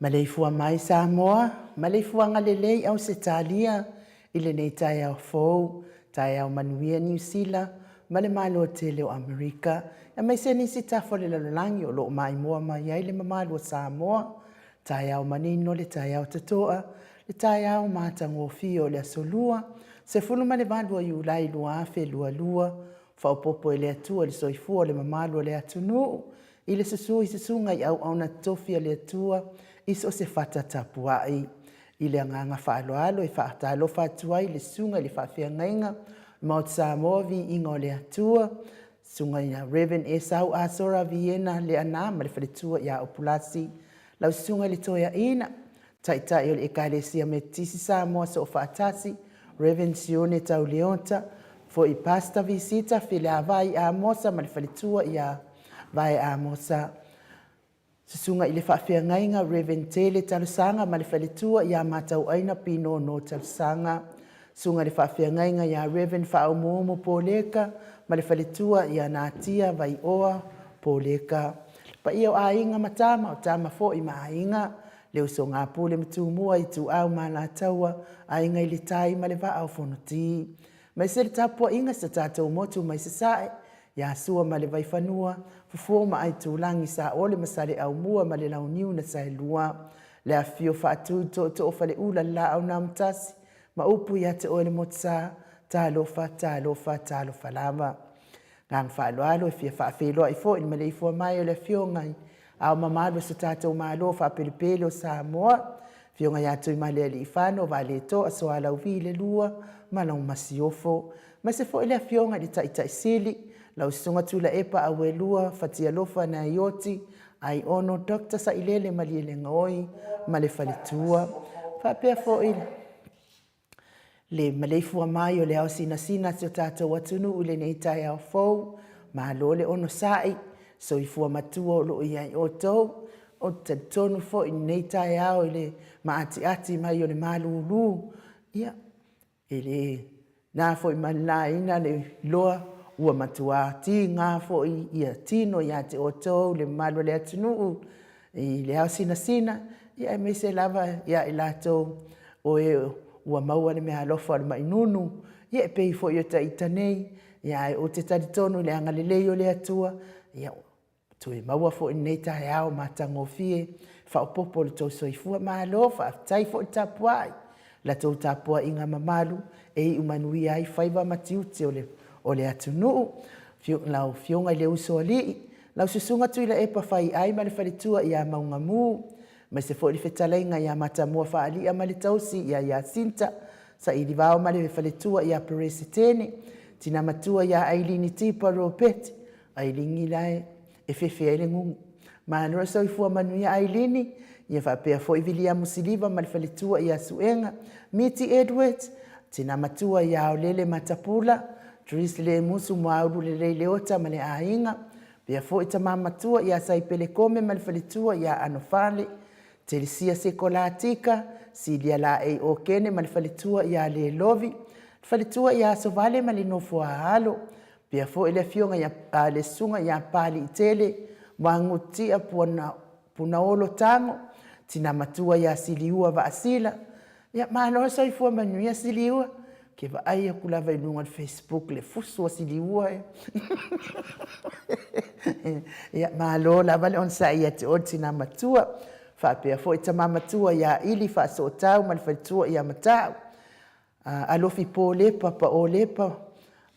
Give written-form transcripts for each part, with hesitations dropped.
Maleifua mai Samoa, maleifuaga lelei Ausetalia i lenei taeao fou, taeao manuia Niu Sila ma le Malo tele o Amerika, aemaise nisi tafa o le lalolagi o lo o maimoa mai ai le mamalu o Samoa. Taeao manino le taeao totoa, le taeao matagofie o le Aso Lua, 18 o Iulai 2022, faaopoopo e le Atua i le soifua o le mamalu o le atunuu, i le susu i susuga i auauna totofi a le Atua i so o se fata tapuai. I le agaga faaaloalo e faatalofa atu ai i le susuga i le faafeagaiga Maota Samoa Viiga o le Atua, susuga ia Rev Esau Asora Viena Leaana ma le faletua ia Opulasi, lau susuga i le Toeaina, Taitai o le Ekalesia Metotisi Samoa Soofaatasi, Rev Sione Tauleota, foi Pastor Visita Fileavai Amosa ma le faletua ia Vae Amosa, Susuga i le Faafeagaiga Rev Tele Talosaga ma le faletua ia Matauaina Pinono Talosaga, Susuga i le Faafeagaiga ia Rev Faaumuumu Poleka ma le faletua ia Natia Vaioa Poleka. Le paia o aiga ma tama, o tama foi ma aiga, le usoga a Pule ma Tumua, Ituau ma Alataua, Aiga i le Tai ma le Vaa o Fonoti. Aemaise le tapuaiga i si o tatou motu mai Sasae, ia Sua ma le Vaifanua, Fofo ma Aitulagi, Saole ma Saleaaumua ma le Launiu na Saelua. Le afifio Faatui, Tootoo o Faleula, le Laau na Amotasi, ma upu ia te oe le Motusa, talofa, talofa, talofa lava. Agaga faaaloalo e fia faafeiloai foi i le maleifua mai o le Afioga i Ao Mamalu o so tatou Malo faapelepele o Samoa, Afioga ia Tuimalealiifano Vaaletoa Sualauvi le Lua ma lau Masiofo, aemaise foi le Afioga i le Taitai Sili, lau Susuga Tuilaepa Auelua Fatialofa Naioti Aiono Dr. Sailele Malielegaoi ma le faletua. Faapea foi le maleifua mai o le ao sinasina a si o tatou atunuu i lenei taeao fou. Malo le onosai, soifua matua o lo o i ai outou. Ou te talitonu foi i lenei taeao i le maatiati mai o le malulu, ia, e le na foi ma le laina le iloa ua matua tiga foi ia tino ia te outou le mamalu o le atunuu i le ao sinasina, ia aemaise lava ia i latou o e ua maua le meaalofa o le mai nunu, ia e pei foi o ita nei, ia ae ou te talitonu i le agalelei o le Atua, ia toe maua foi i lenei taeao matagofie faaopoopo lo outou soifua. Malo faafetai foi le tapuai, la outou tapuaiga mamalu e iu manuia ai faiva ma tiute o le atunuu. Lau Afioga i le Usoalii, lau Susuga Tuilaepa Faiai ma le faletua ia Maugamu, aemaise foi le fetalaiga ia Matamua Faalia ma le tausi ia Iasinta, Sailivao ma le faletua ia Peresetene, tina matua ia Ailini Tipa Ropeti, Ailini la e fefe ai le gugu. Malo le soifua manuia Ailini, ia faapea foi Viliamu Siliva ma le faletua ia Suega, Miti Edwards, tina matua ia Aolele Matapula, Dries Lemusu Muaulu Lelei Leota ma le aiga, pea foi tama matua ia Saipele Kome ma le faletua ia Anofale, Telesia Sekolatika, Silia Laei Okene ma le faletua ia Lelovi, le faletua ia Asovale ma le nofo a alo, pea foi le afioga ia le susuga ia Paliitele Muagututia Puana Punaolo Tago, tina matua ia Siliua Vaasila. Ia, malo le soifua manuia Siliua. Ou te vaai atu lava i luga o le Facebook le fusu a Siliua e. Ia, malo lava le onosai ia te oe le tina matua. Faapea foi tama matua ia Ili Faasootau ma le faletua ia Matau. Alofi Polepa Paolepa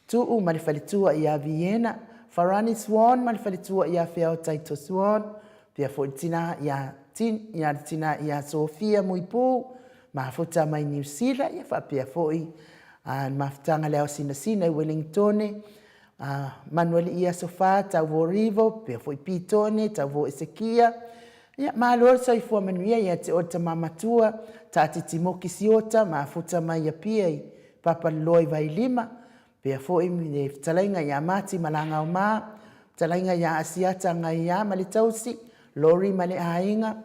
Tuu ma le faletua ia Viena, Farani Swan ma le faletua ia Feaotaito Swan, pea foi le tina ia ia le tina ia Sofia Muipu, mafuta mai Niu Sila, ia faapea foi le mafutaga le ao sinasina i Wellingtone, Manualii Aso Fa, Tauvo Rivo, pea foi Pitone, Tauvo Esekia. Ia, malo le soifua manuia ia te oe le tama matua, Taatiti Moki Siota, mafuta mai Apia i Papaliloa i Vailima, pea foi le fetalaiga ia Mati Malagaoma, fetalaiga ia Asiata Gaia ma le tausi, Lori ma le aiga,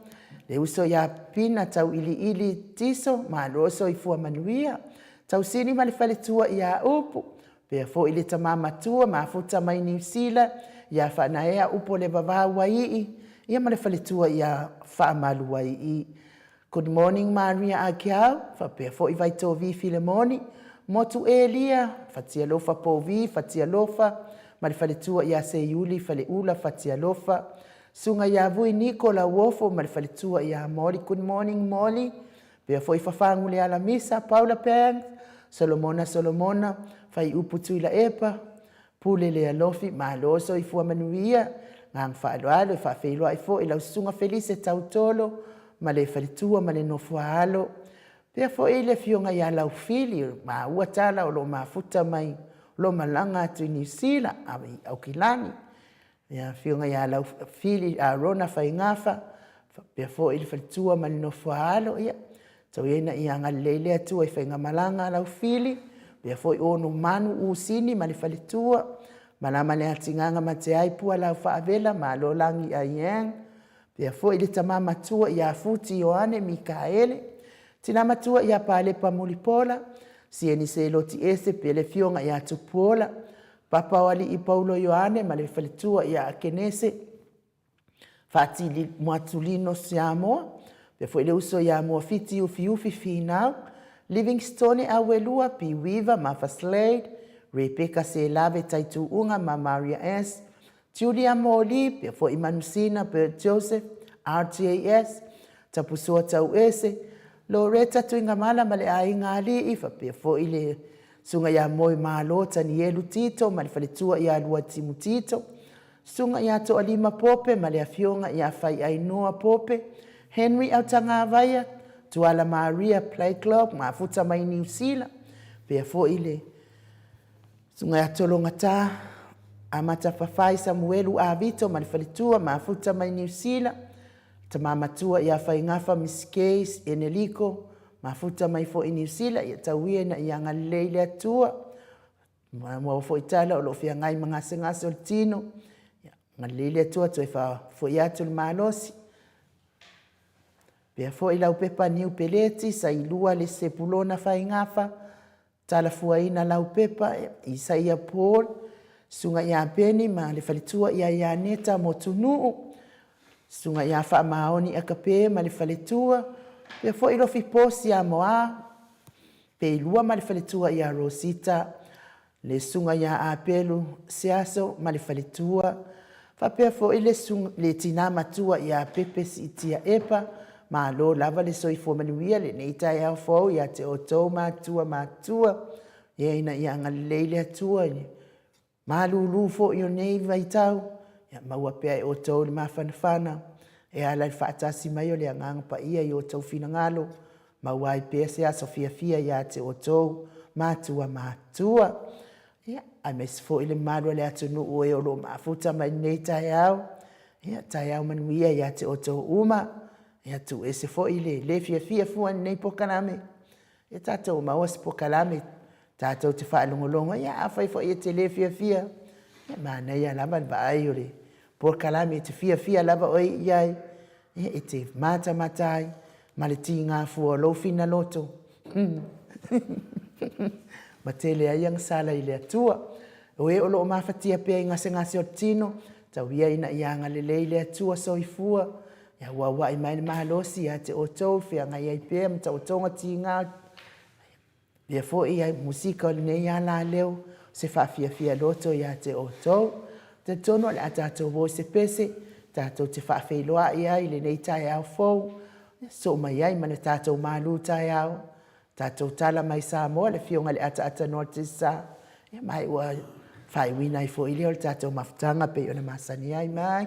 le uso ia Pina Tauiliili Tiso, malo le soifua manuia, Tausili ma le faletua ia Upu, Pea foi le tama matua mafuta mai Niu Sila ia Faanaea Upu le Vavau Waii, ia ma le faletua ia Faamaluaii. Good morning Maria Akiau, faapea foi Vaitovi Filemoni, Motu Elia, Fatialofa Povi, Fatialofa, ma le faletua ia Seiuli Faleula Fatialofa, Susuga ia Vui Niko Lauofo ma le faletua ia Molly. Good morning Molly, faapea foi Fafagu Lealamisa, Paula Banks, Solomona Solomona, Faiupu Tuilaepa, Pule Lealofi, malo soifua manuia, agaga faaaloalo e faafeiloai foi i lau Susuga Felise Tautolo ma le faletua ma le nofo a alo. Faapea foi le afioga ia Laufili, ua maua tala o lo o mafuta mai, o lo o malaga atu i Niu Sila, i Aukilani. Le afioga ia Laufili Arona Faigafa, faapea foi le faletua ma le nofo a alo. Ia tau ia ina ia agalelei le Atua i faigamalaga a Laufili, faapea foi Onumanu Usini ma le faletua, Malama Leatigaga Mateai Pua Laufaavela Malo Lagi Aiyang, faapea foi le tama matua ia Futi Ioane Mikaele, tina matua ia Palepa Mulipola, Sieni Seloti Ese pea le afioga ia Tupuola, Papa o Alii Paulo Ioane ma le faletua ia Akenese, Faatili Muatulino Siamoa, faapea foi le uso ia Muafiti Ufiufi Finau, Livingstone Auelua, P. Weaver, Martha Slade, Rebecca Selave Taituuga ma Maria S. Julia Moli, faapea foi Manusina Bert Joseph, RTAS, Tapusoa Tauese, Loretta Tuigamala ma le Aiga Alii, faapea foi le Susuga ia Moemalo Tanielu Tito ma le faletua ia Luatimu Tito, Susuga ia Toalima Pope ma le Afioga ia Faiainoa Pope, Henry Autagavaia, Tuala Maria Playclock, mafuta mai Niu Sila, faapea foi le Susuga ia Tologata Amata Fafai Samuelu Avito ma le faletua, mafuta mai Niu Sila, Tama matua ia Faigafa Miss Case Eneliko, mafuta mai foi Niu Sila, ia tau ia ina ia agalelei le Atua. Maua foi tala o lo o feagai ma gasegase o le tino, ia agalelei le Atua toe faafoi atu le malosi. Pea foi lau pepa niu peleti, Sailua le Sepulona Faigafa, Talafuaina Laupepa, Isaia Paul, Susuga ia Peni ma le faletua ia Ianeta Motunuu, Susuga ia Faamaoni Akape ma le faletua, faapea foi Lofi Posi Amoa, Peilua ma le faletua ia Rosita, le Susuga ia Apelu Seaso ma le faletua, faapea foi le, le tinā matua ia Pepe Siitia Epa. Malo lava le soifua manuia lenei taeao fou ia te outou matua matua. Ia ina ia agalelei le Atua i le malūlū foi o nei vaitau, ia maua pea e outou le mafanafana e ala i le faatasi mai o le Agaga Paia i outou finagalo, maua ai pea se aso fiafia ia te outou matua matua. Ia, aemaise foi le mamalu o le atunuu e o lo o mafuta mai lenei taeao. Ia, taeao manuia ia te outou uma. Ia, tuu ese foi le le fiafia fua i lenei polokalame. Ia, tatou maua se polokalame tatou te faalogologo. Ia, afai foi e te le fiafia, ia, manaia lava le vaai o le polokalame e te fiafia lava oe i ai. Ia, e te matamata ai ma le tiga fua o lou finaloto. Ma tele ai agasala i le Atua. O e o lo o mafatia pea i gasegase o le tino, tau ia ina ia agalelei le Atua soifua, ia auauai mai le malosi ia te outou, feagai ai pea ma taotoga tiga. Ia foi ai musika o lenei alaleo, se faafiafia loto ia te outou. Talitonu o le a tatou o i se pese, tatou te faafeiloai ai i lenei taeao fou, soo mai ai ma le tatou malu taeao, tatou tala mai Samoa, le afioga i le Ataata Noa Tisa, ia ma ua faaiuina ai foi lea o le tatou mafutaga pei ona masani ai mai.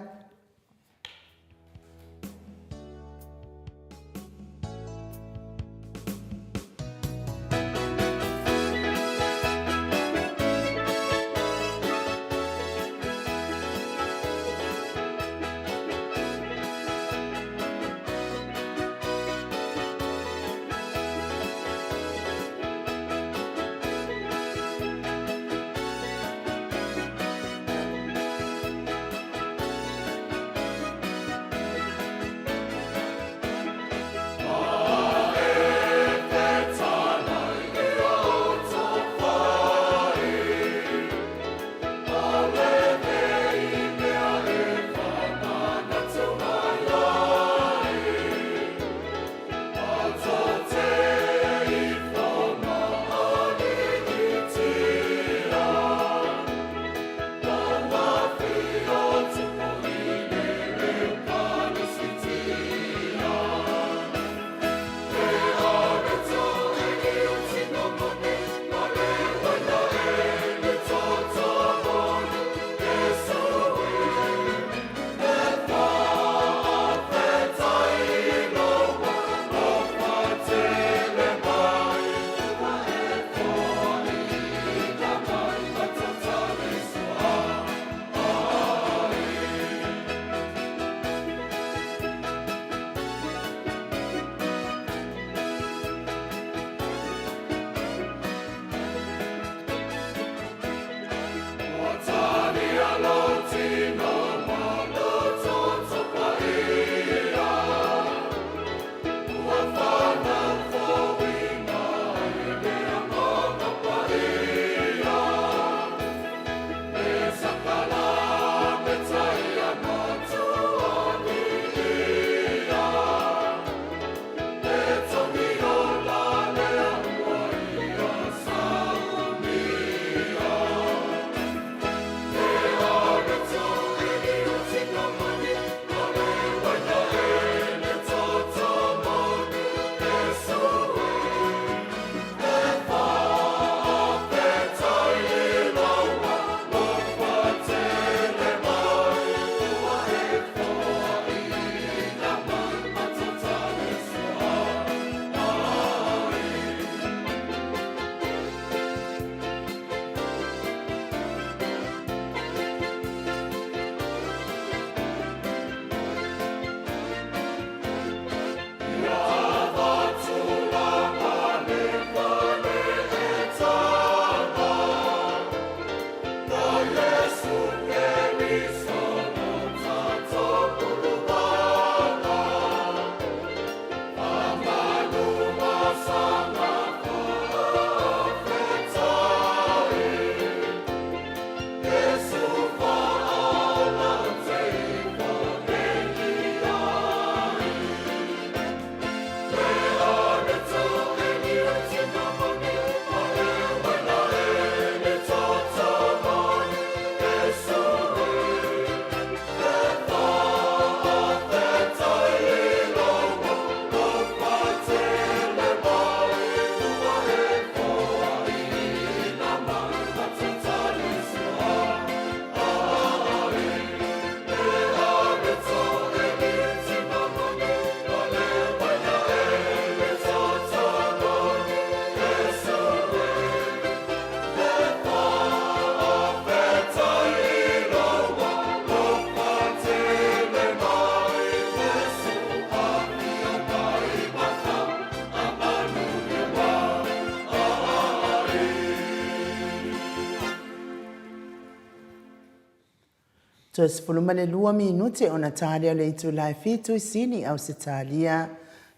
Toe 12 minute ona ta lea o le itula e fitu i Sini, Ausetalia.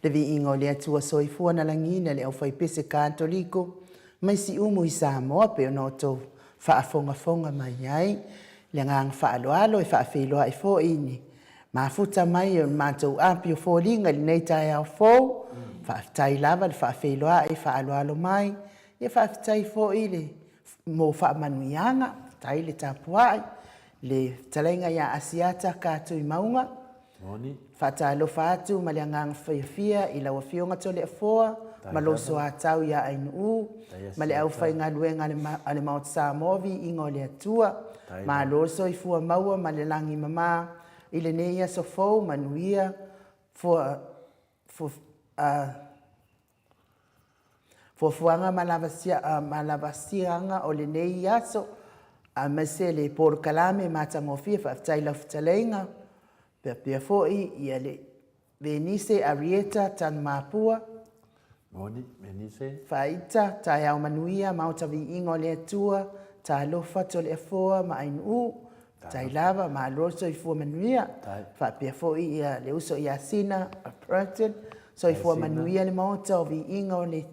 Le viiga o le Atua Soifua na lagiina le aufaipese Katoliko mai Siumu i Samoa pei ona outou faafogafoga mai ai. Le agaga faaaloalo e faafeiloai foi i ni mafuta mai o le matou api o foliga i lenei taeao fou. Faafetai lava le faafeiloai faaaloalo mai. Ia faafetai foi le mo faamanuiaga, faafetai le tapuai, le fetalaiga ia Asiata Katuimauga. Moni. Faatalofa atu ma le agaga fiafia i lau Afioga Toleafoa ma lou soatau ia Ainuu ma le aufaigaluega a le Maota Samoa, viiga o le Atua. Malo le soifua maua ma le lagi mama i lenei aso fou, manuia fua, fua, fuafuaga ma lavasiaga o lenei aso, aemaise le polokalame matagofie. Faafetai i lau fetalaiga, faapea foi ia le Venise Arieta Tanumapua. Moni, Venise. Faaita, taeao manuia, maota viiga o le Atua, talofa Toleafoa ma Ainuu, tai lava, malo le soifua manuia. Faapea foi ia le uso ia Sina Burton, soifua manuia le maota o viiga o le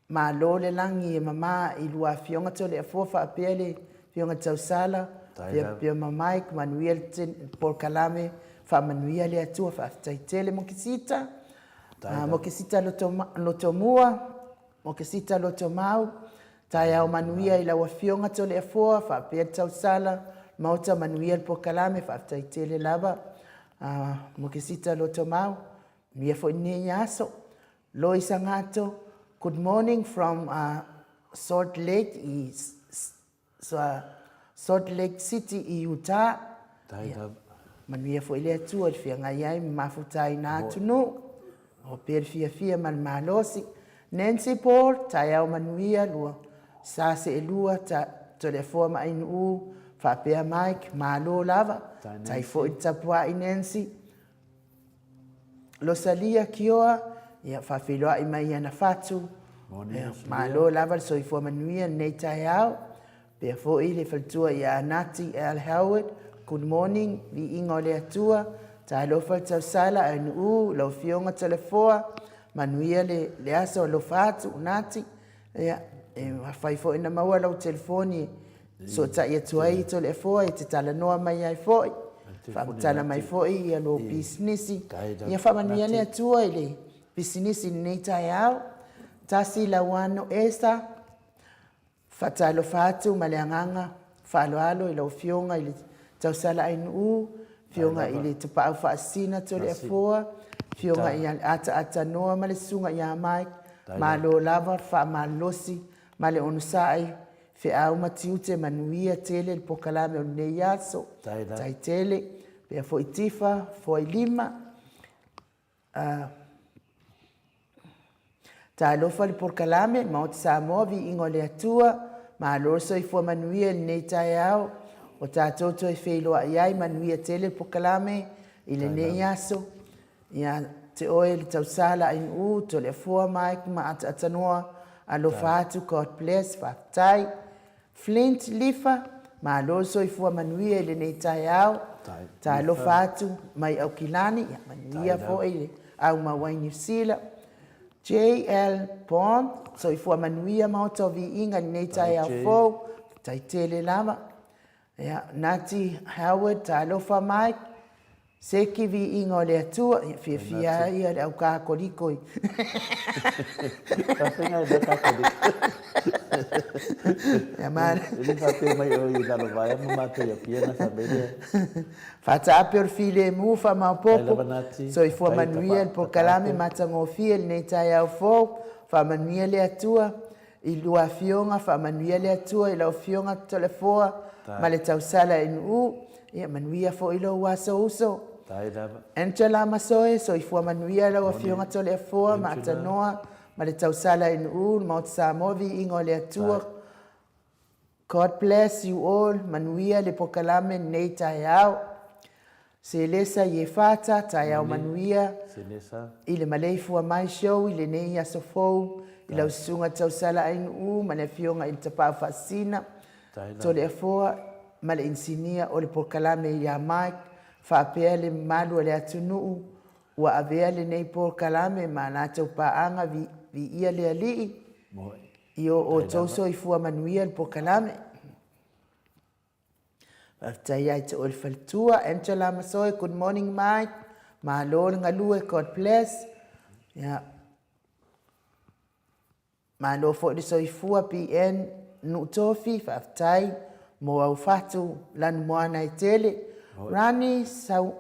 Malo le lagi e mama i lua afioga Toleafoa faapea le afioga Tausala, faapea ma Mike, manuia le polokalame, faamanuia le Atua, faafetai tele Mokesita, Mokesita Lotomua, Mokesita Lotomau, taeao manuia i lau afioga Toleafoa faapea le Tausala, Maota manuia le polokalame, faafetai tele lava Mokesita Lotomau, manuia foi lenei aso. Lois Angato, good morning from Salt Lake i Salt Lake City i Utah. Ia, manuia foi le Atua i le feagai ai ma mafutaina atunuu. O pea le fiafia ma le malosi. Nancy Paul, taeao manuia, lua sa seelua, ta, Toleafoa ma Ainuu, faapea Mike, malo lava. Tai foi le tapuai Nancy. Losalia Kioa, ia faafeiloai mai i ana fatu. Ia, malo lava le soifua manuia lenei taeao. Pea foi le faletua ia Nati L. Howard, good morning, viiga o le Atua, talofa le tausala, ainuu, lau afioga Toleafoa, manuia le, le aso, alofa atu, Nati. Ia, e mafai foi ona maua lau telefoni sootai atu ai i Toleafoa e te talanoa mai ai foi, faamatala mai foi ia lou pisinisi. Ia faamanuia le Atua i le pisinisi i lenei taeao. Tasi Lauano Esa, faatalofa atu ma le agaga faaaloalo i lau Afioga i le Tausala Ainuu, Afioga i le Tapaau Faasisina Toleafoa, Afioga ia Ataata Noa ma le Susuga ia Mike, malo lava le faamalolosi ma le onosai, feau ma tiute manuia tele le pokalame o lenei aso. Tai tele, pea foi Tifa, Foailima, Talofa le polokalame, Maota Samoa, viiga o le Atua, malo le soifua manuia i lenei taeao, ua tatou toe feiloai ai, manuia tele le polokalame i lenei aso. Ia te oe le tausala Ainuu, Toleafoa Mike ma Ataatanoa, alofa atu, God bless, faafetai. Flint Lifa, malo le soifua manuia i lenei taeao. Talofa atu mai Aukilani, ia manuia foi le au mau ai Niu Sila. JL Bond, soifua manuia maota o viiga i lenei taeao fou, faafetai tele lava. Ia, Nati Howard, talofa Mike. Seki viiga o le Atua, ia fiafia ai ia le au Katoliko i. Faafegai le Katoliko. Ia ma. E le faapea mai oe i Lalovaea ma matou i Apia na fai mai lea. Faataape o le filemu faamaopoopo, soifua manuia le polokalame matagofie i lenei taeao fou, faamanuia le Atua i lua afioga, faamanuia le Atua i lau afioga Toleafoa ma le tausala i Nu'u, ia manuia foi lou aso uso. Angela Masoe, soifua manuia lau afioga Toleafoa ma Atanoa ma le tausala i Nu'u, le Maota Samoa, viiga o le Atua. God bless you all, manuia le pokalame lenei taeao. Selesa Iefata, taeao manuia i le maleifua mai show i lenei aso fou i lau susuga Tausala Ainuu ma le afioga i le Tapaau Faasisina, Toleafoa. ma le inisinia o le polokalame ia Mike faapea le mamalu o le atunuu ua avea lenei polokalame ma a latou paaga viia le Alii i o outou soifua manuia le polokalame. Faafetai ia te oe le faletua Angela Masoe, good morning Mike, malo le galue, God bless. Yeah. Malo foi le soifua PN Nuutofi, faafetai mo au fatu lanumoana e tele. Rani Sau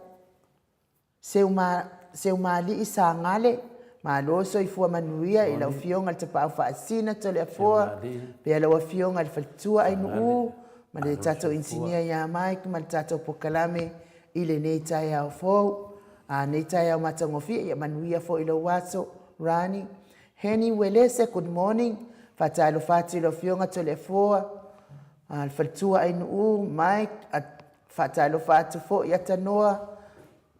Seumalii Sagale, malo le soifua manuia i lau Afioga i le Tapaau Faasina Toleafoa, pea lau Afioga i le Faletua Ainuu ma le tatou Inisinia ia Mike ma le tatou polokalame i lenei taeao fou. A nei taeao matagofie, ia manuia foi lou aso, Rani. Henny Uelese, good morning. Faatalofa atu i lau Afioga Toleafoa, le Faletua Ainuu, Mike, Faatalofa atu foi Atanoa,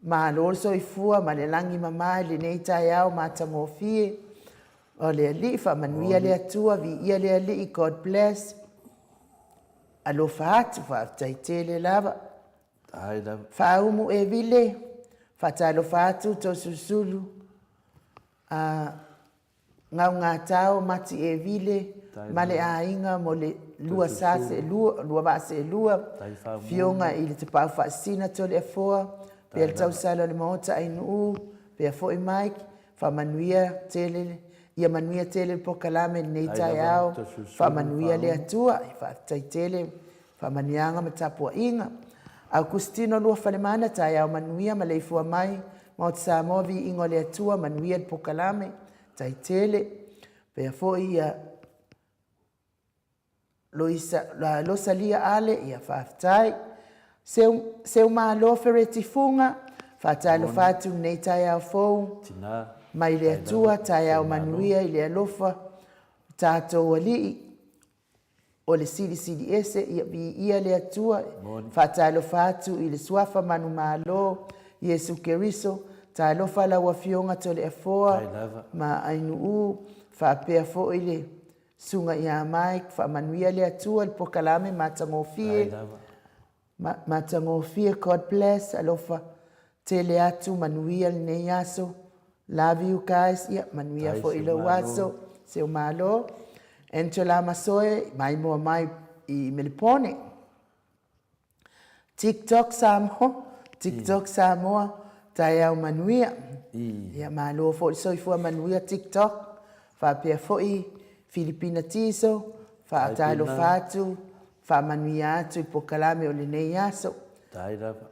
malo le soifua ma le lagi mama i lenei taeao matagofie. O le Alii, faamanuia le Atua, viia le Alii, God bless. Alofa atu, faafetai tele lava. Faaumu Evile, faatalofa atu Toesulusulu. Gaugatao Mati Evile ma le aiga mo le lua sa seelua, lua vaa seelua, Fioga i le Tapaau Faasisina Toleafoa, pea le tausala o le Maota Ainuu, pea foi Mike, faamanuia tele, ia manuia tele le polokalame i lenei taeao, faamanuia le Atua, faafetai tele faamanuiaga ma tapuaiga. Augustino Luafalemana, taeao manuia, maleifua mai, Maota Samoa, viiga o le Atua, manuia le polokalame, tai tele. Pea foi ia Loisa, Losalia Ale, ia faafetai. Seu, Seumalo Fereti Fuga, faatalofa atu lenei taeao fou, mai le Atua, taeao manuia i le alofa, tatou Alii, o le Silisili Ese, ia viia le Atua, faatalofa atu i le Suafa Manumalo, Iesu Keriso, talofa lau Afioga Toleafoa ma Ainuu, faapea foi le Susuga ia Mike, faamanuia le Atua i le polokalame matagofie. Matagofie God bless alofa tele atu manuia lenei aso love you guys ia manuia foi lou aso seu malo Angela Masoe maimoa mai i Melepone TikTok Samoa TikTok Samoa taeao manuia ia malo foi le soifua manuia TikTok faapea foi Filipina Tiso faatalofa atu Faamanuia atu i polokalame o lenei aso. Tai lava.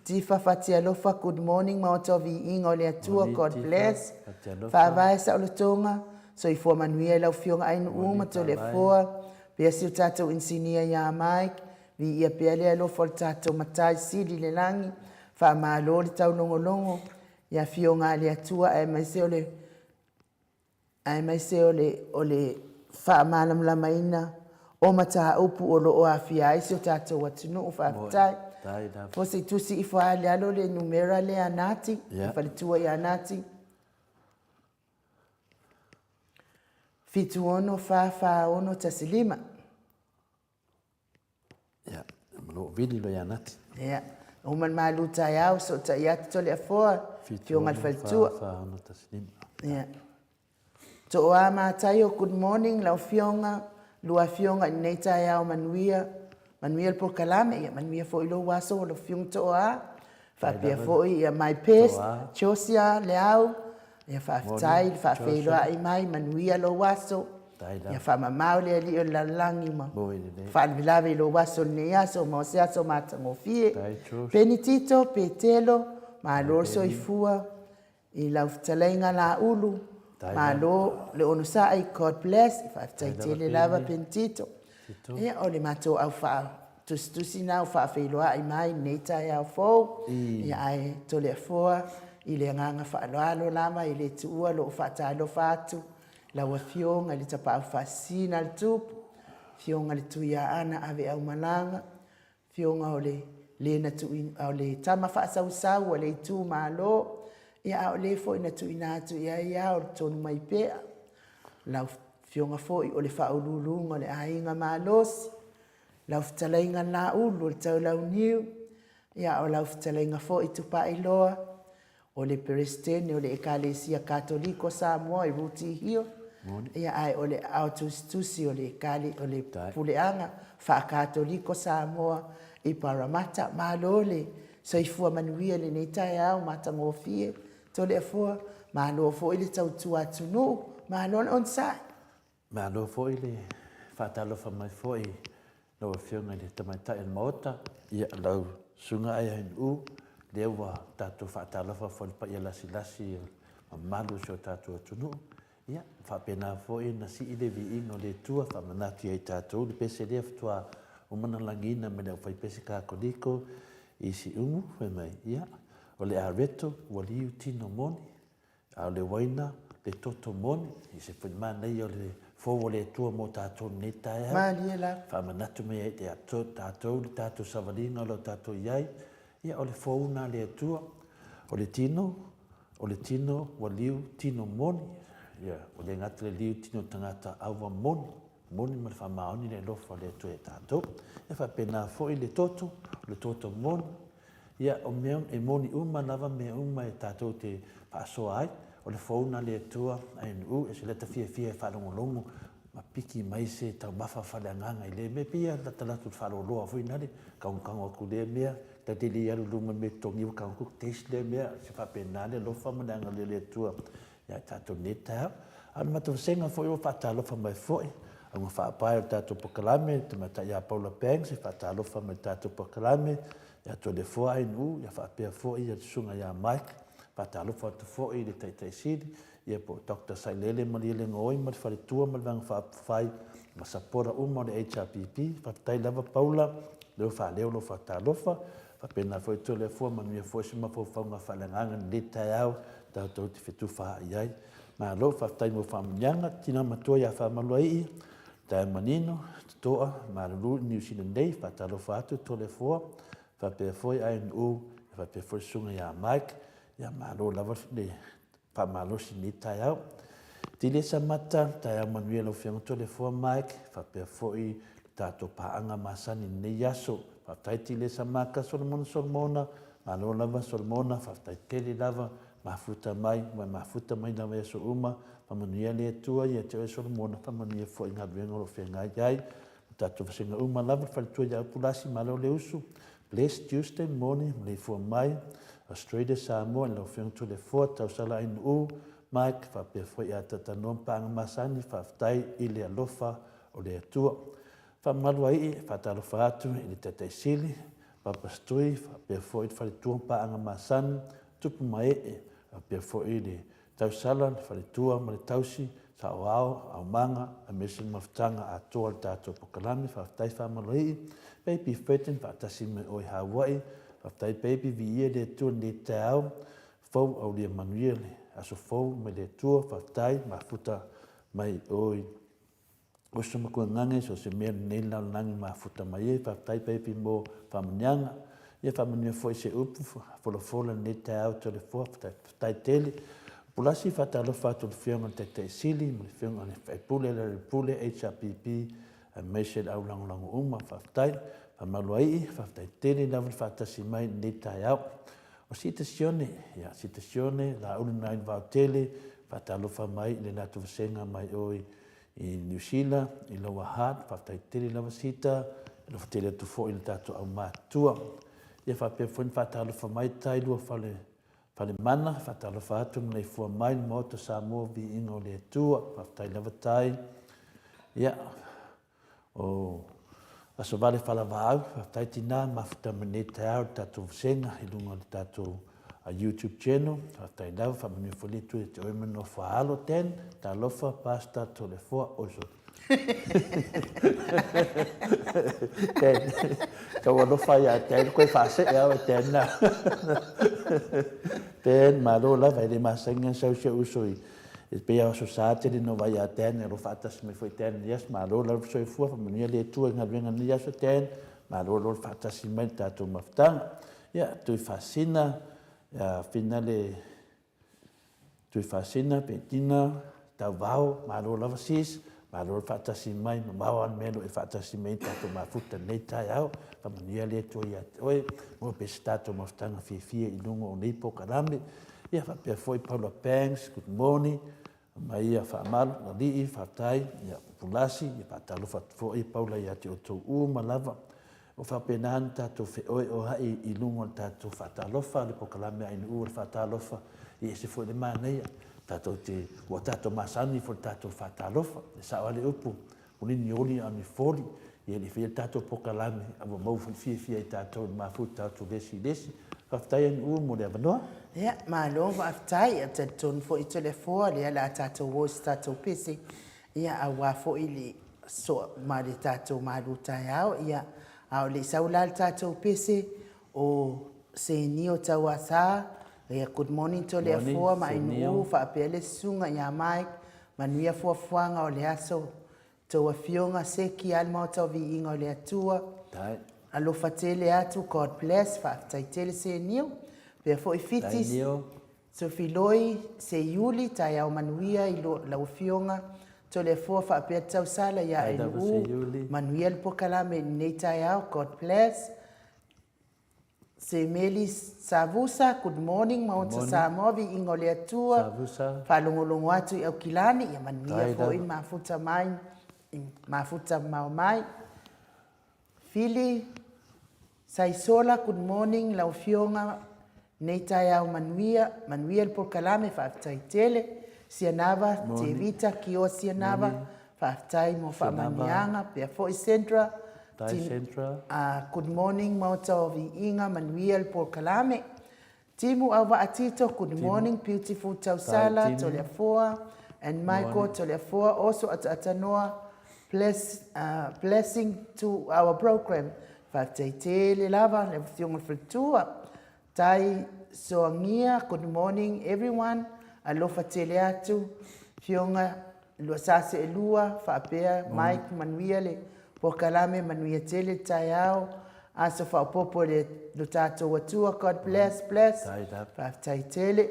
Tifa Fatialofa good morning maota o viiga o le Atua God bless. Faavae saolotoga soifua manuia i lau afioga Ainuu ma Toleafoa pea si o tatou inisinia ia Mike viia pea le alofa o le tatou Matai Sili i le lagi faamalo le taulogologo i afioga a le Atua aemaise o le aemaise o le, o le faamalamalamaina o mataupu o lo o aafia ai si o tatou atunuu. Faafetai. Fo se i tusi ifo lava i lalo le numera lea a Nati, le faletua ia Nati. 7644 615. Ia, ma lou vili loa ia Nati. Ia, uma le malu taeao, sootai atu Toleafoa, Afioga i le Faletua. Ia. Tooa Mataio, good morning lau Afioga, lua Afioga i lenei taeao manuia, manuia le polokalame, ia manuia foi lou aso lau Afioga Tooa. Faapea foi ia my best, Josia Leau, Ia faafetai le faafeiloai mai, manuia lou aso. Ia faamamao le Alii o le lalolagi ma faalavelave i lou aso lenei aso ma o se aso matagofie. Penitito, Petelo, malo le soifua i lau fetalaiga Laulu, malo le onosai, God bless, faafetai tele lava Penitito. Ia, o le matou au faatusitusi na o faafeiloai mai lenei taeao fou, ia ae Toleafoa i le agaga faaaloalo lava e le tuua lou faatalofa atu lau Afioga i le Tapaau Faasisina a le Tupu, Afioga i le Tuiaana Aveaumalaga, Afioga o le le na tuuina, o le tama faasausau a le itumalo, ia a o le foi na tuuina atu i ai ia o le tonu mai pea. Lau Afioga foi o le faauluuluga o le aiga malosi. Lau fetalaiga Laulu o le Taulauniu, ia o lau fetalaiga foi Tupailoa, o le Peresetene o le Ekalesia Katoliko Samoa i Ruti Hill, ia ae o le aao tusitusi o le o le Puleaga Faa-Katoliko Samoa i Parramatta. Malo le soifua manuia i lenei taeao matagofie. Toleafoa, malo foi le tautua atunuu, malo le onosai. Malo foi le faatalofa mai foi i lau Afioga i le Tamaitai o le Maota, ia lau Susuga Aiainuu, lea ua tatou faatalofa foi i le paia lasilasi o le mamalu o si o tatou atunuu. Ia, faapena foi ona sii le viiga o le Atua, faamanatu ia i tatou le pese lea faatoa uma ona lagiina mai le aufaipese Katoliko i Siumu, fai mai, ia, o le areto ua liu tino moni, A o le uaina, le toto moni, i se foi manaia o le fou o le Atua mo tatou i lenei taeao. Malie lava. Faamanatu mai ai ia tatou le tatou savaliga o lo o tatou i ai, ia o le fou lena a le Atua. O le tino, o le tino ua liu tino moni, ia ua le gata le liu tino tagata a ua moni, moni ma le faamaoni le alofa o le Atua ia tatou. E faapena foi le toto, o le toto moni, Ia, o mea, e moni uma lava mea uma e tatou te faasoa ai, o le fou na le Atua a NU, e se lata fiafia e faalogologo ma piki mai se taumafa faaleagaga i lea mea, pei lava lata latou faaloaloa foi nale, kagokago atu i lea mea, ta te le alu i luma i mea totogi ua tago atu taste lea mea, se faapena le alofa ma le agalelei o le Atua ia i tatou i lenei taeao. A o le matou vasega foi ua faatalofa mai foi, auga faapae o le tatou polokalame, le Tamaitai ia Paula Banks e faatalofa mai i le tatou polokalame, ia Toleafoa Ainuu, ia faapea foi le Susuga ia Mike, faatalofa atu foi i le Taitai Sili, ia po o Doctor Sailele Malielegaoi ma le Faletua ma le Vaega Faaupufai ma sapora uma o le HRPP. Faafetai lava Paula, lea ua faaleo lou faatalofa. Faapena foi Toleafoa, manuia foi se mafaufauga faaleagaga i lenei taeao tatou te fetufaai ai. Malo faafetai mo faamanuiaga, tina matua ia Faamaluaii, Taeao manino, totoa, malulu i Niu Sila nei, faatalofa atu Toleafoa, faapea foi INU, faapea foi le susuga ia Mike, ia malo lava le faamalosi i lenei taeao. Tilesa Mata, taeao manuia lau Afioga Toleafoa Mike, faapea foi le tatou paaga masani i lenei aso. Faafetai Tilesa Maka, Solomona Solomona, malo lava Solomona, faafetai tele lava mafuta mai, ua e mafuta mai lava i aso uma, Faamanuia le Atua ia te oe Solomona, faamanuia foi i galuega o lo o feagai ai. O tatou vasega uma lava, le faletua ia Upulasi, malo le usu. Blessed Tuesday morning, maleifua mai, Australia, Samoa, i lau Afioga Toleafoa, Tausala Ainuu, Mike, faapea foi ia Tatanoa ma Paaga Masani, faafetai i le alofa o le Atua. Faamamalu ai e faatalofa atu i le Taitai Sili, Papa Stui, faapea foi le faletua ma Paaga Masani, Tupu ma Ee, faapea foi le Tausala, le faletua ma le tausi, saoao, aumaga, aemaise le mafutaga atoa o le tatou polokalame. Faafetai Faamaloii, Baby Fredden faatasi mai oe Haua'i. Faafetai Baby, viia le Atua i lenei taeao fou, aulia manuia le aso fou mai le Atua. Faafetai, mafuta mai oe. Uso ma Kuagage, so o se mea lenei le lalolagi mafuta mai ai. Faafetai Baby mo faamanuiaga. Ia faamanuia foi se upu folafola i lenei taeao Toleafoa. Faafetai tele. Pulasi, faatalofa atu i le Afioga i le Taitai Sili ma le Afioga i le Faipule, le Pule, HRPP, aemaise le au lagolago uma. Faafetai. Faamaluaii, faafetai tele lava le faatasi mai i lenei taeao. O Sita Sione, ia Sita Sione, Laulu nai le Vaotele, faatalofa mai i le latou vasega mai oi i Niu Sila, i Lower Hutt, faafetai tele lava Sita, alofa tele atu foi i le tatou aumatutua. Ia faapea foi ona faatalofa mai Tailua Fale Falemana, faatalofa atu ma leifua mai le Maota Samoa Viiga o le Atua, faafetai lava Tai. Ia, O Aso Vale Falavaau, faafetai tina, mafuta mai lenei taeao i le tatou vasega i luga o le tatou YouTube channel. Faafetai lava, faamanuia foi le Atua ia te oe ma le nofo a alo. Dan, talofa, Pastor Toleafoa, oi sorry. Dan, tau alofa ia Dan, koe faasee au e Dan na. Dan, malo lava, e le masani ona sau si ou uso i E pei lava o aso sa tele na vaai ia Dan, e alofa faatasi mai foi Dan i aso, malo lava le soifua, faamanuia le Atua i galuega i lenei aso Dan, malo loa le faatasi mai i le tatou mafutaga. Ia, Tuifaasina, ia Fina le Tuifaasina, Petina, Tauvao, malo lava sis, Malo le faatasi mai, mamao lava le mea o lo o e faatasi mai ai tatou mafuta i lenei taeao. Faamanuia le Atua ia te oe, maua pea se tatou mafutaga fiafia i luga o nei polokalame. Ia faapea foi Paula Banks, good morning. Ma ia faamalu, alii, faafetai, ia Pulasi, ia faatalofa atu foi Paula ia te outou uma lava. O faapena ona tatou feoeoa'i i luga o le tatou faatalofa, le polokalame a Ainuu o le faatalofa, e ese foi le manaia. Tatou te, ua tatou masani foi i le tatou faatalofa, e sao lava le upu, o ni oli a o ni foli, ia e le i faia le tatou polokalame, a ua maua foi le fiafia e tatou i le mafuta atu o le isi i le isi. Faafetai Ainuu mo le avanoa. Ia, malo faafetai. E talitonu foi Toleafoa, lea o le a tatou o i se tatou pese, ia aua foi le soa ma le tatou malu taeao. Ia, a o le i sau la le tatou pese, o Senio Tauasa, ia good morning Toleafoa ma Ainuu faapea le susuga ia Mike, manuia fuafuaga o le aso. Tou afioga Seki a le Maota o Viiga o le Atua. Alofa tele atu, God bless, faafetai tele Senio. Faapea foi Fiti, Sofiloi, Seiuli, taeao manuia i lau Afioga Toleafoa faapea Tausala ia LU, manuia le pokalame i lenei taeao, God bless. Semeli Savusa, good morning Maota Samoa, viiga o le Atua, faalogologo atu i Aukilani, ia manuia foi mafuta mai, mafuta mamao mai. Fili Saisola, good morning lau afioga nei taeao manuia, manuia le polokalame faafetai tele. Sianava Tevita Kioa Sianava, faafetai mo faamanuiaga pea foi Sandra. Good morning Maota o Viiga, manuia le polokalame. Timu Auvaa Tito, good morning beautiful Tausala, Toleafoa and Michael Toleafoa also Ataatanoa, bless, blessing to our program. Faafetai tele lava le Afioga i le Faletua. Tai Soangia, good morning everyone. Alofa tele atu Afioga Luasaseelua faapea Mike manuia le polokalame manuia tele le taeao aso faaopoopo i lo tatou Atua God bless bless faafetai tele.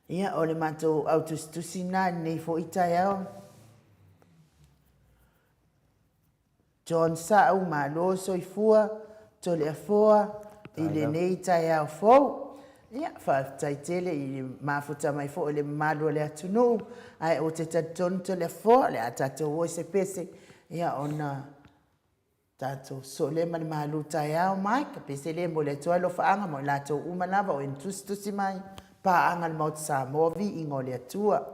Ia o le matou au tusitusi na i lenei foi taeao. John Sa'u, Malo soifua, Toleafoa i lenei taeao fou. Ia, faafetai tele i le mafuta mai foi o le mamalu o le atunuu, ae ou te talitonu Toleafoa, o le a tatou o i se pese, ia ona tatou sosoo lea ma le malu taeao mai, ka pese lea e momoli atu ai alofaaga mo i latou uma lava o e na tusitusi mai, paaga a le Maota Samoa, viiga o le Atua.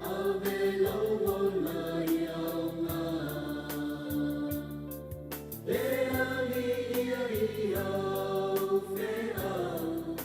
Ave lou ola i aoga E alii ai au feau.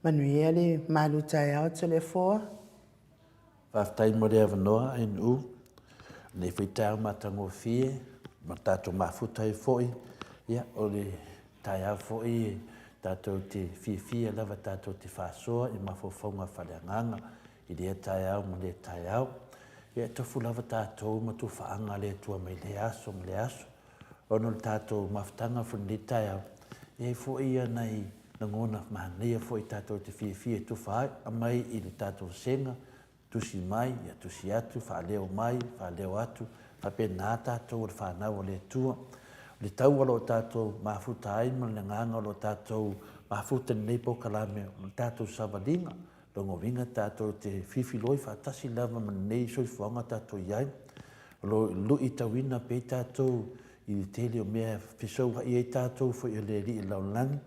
Manuia le malu taeao Toleafoa. Faafetai mo le avanoa NU. Lenei foi taeao matagofie ma tatou mafuta ai foi. Ia, o le taeao foi e tatou te fiafia lava tatou te faasoa i mafaufauga faaleagaga i lea taeao ma lea taeao. Ia, e tofu lava tatou ma tufaaga a le Atua mai lea aso ma lea aso. Ona o le tatou mafutaga foi i lenei taeao, e i ai foi ia nai lagona manaia foi tatou te fiafia e tufa ai, aumai i le tatou vasega, tusi mai, ia tusi atu, faaleo mai, faaleo atu, faapena tatou o le fanau a le Atua. O le tau o lo o tatou mafuta ai ma le agaga o lo o tatou mafuta i lenei polokalame, o le tatou savaliga, Lona uiga tatou te filifiloi faatasi lava ma lenei soifuaga tatou i ai. O lo o luitauina pea tatou i le tele o mea e fesoua'i ai tatou foi e le Alii i le lalolagi.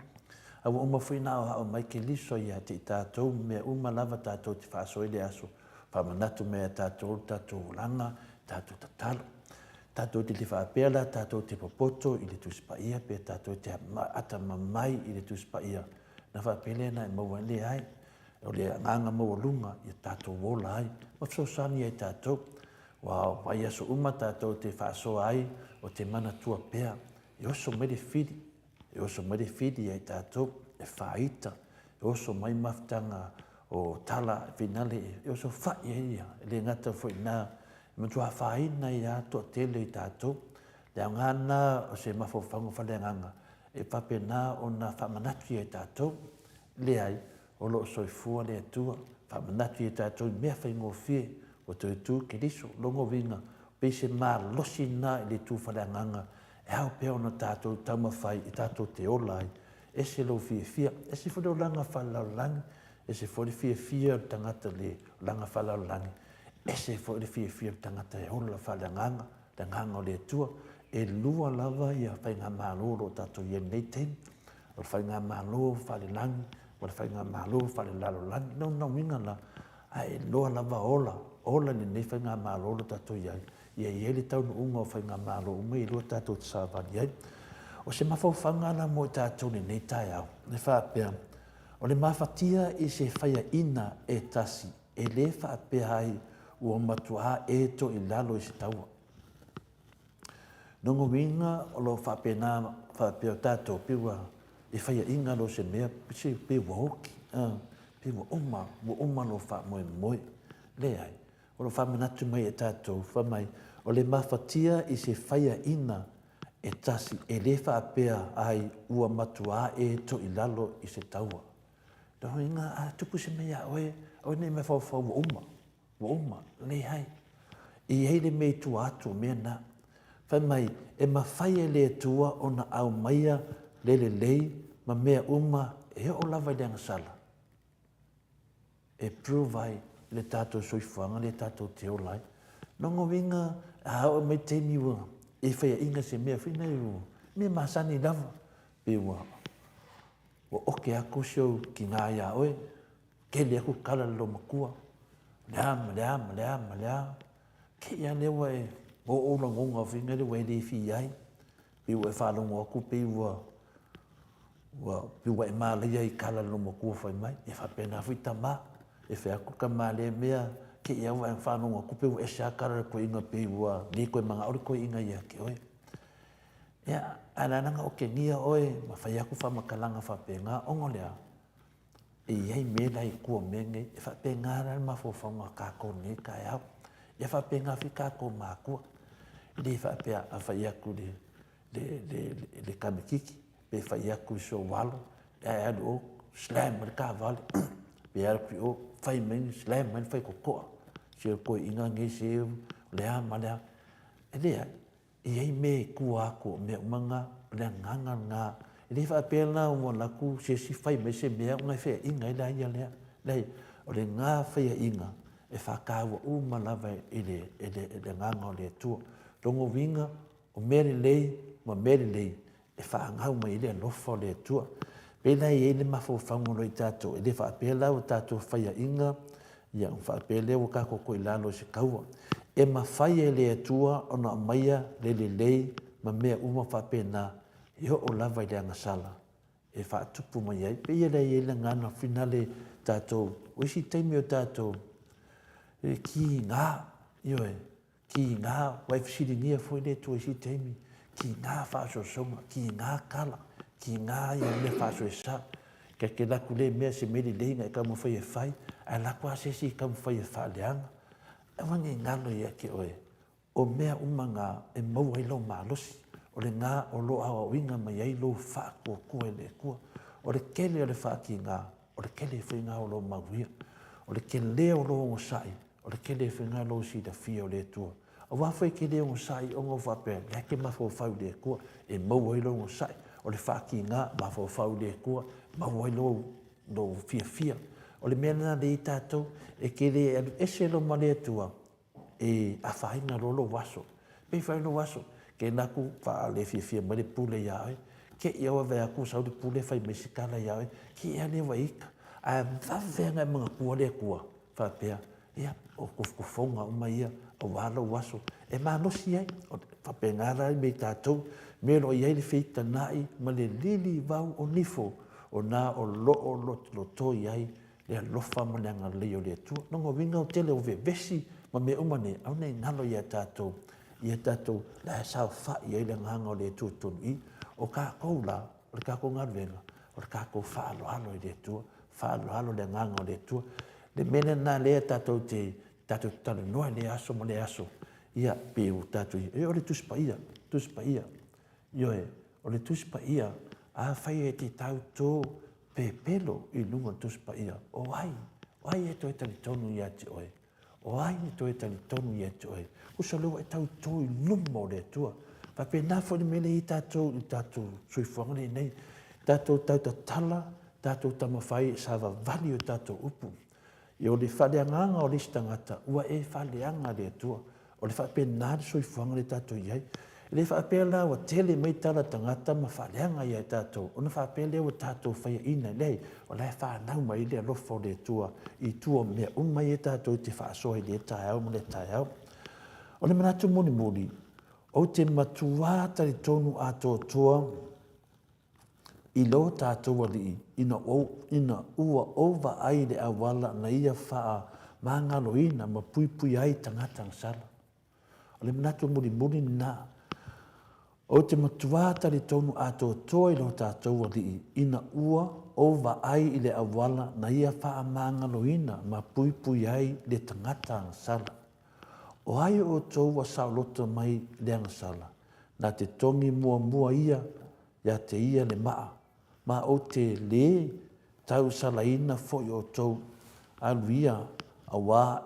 A ua uma foi ona aoao mai Keriso ia te i tatou ma mea uma lava tatou te faasoa i le aso, faamanatu mai ia tatou lo tatou olaga, tatou tatalo. Tatou te le faapea la tatou te popoto i le Tusi Paia pe tatou te atamamai i le Tusi Paia, Ona faapea lea na e maua ai, leai, o le agaga maualuga ia tatou ola ai ma fesoasoani ai tatou. Ua vaiaso uma tatou te faasoa ai o te manatua pea, e oso mai le fili, e oso mai le fili ia i tatou, e faaita, e oso mai mafutaga o tala finale, e oso fai ai ia, e le gata foi i na, e matua afaina ai lava toatele i tatou. Le aoga lena o se mafaufauga faaleagaga e faapena ona faamanatu ia i tatou, leai, o lo o soifua le Atua, faamanatu ia i tatou i mea faigofie, ua toe tu Keriso, lona uiga, pei se malosi lena i le itu faaleagaga e ao pea ona tatou taumafai e tatou te ola ai. Ese lou fiafia, ese foi le olaga faalelalolagi, ese foi le fiafia o le tagata i le olaga faalelalolagi, ese foi le fiafia o le tagata e ola faaleagaga. le Agaga o le Atua. E lua lava ia Faigamalo o lo o tatou i ai i lenei taimi, o le Faigamalo Faalelagi ma le Faigamalo Faalelalolagi. O lona uiga la, a e iloa lava ola, ola i lenei Faigamalo o lo o tatou i ai, ia i ai le taunuuga o Faigamalo uma ia e lua tatou te savali ai. O se mafaufauga la mo i tatou i lenei taeao, e faapea, o le mafatia i se faiaina e tasi E le faapea ai ua matuā e to i lalo i se taua. Lona uiga o lo o faapena faapea o tatou pei ua e faiaina loa se mea se pei ua oti a, pei ua uma, ua uma lou faamoemoe. Leai, o lo o faamanatu mai e tatou fai mai o le mafatia i se faiaina e tasi e le faapea ai ua matuā e to i lalo i se taua. Lona uiga, a tupu se mea iā oe, aua ne i mafaufau ua uma, ua uma, leai. E i ai le mea i tua atu o mea na. Fai mai, e mafai e le Atua ona aumaia le lelei ma mea uma e oo lava i le agasala, e prove ai le tatou soifuaga lea tatou te ola ai. Lona uiga, a oo mai taimi ua e faiaina se mea foi lea, mea masani lava, pe ua Ua oke atu si ou tina iā oe, kele aku kala i le loomatua, o le a ma le a ma le a ma le a. Te i a lea ua e oo lagona foi lea ua e le fia ai, pei ua e faalogo atu pei ua ua pei ua e malaia i tala a le loomatua fai mai. E faapena foi tama, e fai atu tama lea mea, te i a ua e faalogo atu pei ua ese lava tala a le toeaina pei ua le toe manao le toeaina ia te oe. Ia, ae la na okegia oe ma fai atu faamatalaga faapena, ona o le a? E i ai mea la i tua o mea nei, e faapena la le mafaufauga o tatou i lenei taeao. Ia faapena foi tatou matua. E le faapea a fai atu i le, le, le tamaititi, pe fai atu i sou alo, ae alu o, slam mai le taavale, pe alu atu i o, fai mai, slam mai le faitotoa. Se o toeaiina nei se o le a ma le a. E leai. E i ai mea i tua atu o mea uma na, o le agaga lena. E le faapea la ua alu atu se isi fai mai se mea ona e faiaina ai la ia lea. Leai, o lena faiaina e faataua uma lava e le, e le, e le agaga o le Atua. Lona uiga, o mea lelei ma mea lelei, e faagau mai ai le alofa o le Atua. Pei la e i ai le mafaufauga o lo o i tatou, e le faapea la ua tatou faiaina, ia ona faapea lea ua tatou toe i lalo i se taua. E mafai e le Atua ona aumaia le lelei ma mea uma faapena e oo lava i le agasala. e faatupu mai ai. Pei e lea e i ai le agaga finale tatou, o isi taimi o tatou e kiga, ioe, kiga, ua e fesiligia foi le Atua i isi taimi, kiga faasoasoga, kiga tala, kiga ia mea faasoesa. Ke ke laku le mea se mea lelei na e taumafai e fai, ae laku lava se isi e taumafai e faaleaga. Aua ne i galo ia te oe, O mea uma na e maua ai lou malosi, o lena o lo o aoaoina mai ai lou faatuatua i le Atua. O le tele o le faatiga, o le tele foi lena o lou manuia. O le tele o lou onosai, o le tele foi lena o lou silafia o le Atua. Aua foi e te le onosai ona ou faapea, o lea e te mafaufau i le Atua e maua ai lou onosai. O le faatiga, mafaufau i le Atua, maua ai lou, lou fiafia. O le mea lena lea i tatou, e te le alu ese loa ma le Atua, e afaina loa lou aso. Pei foi lou aso, kena atu faale fiafia mai le pule ia oe, te i au ave atu sau le pule fai mai se tala ia oe, te i a lea ua ita. Ae vave ana e manatua le Atua, faapea, ia, o tofotofoga uma ia aua lou aso e malosi ai. O faapena la me i tatou, me o lo o i ai le feitanai ma le lilivau o nifo, o na o lo o lotolotoi ai le alofa ma le agalelei o le Atua. Lona uiga o tele o vevesi ma mea uma nei, aua ne i galo ia tatou, ia tatou la e saofai ai le agaga o le Atua i totonu i i. O tatou la, o le tatou galuega, o le tatou faaaloalo i le Atua, faaaloalo i le agaga o le Atua. Le mea lena lea tatou te tatou te talanoa i lea aso ma lea aso, ia pe ua tatou, e o le Tusi Paia, Tusi Paia. Ioe, o le Tusi Paia, afai e te tautō pepelo i luga o le Tusi Paia, o ai? O ai e toe talitonu ia te oe? O ai e toe talitonu ia te oe? Uso lea ua e tautō i luma o le Atua. Faapena foi le mea lea i tatou i tatou soifuaga lenei. Tatou tautatala, tatou taumafai e savavali o tatou upu. Ia o le faaleagaga o le isi tagata, ua e faaleaga le Atua. O le faapena le soifuaga lea tatou i ai. E le faapea la ua tele mai tala tagata ma faaleaga ia i tatou, ona faapea lea ua tatou faiaina. Leai, o la e fanau mai le alofa o le Atua i tua o mea uma ia tatou te faasoa i lea taeao ma lea taeao. O le manatu mulimuli, ou te matuā talitonu atoatoa i lo tatou Alii ina, ina ua ou vaai i le auala na ia faamagaloina ma puipuia ai tagata gasala. O le manatu mulimuli lena. Ou te matuā talitonu atoatoa i lo tatou Alii ina ua ou vaai i le auala na ia faamagaloina ma puipuia ai le tagata agasala. O ai o outou ua saoloto mai le agasala, na te togi muamua ia ia te ia le maa, ma ou te lē tausalaina foi outou alu ia auā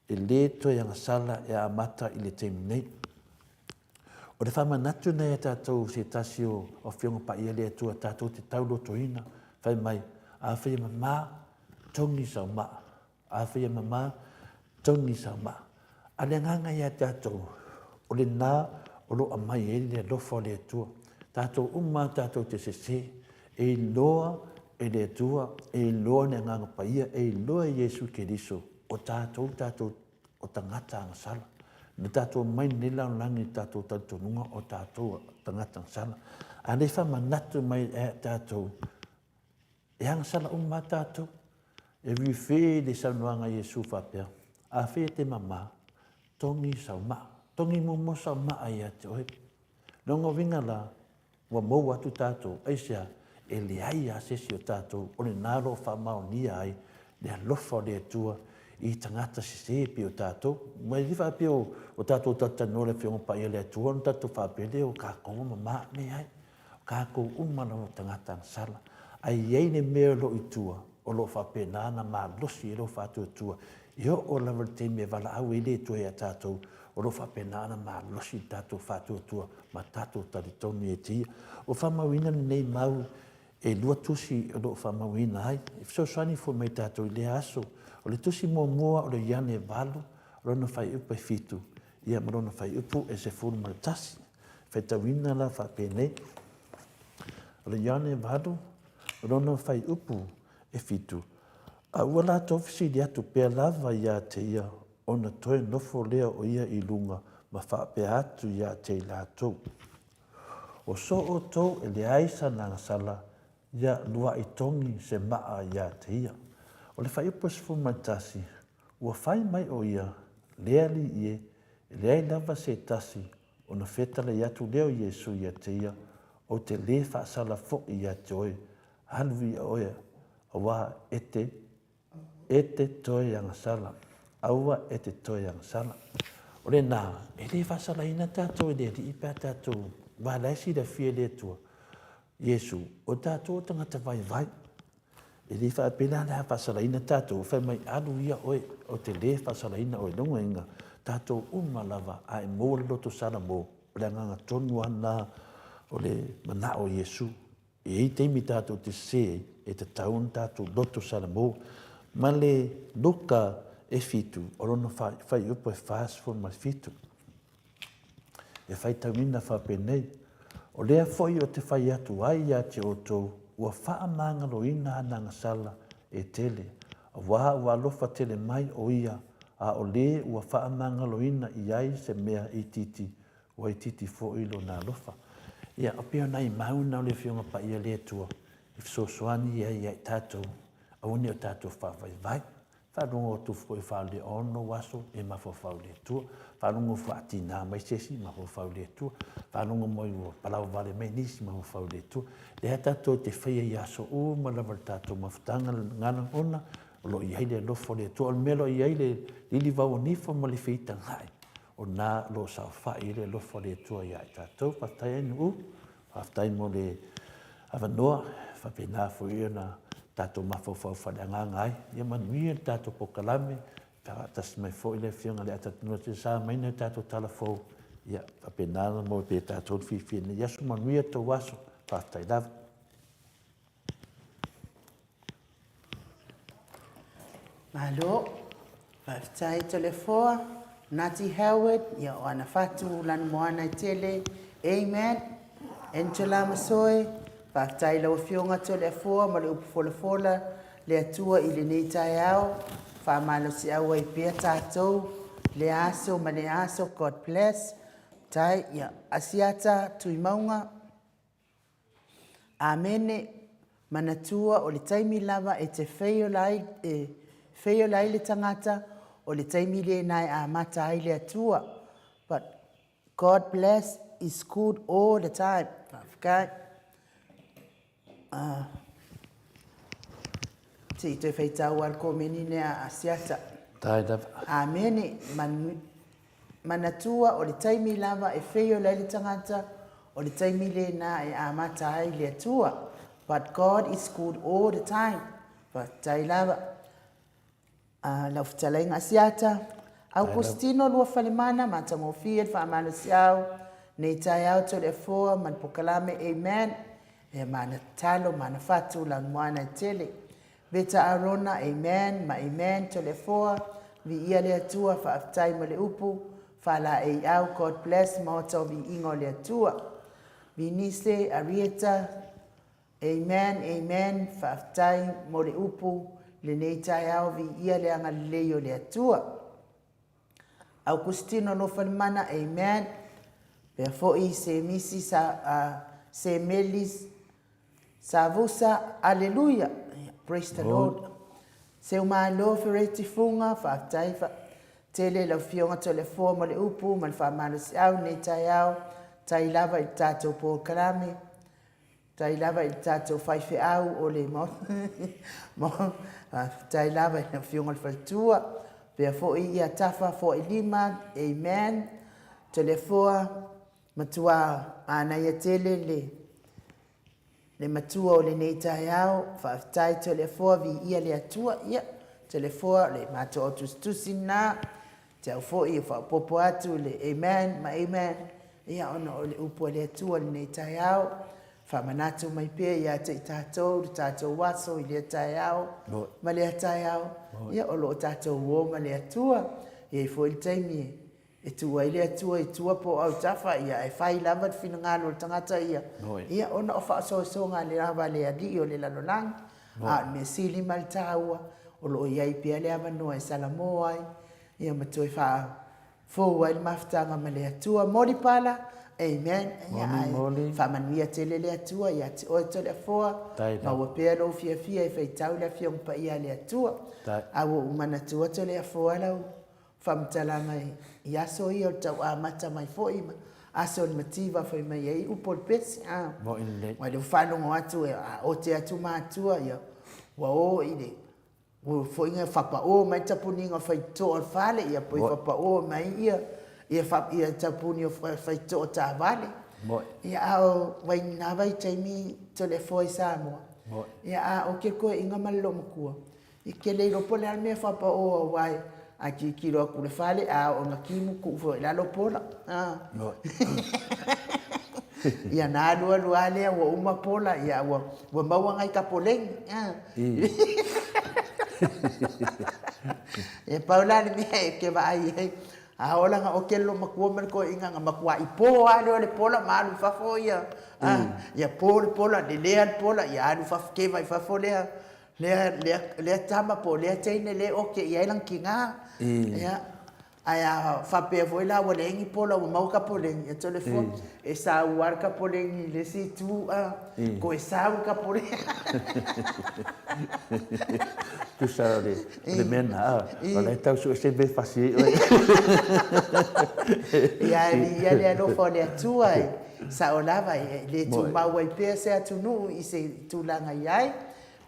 e lē toe agasala e amata i le taimi nei. O le faamanatu nei a tatou se tasi o Afioga Paia le Atua tatou te taulotoina, fai mai, Afai e mamā, togi sau maa. Afai e mama, togi sau maa. A le agaga ia tatou, o lena o lo o aumai ai le alofa o le Atua. Tatou uma tatou te sese, e iloa e le Atua, e iloa le Agaga Paia, e iloa e Iesu Keriso, o tatou tatou o tagata agasala. Na tatou omai i lenei lalolagi i le tatou talitonuga o tatou tagata agasala. A le faamanatu mai e tatou, E agasala uma lava tatou. E refer le saunoaga a Iesu faapea, Afai e te mama, togi sau maa. Togi muamua sau maa ia te oe. Lona uiga la, ua maua atu tatou, aisea? E leai lava se isi o tatou o lena o lo o faamaonia ai le alofa o le Atua i tagata sese pei o tatou. Ua le faapea o tatou talatalanoa i le Afioga Paia a le Atua ona tatou faapea lea o tatou ua mama. Leai. O tatou uma lava o tagata agasala. Ae i ai le mea o lo o i tua, o lo o faapena ona malosi ai lou faatuatua, e oo lava i le taimi e valaau ai le Atua ia tatou, o lo o faapena ona malosi le tatou faatuatua ma tatou talitonu ia te Ia. Ua faamauina lenei mau e lua tusi o lo o faamauina ai, e fesoasoani foi mai tatou i lea aso. O le tusi muamua o le Ioane 8, lona fuaiupu e 7, ia ma lona fuaiupu e 11. Faitauina la faapenei, O le Ioane 8, lona fuaiupu e 7, A ua latou fesili atu pea lava ia te ia, ona toe nofo lea o ia i luga ma faapea atu ia te i latou, O so outou e leai sana agasala, Ia luaʻi togi se maʻa iā te ia. O le faaiupu 11, ua fai mai ʻo ia, Le Alii e, e leai lava se tasi ona fetalai atu lea o Iesu ia te ia, ou te lē faasala foʻi ia te oe, alu ia oe, auā e te, e te toe agasala, aua e te toe agasala. O lenā, e lē faasalaina tātou e le Alii pe a tātou, aua la e silafia e le Atua, Iesu, o tātou o tagata vaivai. E le faapena le a faasalaina tātou, fai mai alu ia oe, o te lē faasalaina oe, lona uiga, tātou uma lava a e maua le loto salamo, o le agaga tonu lava lena o le manao o Iesu. E i ai taimi tātou te sesē ai, e tatau ona tātou loto salamo. Ma le Luka e fitu, o lona fuaiupu e 47. E faitauina faapenei, O lea foi o te fai atu ai ia te outou, ua faamagaloina ana agasala e tele, auā ua alofa tele mai o ia, a o le ua faamagaloina i ai se mea itiiti, ua itiiti foi lona alofa. Ia, o pei o nai mau na o le Afioga Paia le Atua e fesoasoani ai ia i tatou, aua ne i o tatou faavaivai. Faalogo atu foi faaleono aso e mafaufau i le Atua. Faalogo foi a tiga mai se isi, mafaufau i le Atua. Faalogo mai ua palau vale mai nisi, mafaufau i le Atua. Lea tatou te faia i aso uma lava le tatou mafutaga na lagona o lo o i ai le alofa o le Atua. O le mea o lo o i ai le lilivau o nifo ma le feitaga'i, o na o lo o saofai ai le alofa o le Atua ia i tatou. Faafetai ai Nu'u. Faafetai mo le avanoa, e faapena foi ona tatou mafaufau faaleagaga ai. Ia manuia le tatou polokalame, faatasi mai foi le Afioga i le Atatunua te sa mai nai o tatou tala fou. Ia faapena ona maua pea e tatou le fiafia i lenei aso. Manuia le tou aso. Faafetai lava. Malo, faafetai Toleafoa, Nati Howard, ia o ana fatu lanumoana e tele. Amen. Angela Masoe, faafetai i lau Afioga Toleafoa ma le upu folafola le Atua i lenei taeao. Faamalosiau ai pea tatou lea aso ma lea aso. God bless. Tai, ia, Asiata Tuimauga. Amene. Manatua o le taimi lava e te feiola ai, e feiola ai le tagata, o le taimi lena e amata ai le Atua. But God bless is good all the time. Faafetai. Uh, se i toe faitau a le komeni nea a Asiata. Tai lava. Amene. Manu, Manatua o le taimi lava e feiola ai le tagata, o le taimi lena e amata ai le Atua. But God is good all the time. Faafetai lava. Uh, lau fetalaiga Asiata, Aukositino Luafalemana, matagofie le faamalosiau, nei taeao Toleafoa ma le pokalame, amen. Ia mana tatalo, mana fatu, lanumoana e tele. Veta Arona, amen ma amen, Toleafoa, viia le Atua, faafetai mo le upu, faalaei au, God bless, maota o viiga o le Atua. Vinise, Arieta, amen, amen, faafetai mo le upu, lenei taeao, viia le agalelei o le Atua. Augustino Lofalemana, amen. Pea foi Semisi sa, uh, Semelis Savusa, aleluia. Praise the Lord. Seumalo Fereti Funga, faafetai fa tele lau Afioga Toleafoa mo le upu ma le faamalosiau nei taeao, tai lava i le tatou polokalame. Tai lava i le tatou faifeau o le Faafetai lava i le Afioga i le Faletua, pea foi ia Tafa Foailima, amen. Toleafoa, matua manaia tele le le matua o lenei taeao, faafetai Toleafoa, viia le Atua, ia, Toleafoa, o le matou autusitusi lena, Te au foi e faaopoopo atu le Amen ma Amen, ia ona o le upu a le Atua lenei taeao, faamanatu mai pea ia te i tatou le tatou aso i lea taeao ma lea taeao, ia o lo o tatou uo ma le Atua. E i ai foi le taimi e tuu ai le Atua i tua po o autafa, ia ae fai lava le finagalo o le tagata ia, ia ona o faasoasoga lava a le Alii o le lalolagi. A o le mea sili ma le taua, o lo o i ai pea le avanoa e salamo ai, ia ma toe faafou ai le mafutaga ma le Atua. Moli pala, Amen. Ia, Moni, ae moni. faamanuia tele le Atua ia te oe Toleafoa, Tai lava. maua pea lou fiafia e faitau le Afioga Paia a le Atua. Tai. A ua ou manatua Toleafoa lau faamatalaga i aso ia o le tau amata mai foi ma aso o le mativa fai mai ai upu o le pese. A. Moni lelei. Aua o lea ua faalogo atu a ote atu matua ia ua o i le Ua foi na fapao mai tapuniga o faitotoa o le fale, ia poi fapao mai ia ia fa ia tapuni o faitotoa o taavale. Ia a o vai na vaitaimi Toleafoa i Samoa. Ia a o ke koeʻiga ma le loomatua, e ke le iloa po o le a le mea fapao aua a tilotilo atu i le fale a oo ina timu tuu foi i lalo pola. A. Ia na alu alu lava lea ua uma pola, ia ua ua maua nai tapoleni. A. Ia pau la le mea e ke vaai ai, a ola na oke le loomatua ma le toeaina na matuai po lava lea o le pola ma alu i fafo ia, a, ia po le pola, lelea le pola, ia alu i fafo, keva i fafo lea, lea, lea, lea tama po o lea teine lea e oke i ai lana tina. Ia, Ae a faapea foi la ua leai ni pola ua maua kapoleni, ia Toleafoa, e sau lava le kapoleni i le isi itu a, toe sau le kapoleni. Tusa o le, o le mea na, a, o la e tau sue se mea e fasi ai oe. Ia, e viia le alofa o le Atua e sao lava, e le tumau ai pea se atunuu i se tulaga i ai.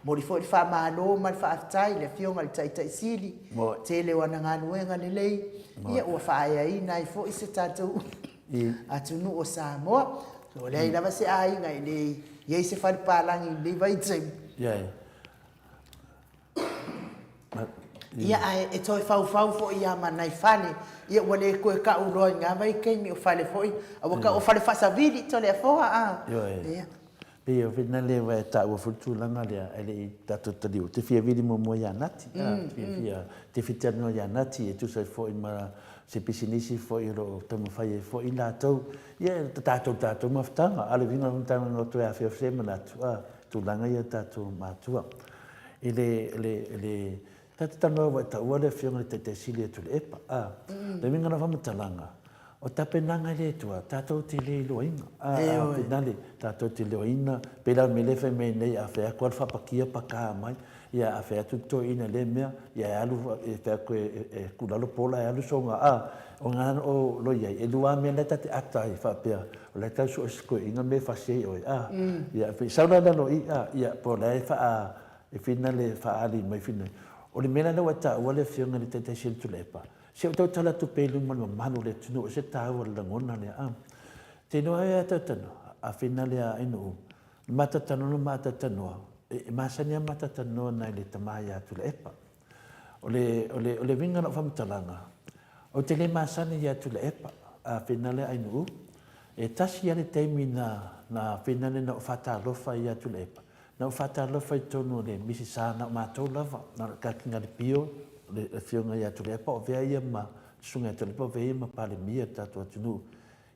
Momoli foi le faamalo ma le faafetai i le Afioga i le Taitai Sili, tele o ana galuega lelei, ia ua faaeaina ai foi se tatou atunuu o Samoa. Ua leai lava se aiga e le i ai se fale palagi i lenei vaitaimi. Ia ae e toe faufau foi lava ma nai fale, ia ua le toe tau loa i na vaitaimi o fale foi, a ua tau o fale faasavili Toleafoa a. Ia. Pei o fina lea ua e taua foi le tulaga lea ae le i tatou taliu, ou te fia vili muamua ia Nati, te fiafia, te fia talanoa ia Nati e tusa ai foi ma se pisinisi foi o lo o taumafai ai foi latou, ia e tatou tatou mafutaga, a o le uiga o le mafutaga na toe afea se manatu, a, tulaga ia tatou matua. I le, le, le, tatou talanoa ua e taua le Afioga i le Taitai Sili ia Tuilaepa, a, le uiga o lau faamatalaga, O tapenaga e le Atua, tatou te le iloaina. A, a, finale, tatou te iloaina, pei la o le mea lea e fai mai nei, a fai atu lava le faapakia paka mai, ia a fai atu le toeaina i lea mea, ia e alu, e fai atu e tuu i lalo pola e alu soga, a, o lena o lo o i ai, e lua lava mea la e ta te ata ai faapea, o la e tau sue se toeaina mea e fasi ai oe, a, ia, pei sau la i lalo i i, a, ia, po o la e faa, e finale, e faaali mai finale. O le mea la lea ua e taua le Afioga i le Taitai Sili Tuilaepa, Se i ou tautala atu pea i luma o le mamalu o le atunuu, ese taua o le lagona lea. A, te iloa ai a tautanoa, a fina lea a Ainuu, le ma tautanoa le ma tautanoa, e masani a ma tautanoa nai le tama ia Tuilaepa. O le, o le, o le uiga o lau faamatalaga, ou te le masani ia Tuilaepa, a fina lea Ainuu, e tasi a le taimi na, na fina lea na ou faatalofa ai ia Tuilaepa, Na ou faatalofa i totonu o le Misisa na o matou lava, na o le Katinali Pio, le Afioga ia Tuilaepa, o avea ia ma Susuga ia Tuilaepa, o avea ia ma Palemia o le tatou atunuu.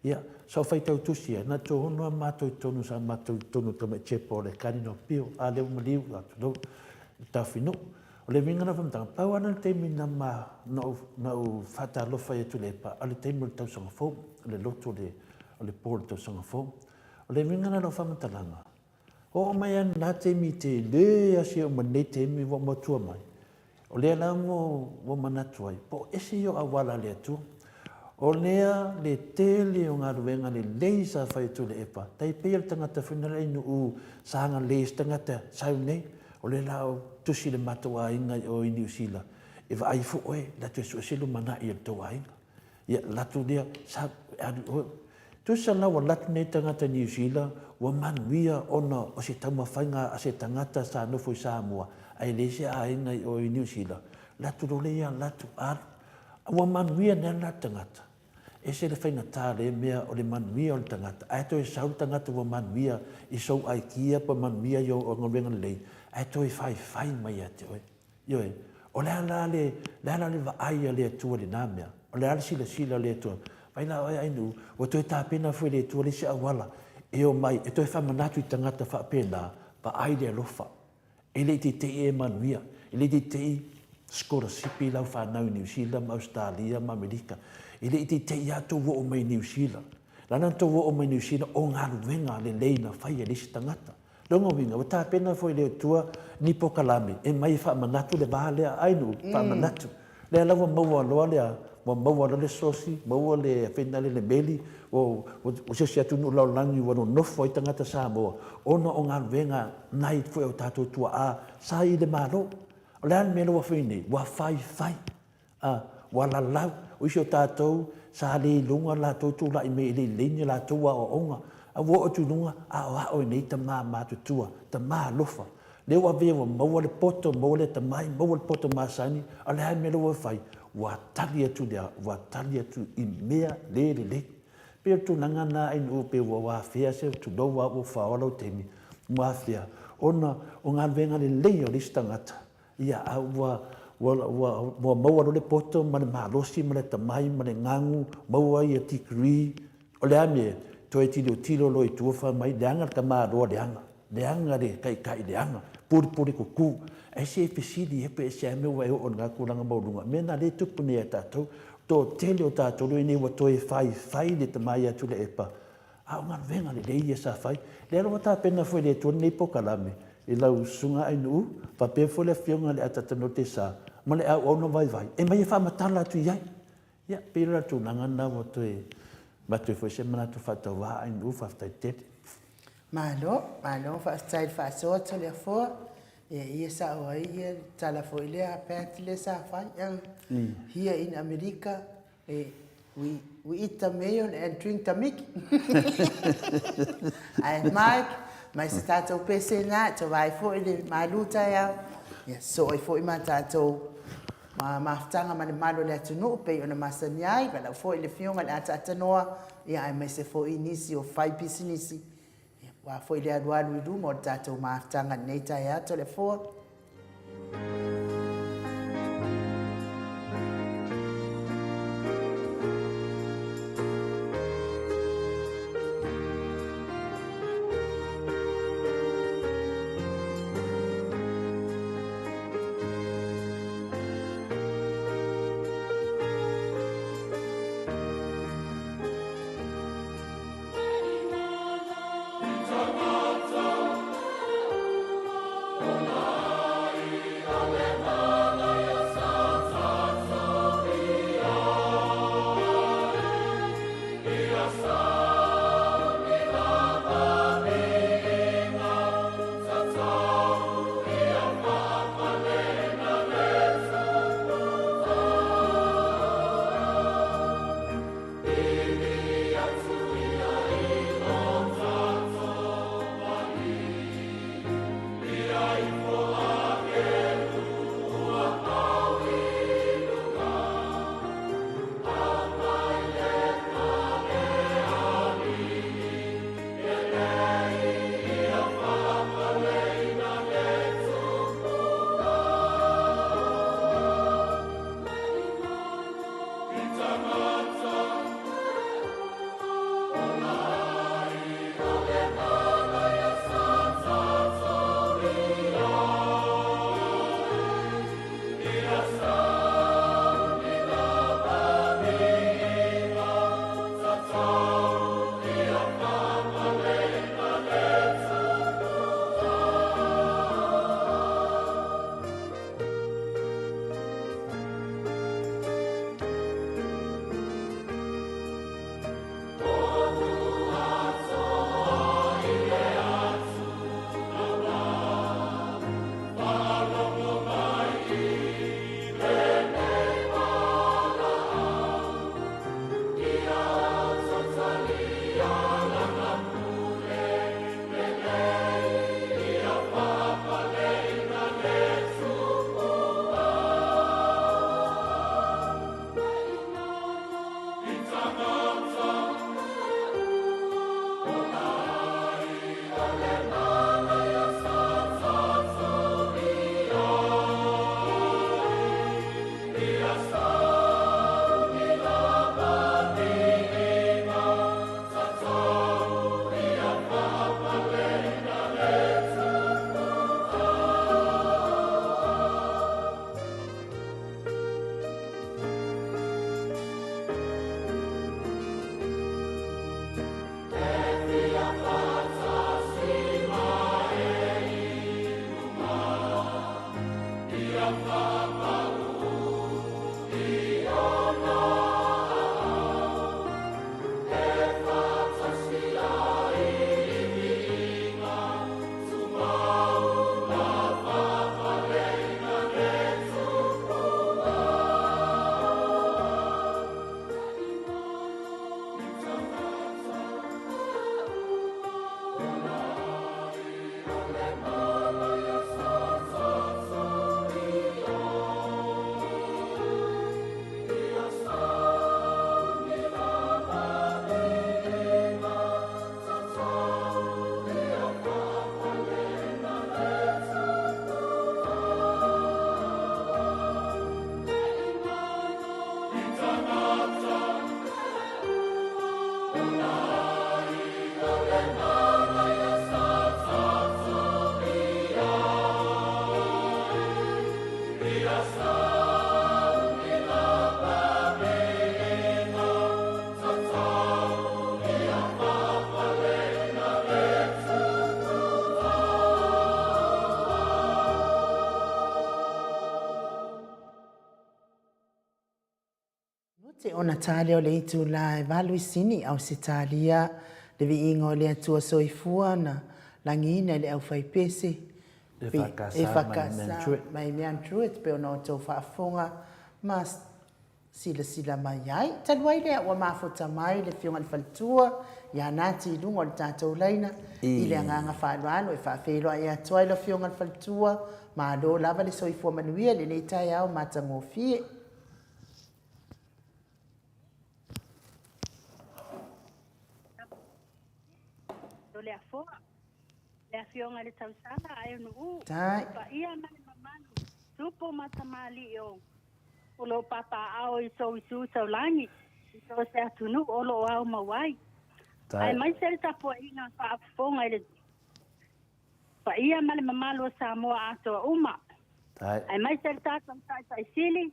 Ia, sa ou faitau tusi ai, na tohono lava matou i totonu, sa matou i totonu o tamai tsepa o le Katinali Pio, a lea ua maliu, tulou, le Taofinuu. O le uiga o lau faamatalaga, pau lava lena o le taimi na ma, na ou, na ou faatalofa ai ia Tuilaepa, o le taimi o le tausaga fou, o le lotu o le, o le po o le tausaga fou. O le uiga lena o lau faamatalaga, Oo mai lava i lena taimi tele a si ou ma lenei taimi ua ou matua mai, o lea la ua manatu ai, po o ese ia o auala a le Atua. O lea le tele o galuega lelei sa fai e Tuilaepa, tai pei o le tagata foi lena i Nuu sa agalelei ai se tagata sau nei, o lea la o tusi le matou aiga i o i Niu Sila, e vaai ifo oe, latou e sue se lumanai o le tou aiga. Ia, latou lea, sa alu i o. Tusa la ua latu nei tagata Niu Sila, ua manuia ona o se taumafaiga a se tagata sa nofo i Samoa, ae leai se aiga i o i Niu Sila. Latu loa lea ia latu alu. Ua manuia nei la tagata. Ese le faigata lea mea o le manuia o le tagata, ae toe sau le tagata ua manuia i sou aikia pe manuia i ou galuega lelei, ae toe faifai mai ia te oe. Ioe. O le a la le, le a la le vaai a le Atua i lena mea? O le a le silasila a le Atua? Vaai la oe Ainuu, ua toe tapena foi e le Atua le isi auala e omai e toe faamanatu i tagata faapena, vaai le alofa. E le i teitei e manuia, e le i teitei sikolasipi i lau fanau i Niu Sila ma Ausetalia ma Amerika. E le i teitei lava tou oo mai i Niu Sila. Lana na tou oo mai Niu Sila o galuega lelei na fai e le isi tagata. Lona uiga, ua tapena foi e le Atua ni polokalame e mai e faamanatu le va lea, ai nuu, faamanatu. Lea la ua maua loa le a? Ua maua loa le sosi, maua le afena lea le meli, ua se isi atunuu lalolagi ua nonofo ai tagata Samoa ona o galuega nai foi a o tatou tuaa sa i le Malo. O le a le mea lea ua fai nei? Ua faifai. A, ua lalau. O isi o tatou sa le i luga latou tulai mai e le i lelei ni latou aoaoga. A ua oo atu i luga, aoao e nei tama matutua, tama alofa. Lea ua avea ua maua le poto, maua le atamai, maua le poto masani, a o le a le mea lea ua fai? Ua tali atu le a? Ua tali atu i mea le lelei. Pei o le tulaga lena ainuu pei ua afea se, tulou lava ua faoa lau taimi, ua afea ona o galuega lelei a le isi tagata Ia, a ua, ua, ua, ua maua loa le poto ma le malosi ma le atamai ma le gagu, maua ia degree, o le a mea? Toe tilotilo loa i tua fai mai, leaga le tamaloa leaga, leaga le taitai leaga, pulipuli kuku. Ae se i fesili ea pe se a mea ua e oo i lena tulaga maualuga? Mea na lea e tupu nei ia tatou. Toatele o tatou lea ua toe faifai le tama ia Tuilaepa A o galuega lelei ia sa fai. Lea la ua tapena foi e le Atua lenei polokalame i lau Susuga Ainuu faapea foi le Afioga i le Atatanote Sa ma le auauna vaivai e aumai e faamatala atu i ai. Ia, pei o le tulaga lena ua toe avatu ai foi se manatu faatauvaa Ainuu, faafetai tele. Malo, malo faafetai i le faasoa Toleafoa. Ia, ia sao ai ia le tala foi lea a Pat lea sa fai, here in America We, we eat the mayo and drink the milk. Ae Mike, mai se tātou pese nā, te wai foi le malu taeao. Ia, so ai foi ma tātou ma mafutaga ma le malo le atunuu pei ona masani ai, walau foi le fioga le ataatanoa, ia ae mai se foi nisi o fai pisinisi. Ia, wā foi le alualu i luma o le tātou mafutaga nei taeao, Toleafoa. Te ona tale o le itulā e valuisini Ausetalia, le viiga o le Atua Soifua na lagiina i le aufaipese EFKS mai Mount Druitt pei ona outou faafofoga ma silasila mai ai. Talu ai lea ua mafuta mai le Afioga i le Faletua ia Nati i luga o le tatou laina i le agaga faaaloalo e faafeiloai atu ai le Afioga i le Faletua, malo lava le soifua manuia i lenei taeao matagofie. Toleafoa, le Afioga i le Tausala a Eunu'u, Tai. le paia ma le mamalu, tupu ma tamalii o o lo o papaaao i so itu taulagi, i so o se atunuu o lo o ao mau ai. Tai. Aemaise le tapuaiga faafofoga i le paia ma le mamalu o Samoa atoa uma, Tai. aemaise le tatou Taitai Sili,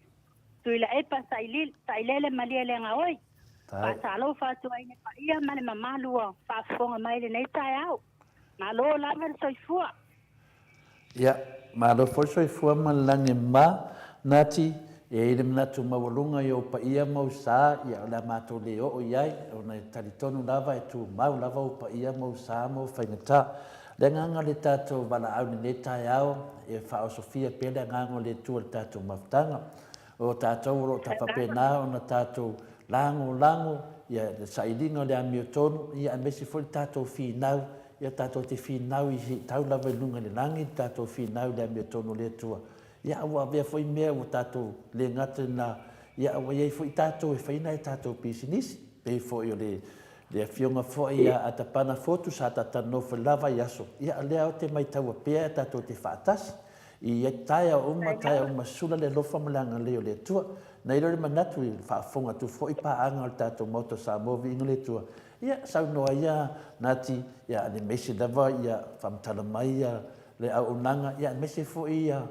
Tuilaepa Sailili, Sailele Malielegaoi. Tai. Faatalofa atu ai i le paia ma le mamalu o faafofoga mai i lenei taeao. Malo lava le soifua. Ia, malo foi le soifua ma le lagi e mama, Nati, e i ai le manatu maualuga i ou paia ma ou sa, ia o le a matou le oo i ai, ona e talitonu lava e tumau lava ou paia ma ou sa ma ou faigata. O le agaga o le tatou valaau i lenei taeao, e faaosofia pea le agaga o le Atua i le tatou mafutaga. O tatou o lo o ta faapena ona tatou lagolago ia le sailiga o le amiotonu, ia aemaise foi le tatou finau, ia tatou te finau i tau lava i luga i le lagi le tatou finau i le amiotonu o le Atua. Ia a ua avea foi mea ua tatou le gata i lena, ia a ua i ai foi tatou e fai nai a tatou pisinisi, pei foi o le le afioga foi ia Atapana Fotu sa ta talanoa foi lava i aso, ia a lea ou te maitaua pea tatou te faatasi i ia taeao uma, taeao uma sula le alofa ma le agalelei o le Atua. Na i ai lea o le manatu i le faafofoga atu foi paaga o le tatou Maota o Samoa viiga le Atua, ia saunoa ia Nati, ia aemaise lava ia faamatala mai ia le auaunaga, ia aemaise foi ia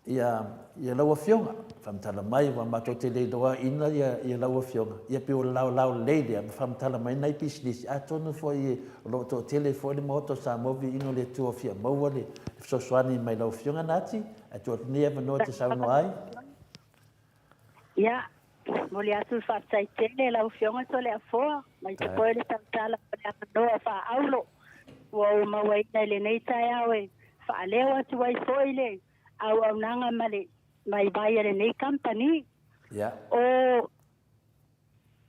ia ia lau Afioga, faamatala mai aua matou te le iloaina ia ia lau Afioga, ia pei o le laolao lelei lea ma faamatala mai nai pisinisi, atonu foi o lo o toatele foi le Maota o Samoa viiga o le Atua o fia maua le fesoasoani mai lau Afioga Nati, ae tuu atu lenei avanoa e te saunoa ai. Ia, momoli atu le faafetai tele i lau Afioga Toleafoa, aemaise foi le tautala o le avanoa faaauro ua ou mauaina i lenei taeao e faaleo atu ai foi le auaunaga ma le vaivai a lenei kamupani. Ia. O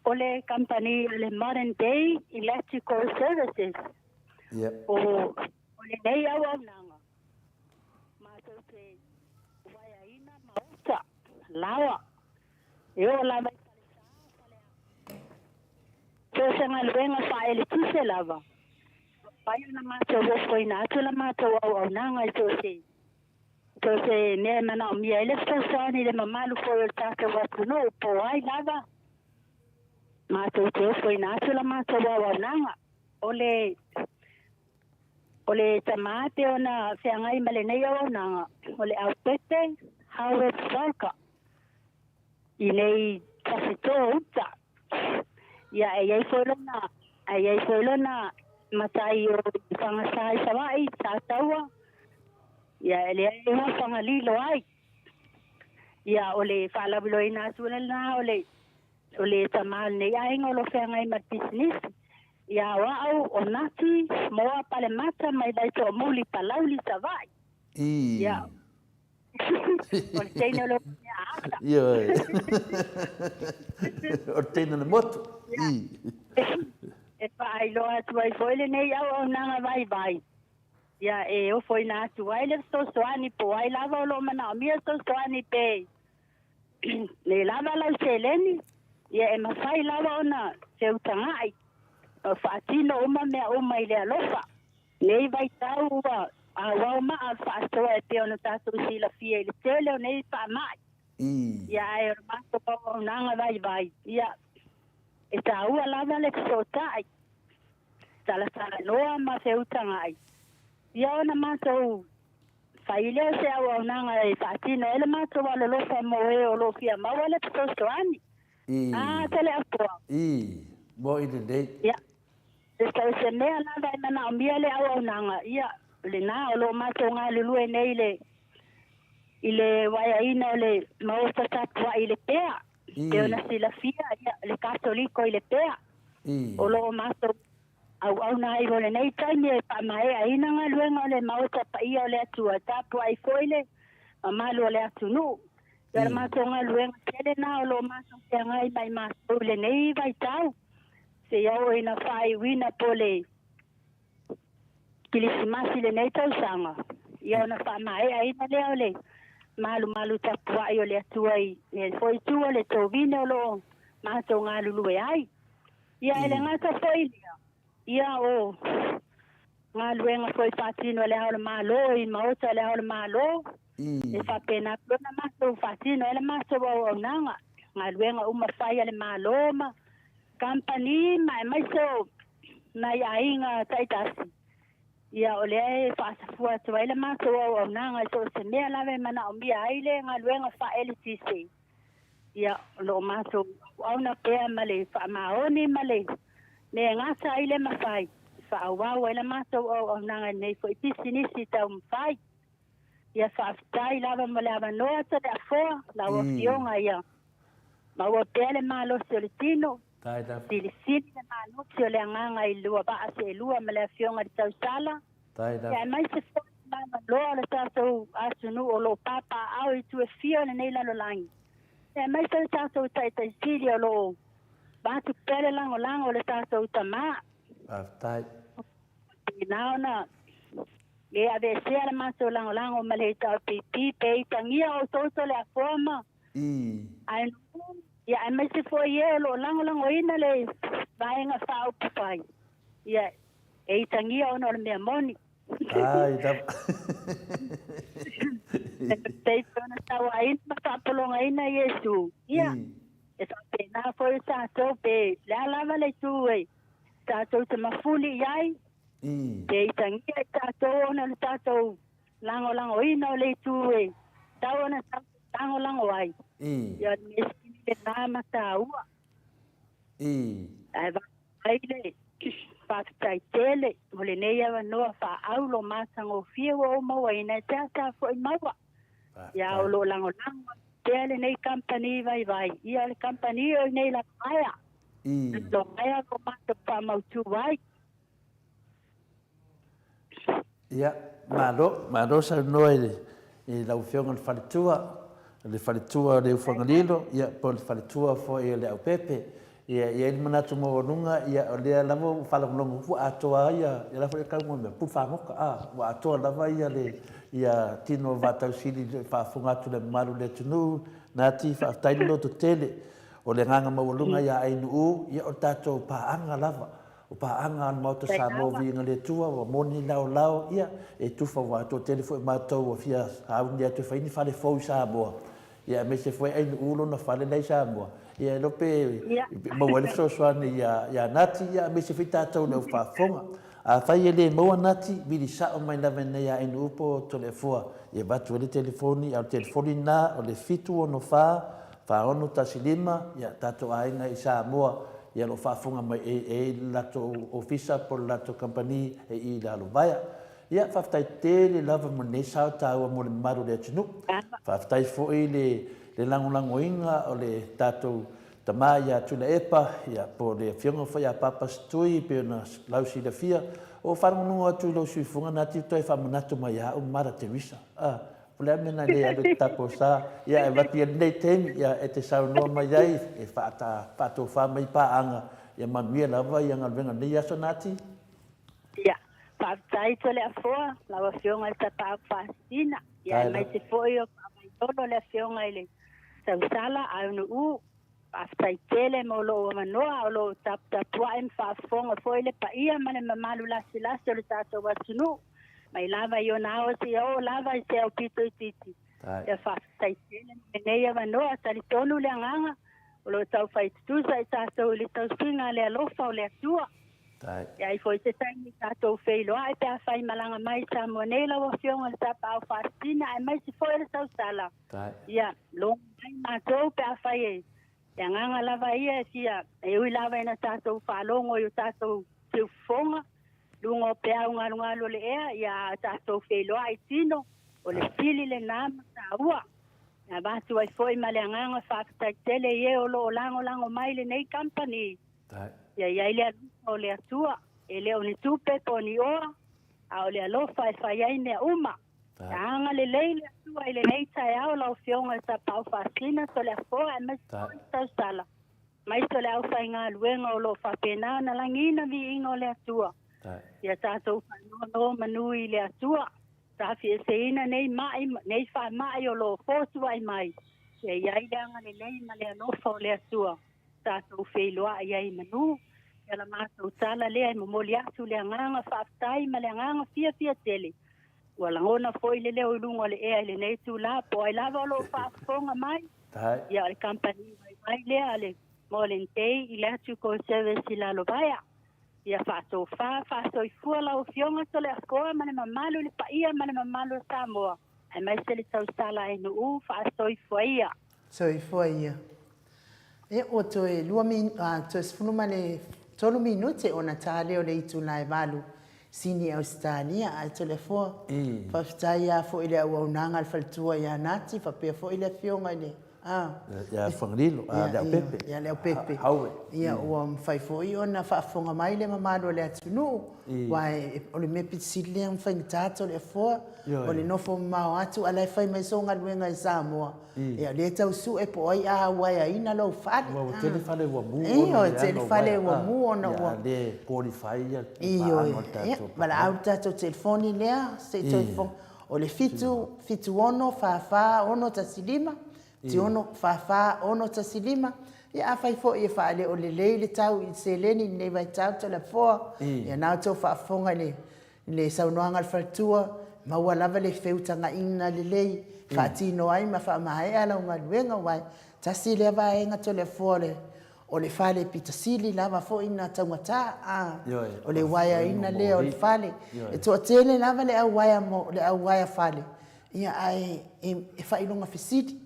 o le kamupani a le Modern Day Electrical Services. Ia. O o lenei auaunaga, matou te uaeaina maota, laoa, e oo lava i Falesa, Faleaana. So o se galuega faaeletise lava, ua mafai ona matou ofoina atu la matou auaunaga i so o se so o se mea e manaomia ai le fesoasoani i le mamalu foi o le tatou atunuu po o ai lava, matou te ofoina atu la matou auaunaga. O le O le tama pei ona feagai ma lenei auaunaga, o le Aupepe Howard Walker i nei Tafito uta. Ia, e i ai foi lona, e i ai foi lona matai o Fagasa i Savaii, Sataua, ia, e leai ua Fagalilo ai. Ia, o le faalauiloaina atu lena o le O le tama o lenei aiga o lo o feagai ma le pisinisi. Ia o au o Nati Moa Palemata mai Vaitoomuli Palauli Savaii. I. Ia o le teine o lo mea ata. Ioe. O le teine o le motu. I. E faailoa atu ai foi lenei auaunaga vaivai. Ia, e ofoina atu ai le fesoasoani po o ai lava o lo o manaomia fesoasoani pe le lava lau seleni, ia e mafai lava ona feutaga'i ma faatino uma mea uma i le alofa. Nei vaitau ua auau maa o le faasoa e pei ona tatou silafia i le tele o nei faamai. Ia ae o le matou auaunaga vaivai, ia e taua lava le fesootai, talatalanoa ma feutaga'i, ia ona matou fai lea o se auaunaga e faatino ai le matou alolofa mo e o lo o fia maua le fesoasoani. A, Toleafoa. I, mo'i lelei. Ia, so se mea lava e manaomia le auaunaga, ia, lena o lo o matou galulue nei i le i le uaeaina o le Maota Tapuai i Lepea, pei ona silafia, ia, le Katoliko i Lepea, o lo o matou auauna ai mo lenei taimi e faamaeaina galuega o le Maota Paia o le Atua, e tapuai foi le mamalu o le atunuu. Ia, o le matou galuega tele lena o lo o matou feagai ma i matou i lenei vaitau, seia oo ina faaiuina po o le Kilisimasi i lenei tausaga, ia ona faamaeaina lea o le malumalu tapuai o le Atua i le foi itu o le tovine o lo o matou galulue ai. Ia e le gata foi i lea, ia o galuega foi faatino a Le Ao o le Malo i Maota o Le Ao o le Malo, e faapena foi ona matou faatino ai le matou auaunaga, galuega uma fai a le Malo ma kamupani ma aemaise o nai aiga taitasi, ia o lea e faasafua atu ai le matou auaunaga i so o se mea lava e manaomia ai le galuega faa-eletise, ia o lo o matou auauna pea ma le faamaoni ma le mea e gata ai le mafai, e faaauau ai le matou auaunaga i lenei foi pisinisi taumafai. Ia faafetai lava mo le avanoa Toleafoa, lau Afioga ia maua pea le malosi o le tino, silisili le malosi o le agaga i lua vaa seelua ma le Afioga i le Tausala, ia aemaise foi le maloloa o le tatou atunuu o lo o papaaao i itu e fia o lenei lalolagi, ia aemaise le tatou Taitai Sili o lo o avatu pea le lagolago o le tatou Tama. Faafetai. Faapena ona le aveesea le matou lagolago ma le HRPP pe itagia outou Toleafoa ma Aenuku, ia aemaise foi e o lo o lagolagoina le Vaega Faaupufai, ia e itagia ona o le mea moni. Ai lava. E pei foi ona sauaina ma faapologaina Iesu, ia e faapena foi o tatou pe le a lava le itu e tatou te mafuli i ai, pe itagia i tatou ona o le tatou lagolagoina o le itu e tatau ona tatou lagolago ai. Ia o le mea sili lena ma taua. Ae vaai le faafetai tele mo lenei avanoa faaulo matagofie ua ou mauaina e teatea foi maua. Ia o lo o lagolago pea lenei kamupani vaivai. Ia o le kamupani o i nei Lalovaea. Lalovaea o lo o matou faamautu ai. Ia, malo, malo saunoa i, i lau Afioga i le Faletua, le Faletua o le Ufagalilo, ia, po o le Faletua foi o le Aupepe. Ia, e i ai le manatu maualuga, ia, o lea lava ua faalogologo atu ua atoa ia, ia la foi e tau mo mea, pulu fagota, a, ua atoa lava ia le, ia tino vaatausili i le faafofoga atu i le mamalu o le atunuu. Nati, faafetai le lototele. O le agaga maualuga ia Ainuu, ia, o le tatou paaga lava. O paaga a le Maota Samoa Viiga le Atua ua moni laolao ia e tufa ua toatele foi matou ua fia sauni atu e fai ni fale fou i Samoa ia aemaise foi Ainuu lona fale la i Samoa ia e iloa pe maua ai le fesoasoani ia ia Nati ia aemaise foi tatou le au faafofoga. Afai e le maua Nati, vili sao mai lava i inei ia Ainuu po o Toleafoa ia avatu ai le telefoni a o le telefoni lena o le 764 4615 ia tatou aiga i Samoa Ia o lo o faafofoga mai e i le latou ofisa po o le latou kamupani e i Lalovaea. Ia, faafetai tele lava mo lenei sao taua mo le mamalu o le atunuu. Faafetai foi le le lagolagoina o le tatou tama ia Tuilaepa, ia, po o le afioga foi ia Papa Setui pei ona lau silafia. Ua ou faalogologo atu i lou suifuga na tiu toe faamanatu mai ia au Mara Teresa. Ah, O le a le mea lena e le alu e te tapo sa, ia e avatu ia lenei taimi, ia e te saunoa mai ai e faatofa mai paaga, ia manuia lava ia galuega o lenei aso Nati. Ia, Faafetai Toleafoa, lau Afioga i le Tapaau Faasisina, ia aemaise foi o Faavailolo le Afioga i le Tausala Aunuu. Faafetai tele mo lou avanoa o lo o taputapuai ma faafofoga foi le paia ma le mamalu lasilasi o le tatou atunuu, mai lava i ona ao seia oo lava i se aupito itiiti. Ia faafetai tele mo lenei avanoa. Talitonu le agaga o lo o taufai tutusa i tatou i le tausiga a le alofa o le Atua. E ai foi se taimi tatou feiloai pe afai malaga mai i Samoa nei lau Afioga i le Tapaau Faasisina aemaise foi o le tausala. Ia, logo mai matou pe afai e le agaga lava ia e fia, e ui lava ina tatou faalogo i o tatou siufofoga, luga o peau galugalu o le ea, ia a tatou feiloai i tino, o le sili lena ma taua. E avatu ai foi ma le agaga faafetai tele i e o lo o lagolago mai i lenei kamupani. Ia i ai le alofa o le Atua, e le o ni tupe po o ni oa, a o le alofa e fai ai mea uma. Ia agalelei le Atua i lenei taeao lau Afioga i le Tapaau Faasina, Toleafoa aemaise foi le tausala, aemaise o le aufaigaluega o lo o faapena ona lagiina viiga o le Atua. Ia tatou faanonomanu i le Atua, taafieseina nei mai, nei faamai o lo o fotuai mai, ia i ai le agalelei ma le alofa o le Atua. Tatou feiloai ai i manu. Ia la matou tala lea e momoli atu le agaga faafetai ma le agaga fiafia tele. Ua lagona foi le leo i luga o le ea i lenei itula, po o ai lava o lo o faafofoga mai. Ia o le kamupani vaivai lea a le Modern Day Electrical Service i Lalovaea. Ia faatofa, faasoifua lau Afioga Toleafoa ma le mamalu i le paia ma le mamalu o Samoa, aemaise le tausala NU, faasoifua ia. Soifua ia. Ia, ua toe lua mi, a, toe 13 minute ona ta lea o le itula e 8 Sini Ausetalia, ae Toleafoa, faafetai lava foi i le auaunaga a le faletua ia Nati faapea foi le afioga i le, a. Ia Fagalilo, a Leaupepe. Ia Leaupepe. Haue. Ia, ua mafai foi ona faafofoga mai le mamalu o le atunuu, aua o le mea pito sili lea ona faigata Toleafoa, o le nofo mamao atu a o la e fai mai sou galuega i Samoa. Ia, o lea e tau sue po o ai a uaeaina lou fale. Ua ua tele fale ua mu ona ua tele fale ua mu ona ua. Ia, le qualify ia paano o le tatou. Valaau le tatou telefoni lea, se i toe fofoga. O le 7 7 6 4 4 6 1 5, 7 6 4 4 6 1 5. Ia, afai foi e faaleo lelei le tau i seleni i lenei vaitau Toleafoa, ia na outou faafofoga i le saunoaga a le faletua, maua lava le feutagaiga lelei, faatino ai ma faamaea lau galuega, aua e tasi lea vaega Toleafoa o le fale pito sili lava foi na taugata, a, o le uaeaina lea o le fale. E toatele lava le au uaea mo le au uaea fale, ia ae e faailoga fesili.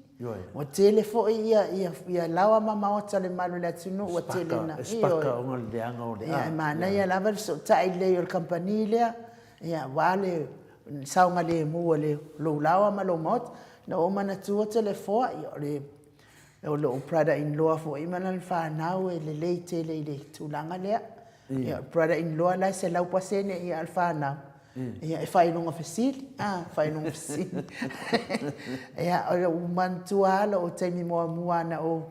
Ua tele foi ia laoa ma maota o le malu o le atunuu ua tele ina, ioe. Ia e manaia lava le fesootai lelei o le kamupani lea, ia aua le saogalemu o lou laoa ma lou maota. Na ou manatua Toleafoa, ia o le o lou brother in law foi ma lana fanau e lelei tele i le tulaga lea. Ia, brother in law la e 100% ia a le fanau. Ia, e faailoga fesili, a, faailoga fesili. Ia, o lou manatua lava lou taimi muamua na ou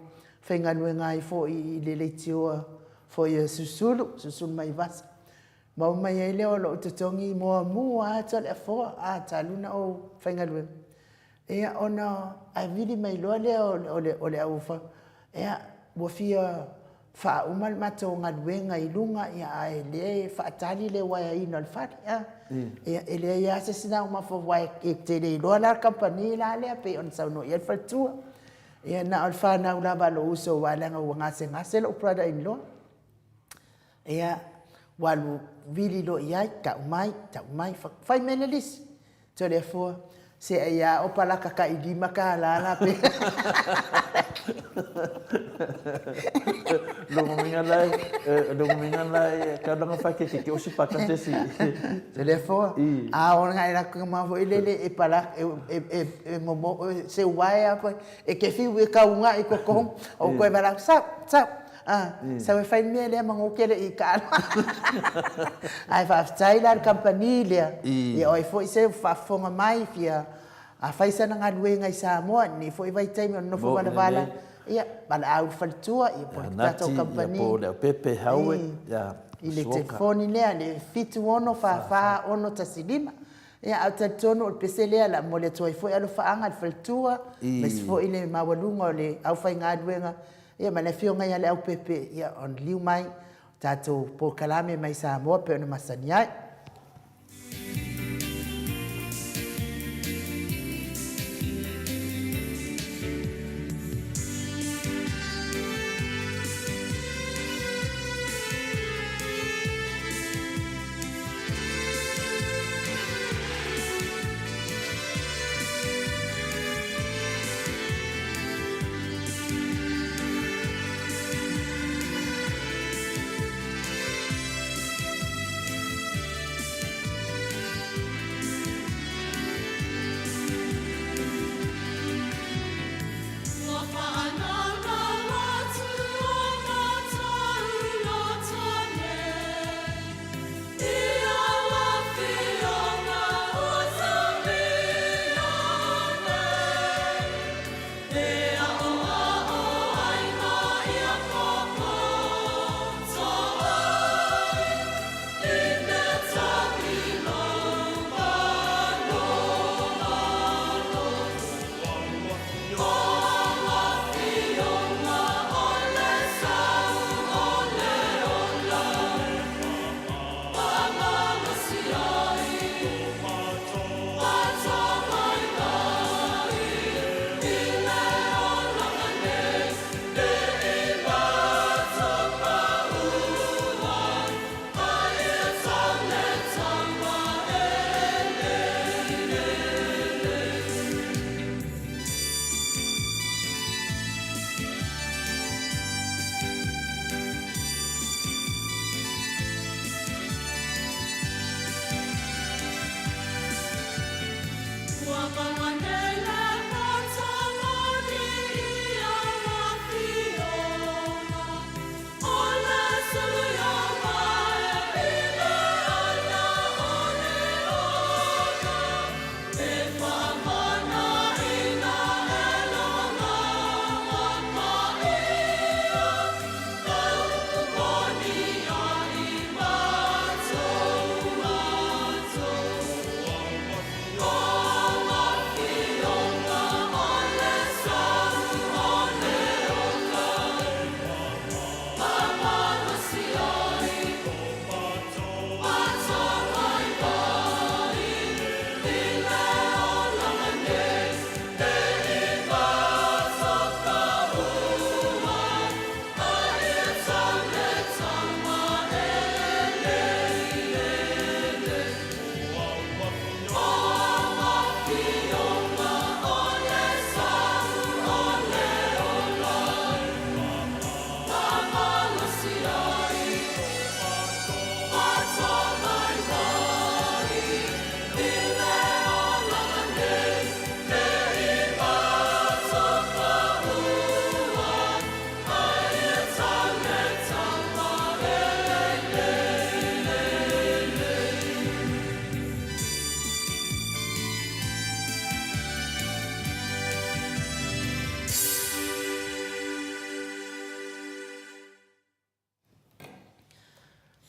faigaluega ai foi i le leitioa foi a Susulu, Susulu Maivasa. Maua mai ai lea o lou totogi muamua lava Toleafoa, a, talu ona ou faigaluega. Ia, ona ae vili mai loa lea o le, o le au ia, ua fia faauma le matou galuega i luga, ia, ae lea e faatali le uaeaina o le fale, a. Ia, e leai lava se isi na mafa, aua e te le iloa la le kamupani la lea pei ona saunoa i ai le faletua. Ia, na o le fanau lava a lou uso, aua leaga ua gasegase lou brother in law. Ia, ua alu vili loa i ai, tau mai, tau mai, fai mai le lisi. Toleafoa, se ai a o palaka kai $5 la pe. Longo minga lai, longo minga lai, ka langa fa ke ke osi paka se si. Toleafoa, a o ngai la ka ma foi lele e palaka e e e momo se uae a e ke fiu e kaunga i kokong o koe vala sa sa A, sau e fai le mea lea ma gokele i ka alo. Ae faafetai la le kamupani lea, ia o ai foi se faafofoga mai fia a fai sana galuega i Samoa i lenei foi vaitaimi o le nofo valavala, ia, valaau i le faletua, ia po o le tatou kamupani. Ia po o Leaupepe, Haue, ia. I le telefoni lea, le 7644615. Ia, ae ou te talitonu o le pese lea o le a momoli atu ai foi alofaaga i le faletua, aemaise foi le maualuga o le aufaigaluega, ia ma le afioga ia Leaupepe, ia, ona liliu mai o tatou polokalame mai Samoa e pei ona masani ai.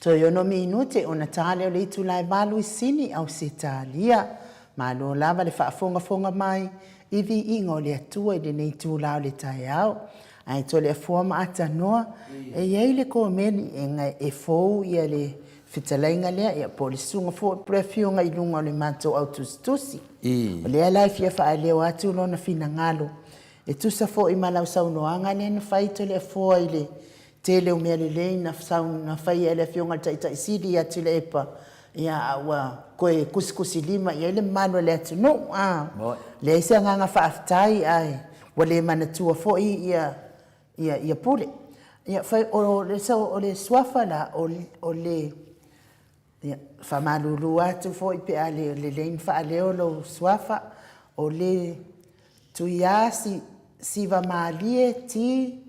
Toe ono minute ona ta lea o le itula e 8 i Sini, Ausetalia. Malo lava le faafogafoga mai i viiga o le Atua i lenei itula o le taeao. Ae Toleafoa ma Atanoa, e i ai le komeni e fou ia le fetalaiga lea, ia po o le susuga foi po o le afioga i luga o le matou au tusitusi. O lea la e fia faaleo atu lona finagalo e tusa foi ma lau saunoaga lea na fai Toleafoa i le tele o mea lelei na na faia e le Afioga i le Taitai Sili ia Tuilaepa, ia a ua toe kusikusilima i ai le mamalu o le atunuu. A, leai se agaga faafetai ae ua le manatua foi ia ia ia Pule. Ia fai o le o le suafa la o o le ia faamalulu atu foi pe a le lelei ona faaleo lou suafa o le Tuiasi Sivamalie T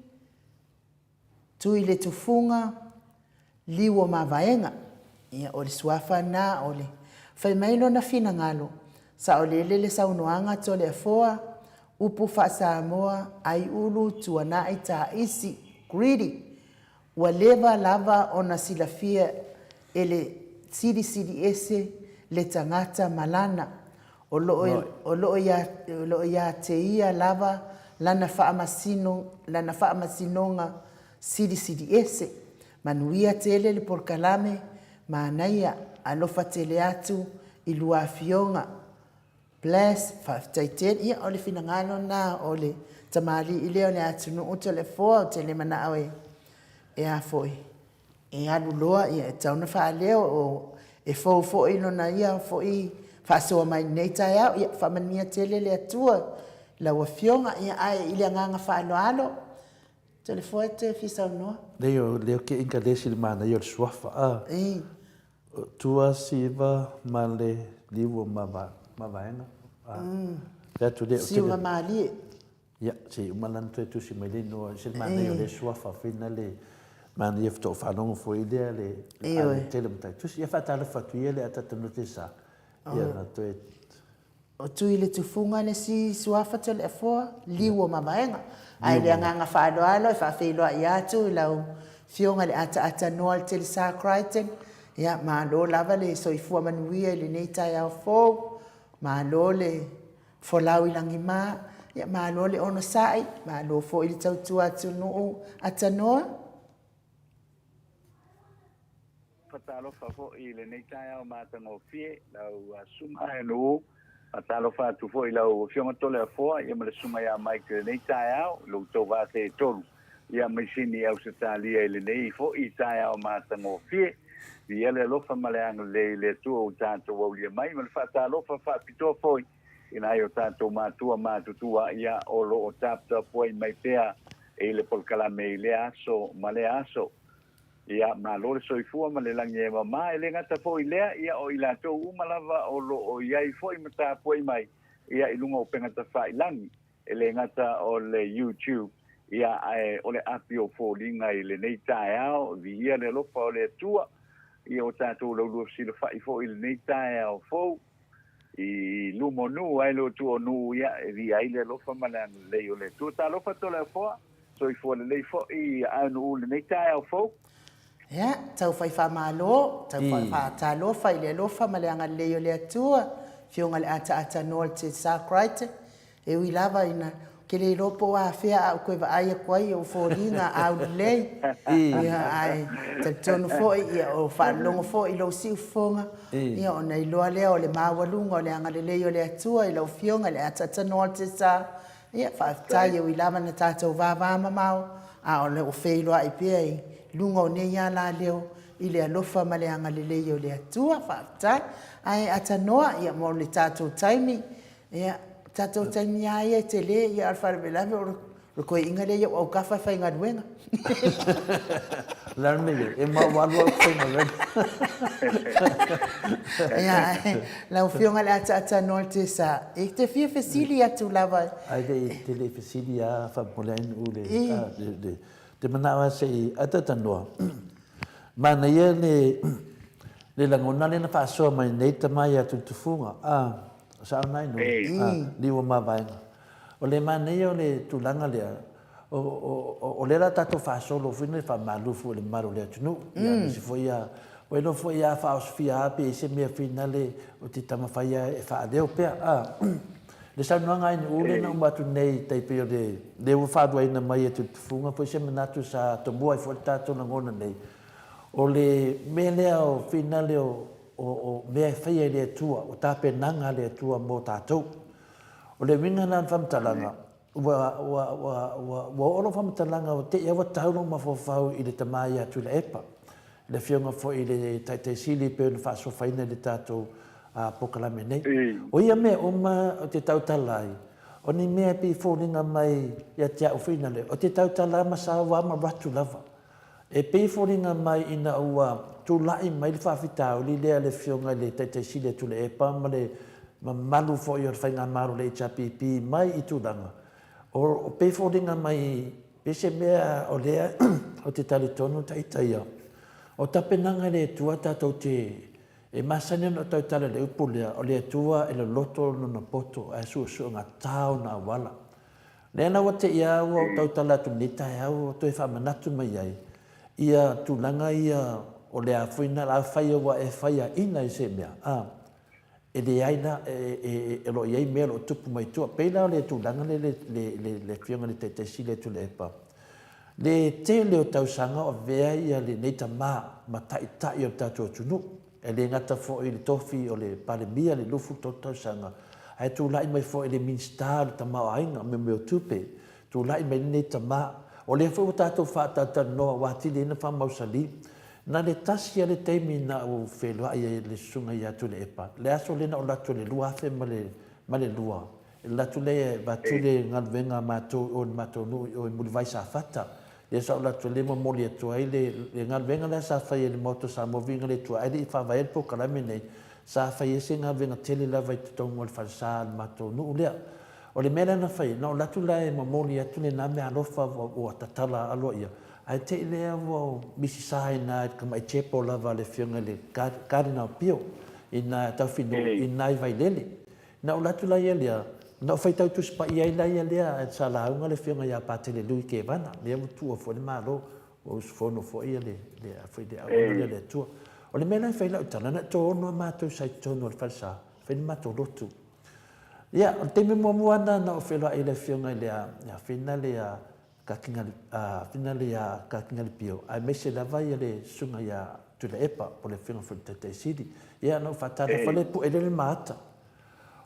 Tuiletufuga, liu o mavaega. Ia, o le suafa lena o le. Fai mai lona finagalo, saolele le saunoaga Toleafoa, upu faa-Samoa, aiulu, tuanai, taisi, greedy. Ua leva lava ona silafia e le Silisili Ese le tagata ma lana, o lo o ia te ia lava lana faamasinoga Silisili Ese. Manuia tele le polokalame, manaia, alofa tele atu i lua afioga. Bless, faafetai tele. Ia, o le finagalo lena o le tamalii lea o le atunuu Toleafoa, ou te le manao e, e a foi, e alu loa, ia, e tatau ona faaleo, o, e fou foi lona ia foi faasoa mai i lenei taeao. Ia, faamanuia tele le Atua i lau Afioga, ia, ae i le agaga faaaloalo, Toleafoa e te fia saunoa? Leai, o lea ou te ingalesi i le manaia o le suafa, a. Ī. Tua Siva ma le liu o Mavaega. Fai atu lea. Siuga malie. Ia, se i uma la ona toe tusi mai le inoa, e ese le manaia o lea suafa foi na le manaia faatoa ou faalogo foi lea le le tele o matai tusi. Ia faatalofa atu ia le ataata no te sa. Ia na toe O Tuiletufuga le isi suafa Toleafoa, liu o Mavaega. Ae i le agaga faaaloalo e faafeiloai atu i lau Afioga i le ataata noa o le Telesa Crichton, ia malo lava le soifua manuia i lenei taeao fou, malo le folau i lagima, ia malo le onosai, malo foi le tautua atunuu atanoa. Faatalofa foi i lenei taeao matagofie lau Susuga Aeanuu. Faatalofa atu foi i lau Afioga Toleafoa ia ma le Susuga ia Mike i lenei taeao i lo outou vaa seetolu ia mai Sini i Ausetalia i lenei foi taeao matagofie. Viia le alofa ma le agalelei i le Atua ua tatou aulia mai ma le faatalofa faapitoa foi i nai o tatou matua matutua ia o lo o taputapuai mai pea i le polokalame i lea aso ma lea aso. Ia, malo le soifua ma le lagi e mama. E le gata foi i lea, ia, o i latou uma lava o lo o i ai foi ma tapuai mai, ia, i luga o upega tafailagi, e le gata o le YouTube, ia, ae o le api o foliga i lenei taeao. Viia le alofa o le Atua, ia, ua tatou laulua fesilafai foi i lenei taeao fou. I luma o nuu ae le o tua o nuu, ia, e viia ai le alofa ma le agalelei o le Atua. Talofa Toleafoa, soifua lelei foi Aeanuu i lenei taeao fou. Ia, tau fai faamalo, tau faatalofa i le alofa ma le agalelei o le Atua, Afioga i le Ataata Noa le Tesa Crichton, E ui lava ina ou te le iloa po o afea a ou toe vaai atu ai i ou foliga aulelei, ia, ae talitonu foi ia, o faalogo foi i lou siufofoga, ia, ona iloa lea o le maualuga o le agalelei o le Atua i lau Afioga i le ataatanoa o le Tesa. Ia, faafetai e ui lava ina tatou vavamamao, a o lo o feiloai pea i luga o nei alaleo i le alofa ma le agalelei o le Atua. Faafetai. Ae atanoa, ia, mo le tatou taimi, Ia, tatou taimi lava ia e tele, ia, a o le faalavelave o le toeaina lea i ou autafa e faigaluega. O le a le mea i ai? E mau alu au faigaluega. Ia, ae lau Afioga i le ataatanoa o le TSA, e te fia fesili atu lava. Ae le i, te le i fesili lava faamolemole ai le, le, te manao lava se i ataatanoa. Manaia le, le lagona lea na faasoa mai nei tama ia Tutufuga, a. O sao na ino, a, liu o mavaega. O le manaia o le tulaga lea, o, o, o lea la tatou faasolo foi le faamalu foi le mamalu o le atunuu. Ia, aemaise foi ia, ua iloa foi a faaosofia lava pe i ai se mea finale o te taumafai lava e faaleo pea, a. Le saunoaga a Ainuu lea na uma atu nei tai pei o le, lea ua faaluaina mai e Tutufuga foi se manatu sa tomua ai foi le tatou lagona nei, o le mea lea o finale o, o mea e faia e le Atua, o tapenaga a le Atua mo tatou. O le uiga la o le faamatalaga, ua, ua, ua, ua, ua oo lou faamatalaga ua te i lava ua tau lou mafaufau i le tama ia Tuilaepa, le afioga foi i le Taitai Sili e pei ona faasofaina i le tatou polokalame nei. O ia mea uma ou te tautala ai, o ni mea e pei e foliga mai ia te au foi nale, ou te tautala ma saua ma alu atu lava. E pei e foliga mai ina ua tulai mai le faafitauli lea a le Afioga i le Taitai Sili a Tuilaepa ma le mamalu foi o le Faigamalo o le HRPP mai i tulaga o pei e foliga mai pei se mea o lea ou te talitonu ita ia, o tapenaga e le Atua tatou te e masani ona ou tautala i le upu lea, o le Atua e loloto lona poto ae suesuegata ona auala. Lea la ua te i a ua ou tautala atu i lenei taeao ua toe faamanatu mai ai, Ia tulaga ia o le a foi na afai ua e faiaina i se mea, a, e leai la, e, e, o lo o i ai mea o lo o tupu mai tua. Pei la o le tulaga lea le, le, le, le Afioga i le Taitai Sili a Tuilaepa, le tele o tausaga o avea ia lenei tamā ma taitai o le tatou atunuu. E le gata foi i le tofi o le Palemia i le 23 tausaga, ae tulai mai foi i le Minisita o le Tamaoaiga ma mea o tupe, tulai mai lenei tama. O lea foi ua tatou faatalatalanoa ua atili ai ona faamausali. Na le tasi lava le taimi na ou feiloai ai i le Susuga ia Tuilaepa, le aso lea na ou alu atu i le 2002, e alu atu lea e avatu le galuega a matou i o i le matou nuu i o i Mulivai Safata. Lea sa ou alu atu ai lea e momoli atu ai le galuega lea sa fai e le Maota o Samoa Viiga i le Atua ae le i faavaea le polokalame lenei, sa fai ai se galuega tele lava i totonu o le falesa o le matou nuu lea. O le mea lea na fai, na ou alu atu la e momoli atu lena meaalofa ua tatala aloaia, ae te i lea ua misisa ai i ina i le tamai chapel lava a le Afioga i le Cardinal Pio i ina i Taufinuu i ina i Vailele. Na ou alu atu la ia lea, na ou faitau Tusi Paia ai la ia lea ae sa lauga le afioga ia Patele Lui Kevana, lea ua tuua foi le Malo, ua usufono foi ia le, le, foi le auauna lea a le Atua. O le mea la e fai lau tala, na toaono lava matou sa i totonu o le falesa, fai le matou lotu. Ia, o le taimi muamua lava lena na ou feiloai ai i le afioga i le, ia Fina le, ia Kakinale, ia Kakinalipio, aemaise lava ia le susuga ia Tuilaepa, po o le afioga foi i le Taitai Sili. Ia, na ou faatalofa lea, pue lea le maata.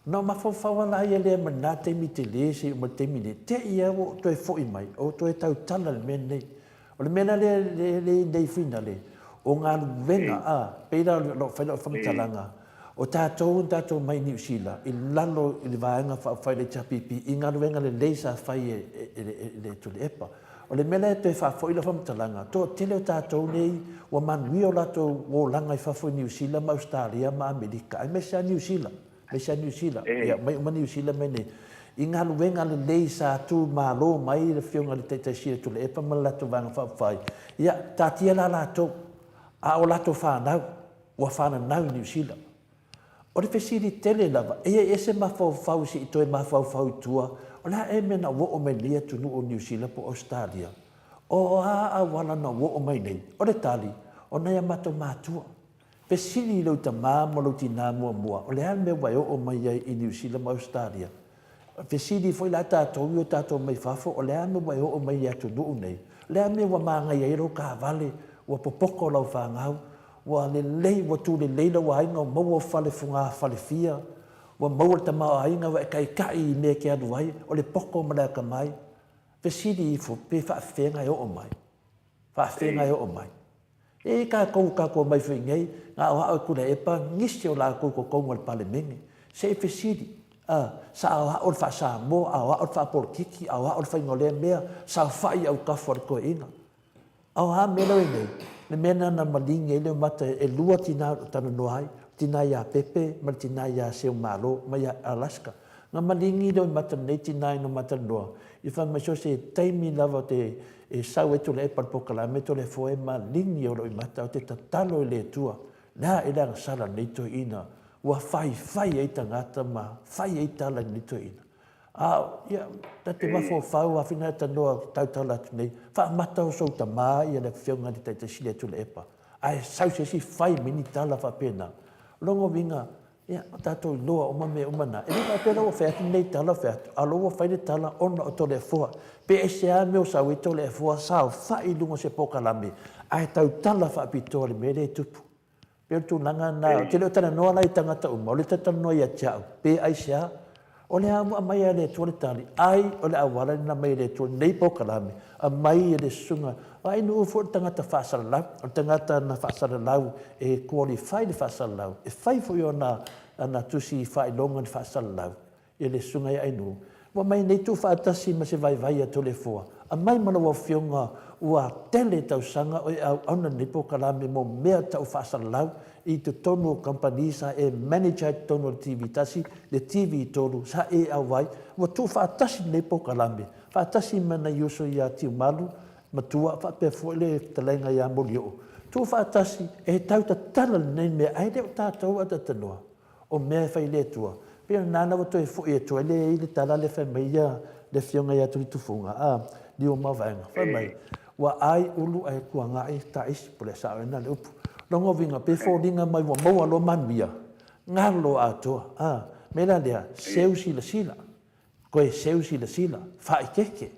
Na ou mafaufau lava la ia lea mai lena taimi tele seia oo mai i le taimi nei, te i lava ua ou toe foi mai, ou toe tautala i le mea lenei. O le mea la lea e i ai nei finale, o galuega, a, pei la o lo o fai lau faamatalaga, o tatou na tatou omai i Niu Sila i lalo i le Vaega Faaupufai a le HRPP i galuega lelei sa fai e le Tuilaepa. O le mea la e toe faafoi lau faamatalaga, toatele o tatou nei ua manuia o latou olaga i fafo i Niu Sila ma Ausetalia ma Amerika, aemaise lava Niu Sila. aemaise lava Niu Sila, ia aumai uma Niu Sila mai nei, i galuega lelei sa tu malo mai le Afioga i le Taitai Sili o Tuilaepa ma le latou Vaega Faaupufai, ia taatia la latou, a o latou fanau ua fananau i Niu Sila. O le fesili tele lava, e i ai ea se mafaufau se i toe mafaufau i tua, o le a ea mea na ua oo mai nei atunuu o Niu Sila po o Ausetalia? O a auala na ua oo mai nei? O le tali, o nai a matou matua. Fesili i lou tamā ma lou tinā muamua, o le a le mea ua e oo mai ai i Niu Sila ma Ausetalia? Fesili foi la tatou i o tatou mai fafo, o le a le mea ua e oo mai i le atunuu nei? O le a le mea ua manaia ai lou taavale, ua popoto lau fanau, ua lelei, ua tu lelei lou aiga, ua maua ou fale fogafale fia, ua maua le tamaoaiga, ua e taitai i mea e te alu ai, o le poto ma le atamai. Fesili ifo pe faafefea ona e oo mai? Faafefea ona e oo mai? E tatou tatou omai foi nei, na o a'o e Tuilaepa nisi o latou i totonu o le Palemene, se i fesili, a, sa o a'o le faa-Samoa, a o a'o le faapolokiki, a o a'o le faiga o lea mea, saofa'i i autafa o le toeaina. A o a mea la e i ai nei? Le mea lena na maligi ai Leomata e lua tina o lo o talanoa ai, o le tina ia Pepe ma le tina ia Seumalo mai Alaska. Na maligi Leomata lenei tina ina ma talanoa, i fai mai so se taimi lava o te e sau ai Tuilaepa i le polokalame Toleafoa e maligi o Loimata ou te tatalo i le Atua le a e le agasala lenei toeaina ua faifai ai tagata ma fai ai tala i lenei toeaina. A ia ta te mafaufau a fina tanoa tautala atu nei faamata o sou tama ia le afioga i le Taitai Sili a Tuilaepa ae sau se isi fai mai ni tala faapena. O lona uiga Ia, ua tatou iloa uma mea uma na. E le faapea la ua fai atu lenei tala fai atu, a o la ua fai le tala ona o Toleafoa. Pe aisea mea o sau ai Toleafoa saofai i luga o se polokalame ae tautala faapitoa i le mea lea e tupu. Pei o le tulaga lena, ou te le o talanoa la i tagata uma, o lea ou te talanoa ia te au, pe aisea. O lea ua aumai lava e le Atua le tali, ai o le auala lena aumai e le Atua lenei polokalame, aumai e le susuga, Ainuu foi o le tagata faasalalau, o le tagata na faasalalau e qualify le faasalalau, e fai foi ona ana tusi faailoga i le faasalalau, ia le susuga ia Ainuu, ua aumai nei tuufaatasi ma se vaivai ia Toleafoa, aumai ma lau afioga ua tele tausaga o e auauna i lenei polokalame mo mea tau faasalalau i totonu o kamupani sa e manage ai totonu o le TV 1, le TV 3 sa e auai, ua tuufaatasi lenei polokalame, faatasi ma nai uso ia Tiumalu Matua faapea foi le fetalaiga ia Molioo, tuufaatasi e tau tatala lenei mea ae le o tatou a tatanoa o mea e fai e le Atua. Pei o lena la ua toe foi atu ai le i le tala lea fai mai ia le afioga ia Tulitufuga, a, Liuamavaega, fai mai, Ua ai ulu ae kuagaʻi taisi po le sao ena le upu. Logo uiga pe foliga mai ua maua loa manuia, galo atoa, a mea la lea, seu silasila, toe seu silasila, faaikeke,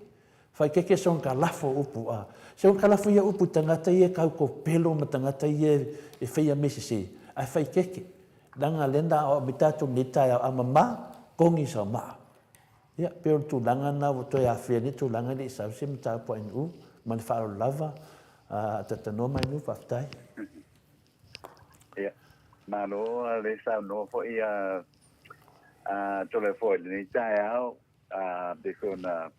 faaikeke soon ka lafo upu, a soon ka lafo ia upu i tagata ia e kaukopelo ma tagata ia e faia mea sese, ae faaikeke, leaga lea na aoao mai tatou i lenei taeao, a mama, kogi sau maa. Ia, pei o le tulaga lena ua toe afea nei tulaga e le i sau se mataupu a NU. Ma le faaaloalo lava, a talanoa mai NU, faafetai. Ia, malo le saunoa foi a Toleafoa i lenei taeao, pei foi ona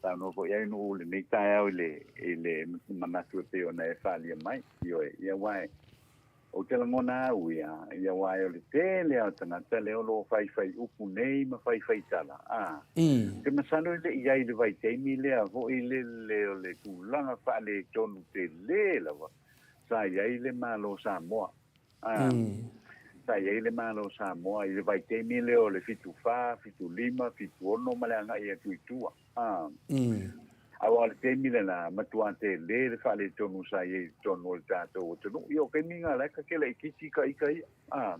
saunoa foi ai NU i lenei taeao i le manatu e pei ona e faaalia mai. Ioe, ia aua Ou te lagona au ia, ia aua o le tele lava o tagata lea o lo o faifai upu nei ma faifai tala, a. Ou te masalo e le i i ai i le vaitaimi lea foi lele o le tulaga faaletonu tele lava sa i ai le Malo Samoa, a. Sa i ai le Malo Samoa i le vaitaimi lea o le 74, 75, 76 ma le agai atu i tua. A. Aua o le taimi lena, matua tele le faaletonu sa i ai i totonu o le tatou atunuu. Ia o taimi na la e kakela itiiti ika ika ia. A.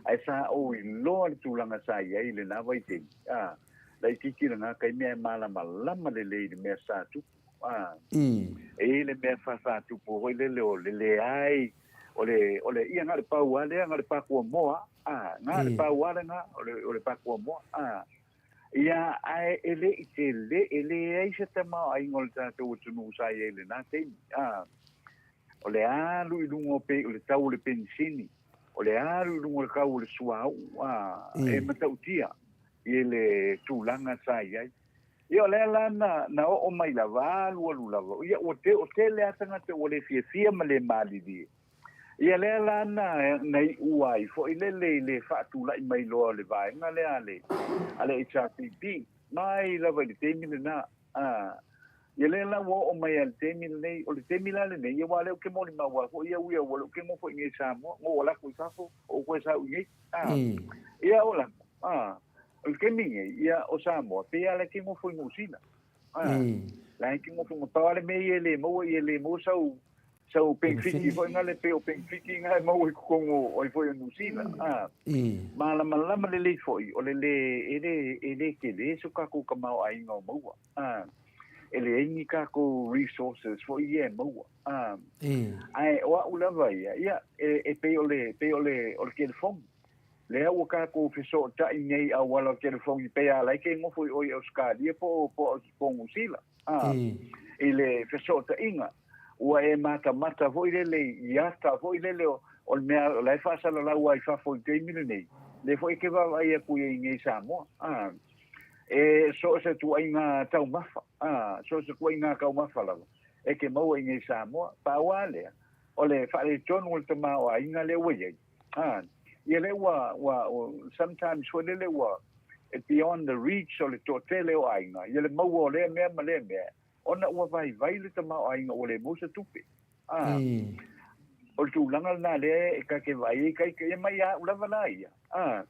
Ae sa ou iloa le tulaga sa i ai i lena vaitaimi. A. Laitiiti lena taimi ae malamalama lelei i le mea sa tupu. A. E i ai le mea sa tupu foi lele o le leai o le, o le, ia na o le pau lava lea, na o le pakuamoa. A. Na o le pau lava lena, o le pakuamoa. A. Ia, ae e le i tele, e leai se tamaoaiga o le tatou atunuu sa i ai i lena taimi. A, o le alu i luga o pe, o le tau o le penisini, o le alu i luga o le tau o le suauu, a, e matautia i le tulaga sa i ai. Ia, o lea la na, na oo mai lava, alu alu lava, ia, ua te, o tele lava tagata ua le fiafia ma le malilie. Ia lea la na, na iu ai foi lele i le faatulai mai loa o le vaega lea a le, a le HRPP, mai lava i le taimi lena. A, ia lea la ua oo mai lava i le taimi lenei, o le taimi la lenei, ia aua o lea ou te molimau lava foi au ia, ua le ou te nofo i inei i Samoa, na ou alu atu i fafo, ou toe sau i inei. A, ia o la, a, o le taimi lenei, ia o Samoa, pei lava la e te nofo i Niu Sila. A, la e te nofo, na pau lava le mea ia e le maua, ia e le maua sau, Sau penefiti foi na le pei o penefiti na e maua i totonu o ai foi o Niu Sila. A, malamalama lelei foi o le lē, e lē, e lē tele so tatou tamaoaiga o maua. A, e leai ni tatou resources foi ia e maua. A, ae o a'u lava ia, ia, e, e pei o le, pei o le, o le telefoni. Lea ua tatou fesootai nei i auala o telefoni pei a lae ke nofo i o i Ausetalia po o, po o Niu Sila. A, i le fesootaiga, ua e matamata foi lele i ata foi lele o, o le mea o la e faasalalau ai i fafo i le taimi lenei, lea foi e te vaavaai atu i ai nei i Samoa. A, e so o se tuaiga taumafa, a, so o se tuaiga taumafa lava e te maua i nei i Samoa. Pau lava lea, o le faaletonu o le tamaoaiga lea ua i ai. A, ia lea ua, ua, sometimes foi lele ua beyond the reach o le toatele o aiga, ia le maua o lea mea ma lea mea, ona ua vaivai le tamaoaiga ua le maua se tupe. A, o le tulaga lena lea e ta te vaai ai kai, ia mai a'u lava la ia. A,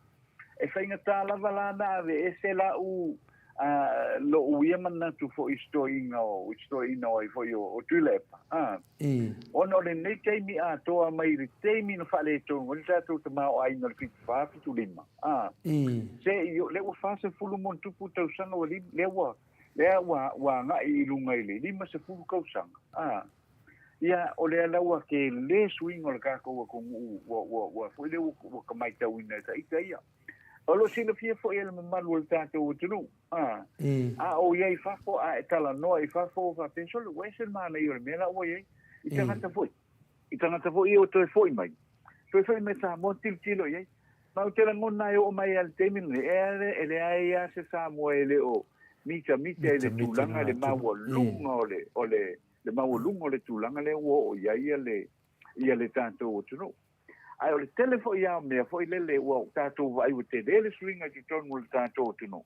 e faigata lava la na aveese la'u lo'u ia manatu foi i se toeaina o, i se toeaina o ai foi o, o Tuilaepa, a, ona o lenei taimi atoa mai i le taimi na faaletonu ai le tatou tamaoaiga o le 74, 75, a, se i o, lea ua 40 ma ona tupu tausaga ua lima, lea ua, lea ua, ua agai i luga i le 50 tausaga, a. Ia, o lea la ua tele suiga o le tatou atunuu ua, ua, ua foi lea ua, ua ka matauina e ta ita ia. O lo o silafia foi e le mamalu o le tatou atunuu, a, a ou i ai i fafo, a e talanoa i fafo, faapea, sole, ua ese le manaia o le mea la ua i ai. I tagata foi, i tagata foi ia ua toe foi mai, toe foi mai Samoa, tilotilo i ai. Ma ou te lagona e oo mai lava i le taimi lenei, e, e leai lava se Samoa e le o mitamita i le tulaga i le maualuga o le, o le, le maualuga o le tulaga lea ua oo i ai le, ia le tatou atunuu. Ae o le tele foi lava o mea foi lele ua tatou vaai ua tele le suiga i totonu o le tatou atunuu.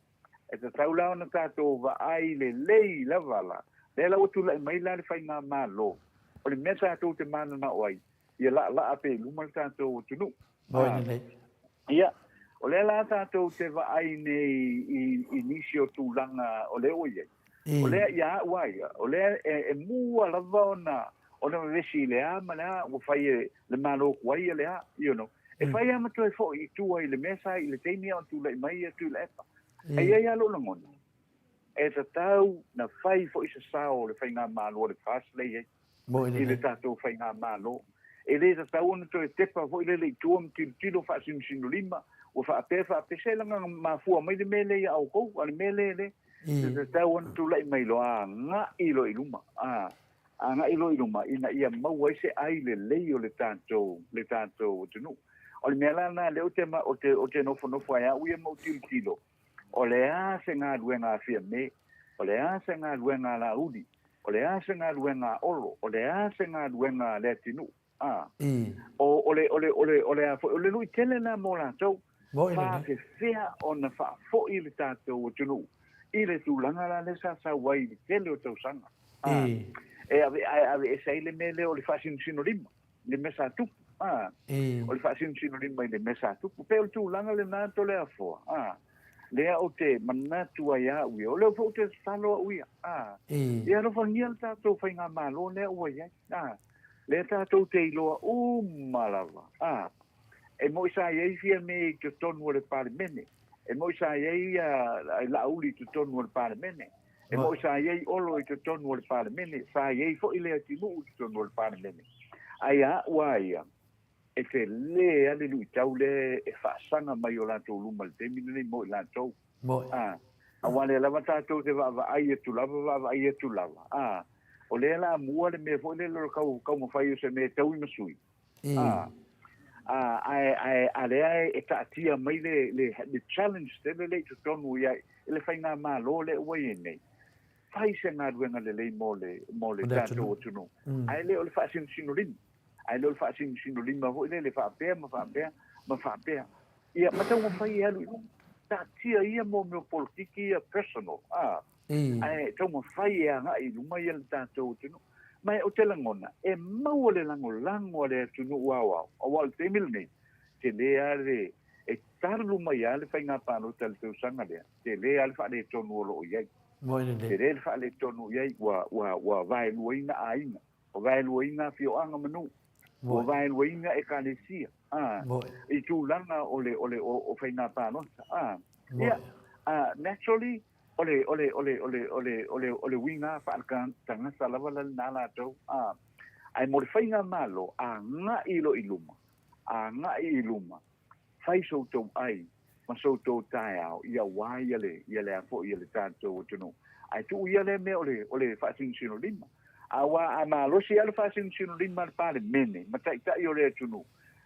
E tatau la ona tatou vaai lelei lava la. Lea la ua tulai mai la le faigamalo, o le mea tatou te mananao ai, ia laalaa pea i luma le tatou atunuu. Ia, o lea la tatou te vaai nei i nisi o tulaga o lea ua i ai. O lea ia a'u a ia, o lea e mua lava ona ona vevesi i le a ma le a ua fai e le Malo tuai ia le a, you know. E fai lava ma toe fo'i i tua i le mea sa i le taimi a o tulai mai ia Tuilaepa. Ae i ai lava lou lagona, e tatau na fai foi se sao o le Faigamalo a le FAST lea e i ai. I le tatou Faigamalo. E le tatau ona toe tepa foi lele i tua ma tilotilo faasinosinolima, ua faapea faapea, se leaga na mafua mai le mea lea ia outou, a o le mea lea le, e tatau ona tulai mai loa agai loa i luma, a, agai loa i luma ina ia maua ai se ai lelei o le tatou, le tatou atunuu. O le mea la lena lea ou te, ou te, ou te nofonofo ai au ia ma ou tilotilo, O le a se galuega a Fiame? O le a se galuega a Laauli? O le a se galuega a Olo? O le a se galuega a Leatinuu? A. O, o le, o le, o le, o le a foi, o le lui tele lena mo latou. Faafefea ona faafoi le tatou atunuu i le tulaga la lea sa sau ai i le tele o tausaga. A. E ave, ae aveese ai le mea lea o le faasinosinolima. le mea sa tupu, a. O le faasinosinolima i le mea sa tupu. Pei o le tulaga lena Toleafoa, a. Lea ou te manatu ai au ia, o lea foi ou te tatalo au ia, a. Ia alofagia le tatou faigamalo lea ua i ai, a. Lea tatou te iloa uma lava, a. E moi sa i ai Fiame i totonu o le Palemene, e moi sa i ai Laauli i totonu o le Palemene, E moi sa i ai Olo i totonu o le Palemene, sa i ai foi Leatinuu i totonu o le Palemene. Ae ia a'u a ia, e tele a le luitau lea e faasaga mai i o latou luma i le taimi lenei mo i latou. A, aua lea lava tatou te vaavaai atu lava, vaavaai atu lava, a, o lea la mua le mea foi lele o le tau, taumafai o se mea e taui ma sui. A, a, ae, ae, a lea e taatia mai le, le, le challenge tele lea i totonu ia i le faigamalo lea ua i ai nei, fai se galuega lelei mo le, mo le tatou atunuu. Ae le o le faasinosinolima. Ae le o le faasinosinolima foi lele faapea ma faapea ma faapea. Ia, ma taumafai e alu i luma. Taatia ia mo mea o polokiki ia personal. A, Ae taumafai e agai i luma ia le tatou atunuu. Ma ou te lagona, e maua le lagolago a le atunuu aoao, aua o le taimi lenei, tele lava le, e talu mai lava le faiga palota i le tausaga lea, tele lava le faaletonu o lo o i ai. Tele le faaletonu i ai, ua, ua, ua vaeluaina aiga, ua vaeluaina afioaga ma nuu, ua vaeluaina ekalesia, a, i tulaga o le, o le, o, o faiga palota, a. Ia, naturally, O le, o le, o le, o le, o le, o le, o le uiga faaletagata lava la lena latou, a. Ae mo le faigamalo, agai loa i luma, agai i luma, fai so outou ai ma so outou taeao ia aua ia le, ia le a foi, ia le tatou atunuu. Ae tuu ia lea mea o le, o le faasinosinolima. Aua a malosi lava le faasinosinolima a le Palemene ma Taitai o le atunuu,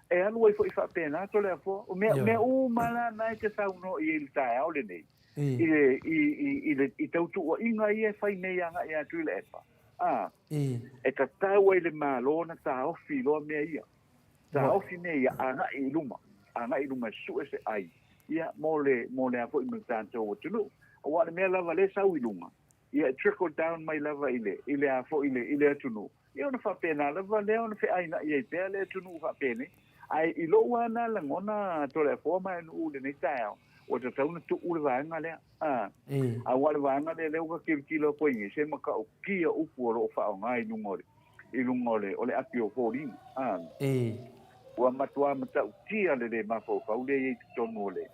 e alu ai foi faapena Toleafoa. O mea, mea uma la na e te saunoa i ai i le taeao lenei, i le, i, i, i le, i tautuuaiga ia e fai nei agai ia Tuilaepa, a, e tatau ai le Malo ona taofi loa mea ia. Taofi mea ia agai i luma, agai i luma e sue se ai, ia, mo le, mo le a foi mo le tatou atunuu. Aua o le mea lava lea e sau i luga, ia e trickle down mai lava i le, i le a foi i le, i le atunuu, Ia ona faapena lava lea ona feaina'i ai pea le atunuu faapenei. Ae i lou lava na lagona Toleafoa ma Nuu i lenei taeao, ua tatau ona tuu le vaega lea. A, aua o le vaega lea lea ua tilotilo atu ai nei, se matautia upu o lo o faaaoga i luga o le, i luga o le, o le api o foliga. A, ua matua matautia le le mafaufau lea e i ai i totonu o le,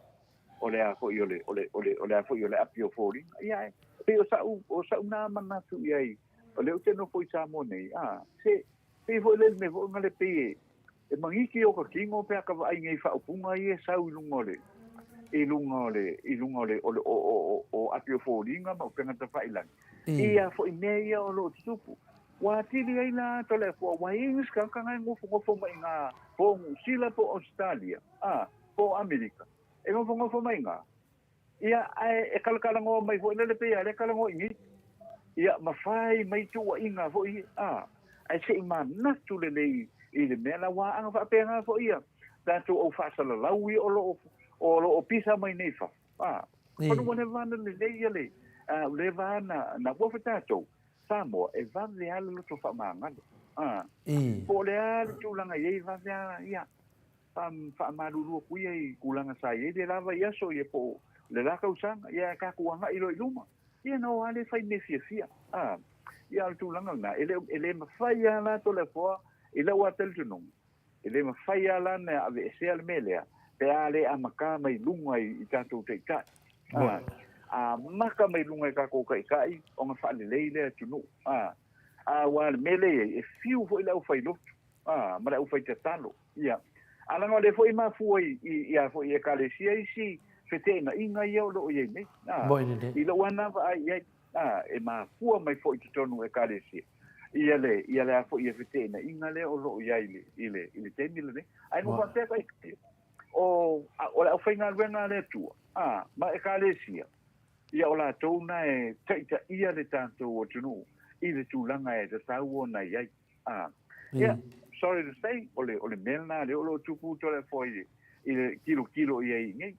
o le a foi o le, o le, o le, o le a foi o le api o foliga. Ia, e pei o sa'u, o sa'u na manatu i ai, o lea ou te nofo i Samoa nei, a, se, pei foi lea le mea foi na le pei e, e magiki o ka kino pe a ka vaai nei faaupuga ia e sau i luga o le, i luga o le, i luga o le, o le, o, o, o, o api o foliga ma upega tafailagi. Ia foi mea ia o lo o tutupu. Ua atili ai la Toleafoa, ua i ai nisi tagata na e nofonofo mai i na po o Niu Sila po o Ausetalia, a, po o Amerika, e nofonofo mai i na. Ia, ae e kalakalanoa mai foi lele pei a lea talanoa i nei. Ia, ma fai mai tuuaiga foi ia, a, ae se i manatu lelei i le mea la, aua ana faapena foi ia tatou au faasalalau ia o lo o, o lo o pisa mai nei i fafo, a. Manu ua leva ona lelei ia le, a, ua leva ona, na ua foi tatou, Samoa, e vave lava le loto faamagalo, a. Po o le a le tulaga i ai, e vave lava, ia. Faamalulu atu ia i tulaga sa i ai le la vaiaso ia po o le la tausaga, ia ae tatou agai loa i luma. Ia na o lava lea e fai mea fiafia. A, ia a o le tulaga lena, e le, e le mafai lava la Toleafoa i lau lava talitonuga, e le mafai lava la ona aveesea le mea lea pe a le amata mai luga i, i tatou taitai. A, amata mai luga i tatou taitai ona faalelei lea atunuu. A, a aua o le mea lea e i ai, e fiu foi le aufailotu, a, ma le aufaitatalo. Ia. A leaga o lea foi e mafua i, i, i a foi i Ekalesia isi feteenaiga ia o lo o i ai nei. A, Moi lelei. i lou lava na vaai i ai, a, e mafua mai foi i totonu o Ekalesia ia le, ia le a foi ia feteenaiga lea o lo o i ai i le, i le, i le taimi lenei. Ae na ou faapea kai, o, o le aufaigaluega a le Atua, a, ma Ekalesia, ia o latou na e taitaia le tatou atunuu i le tulaga e tatau ona i ai. Ah, yeah, sorry to say, o le, o le mea lena lea o lo o tupu Toleafoa i le, i le tilotilo i ai nei.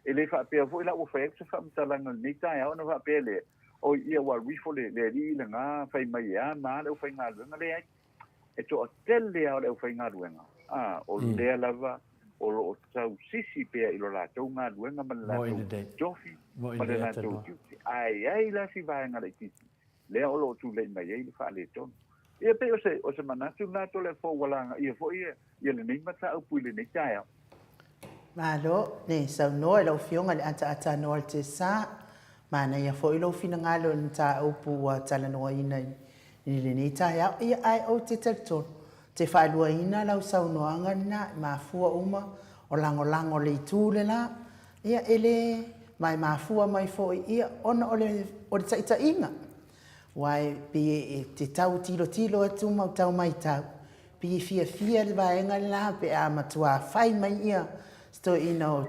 E le faapea foi la ua fai atu se faamatalaga i lenei taeao ona faapea lea, oi ia ua alu ifo le, le alii lena fai mai e a ma a le aufaigaluega. Leai, e toatele lava o le aufaigaluega, ah, o lea lava o lo o tausisi pea i lo latou galuega ma le latou tofi ma le latou tiute. Ae i ai la si vaega laitiiti lea o lo o tulai mai ai le faaletonu. Ia pei o se, o se manatu lena Toleafoa ua lagaia foi ia, ia lenei mataupu i lenei taeao. Malo le saunoa i lau Afioga i le Ataata Noa Tesa. Manaia foi lou finagalo i le mataupu ua talanoaina i lenei taeao. Ia, ae ou te talitonu, ou te faaluaina lau saunoaga lena, e mafua uma o lagolago le itu le la. Ia, e le, ma e mafua mai foi, ia, ona o le, o le taitaiga. Aua e pei e te tau tilotilo atu ma ou tau matau, pei e fiafia le vaega le la pe a matua fai mai ia se toeaina o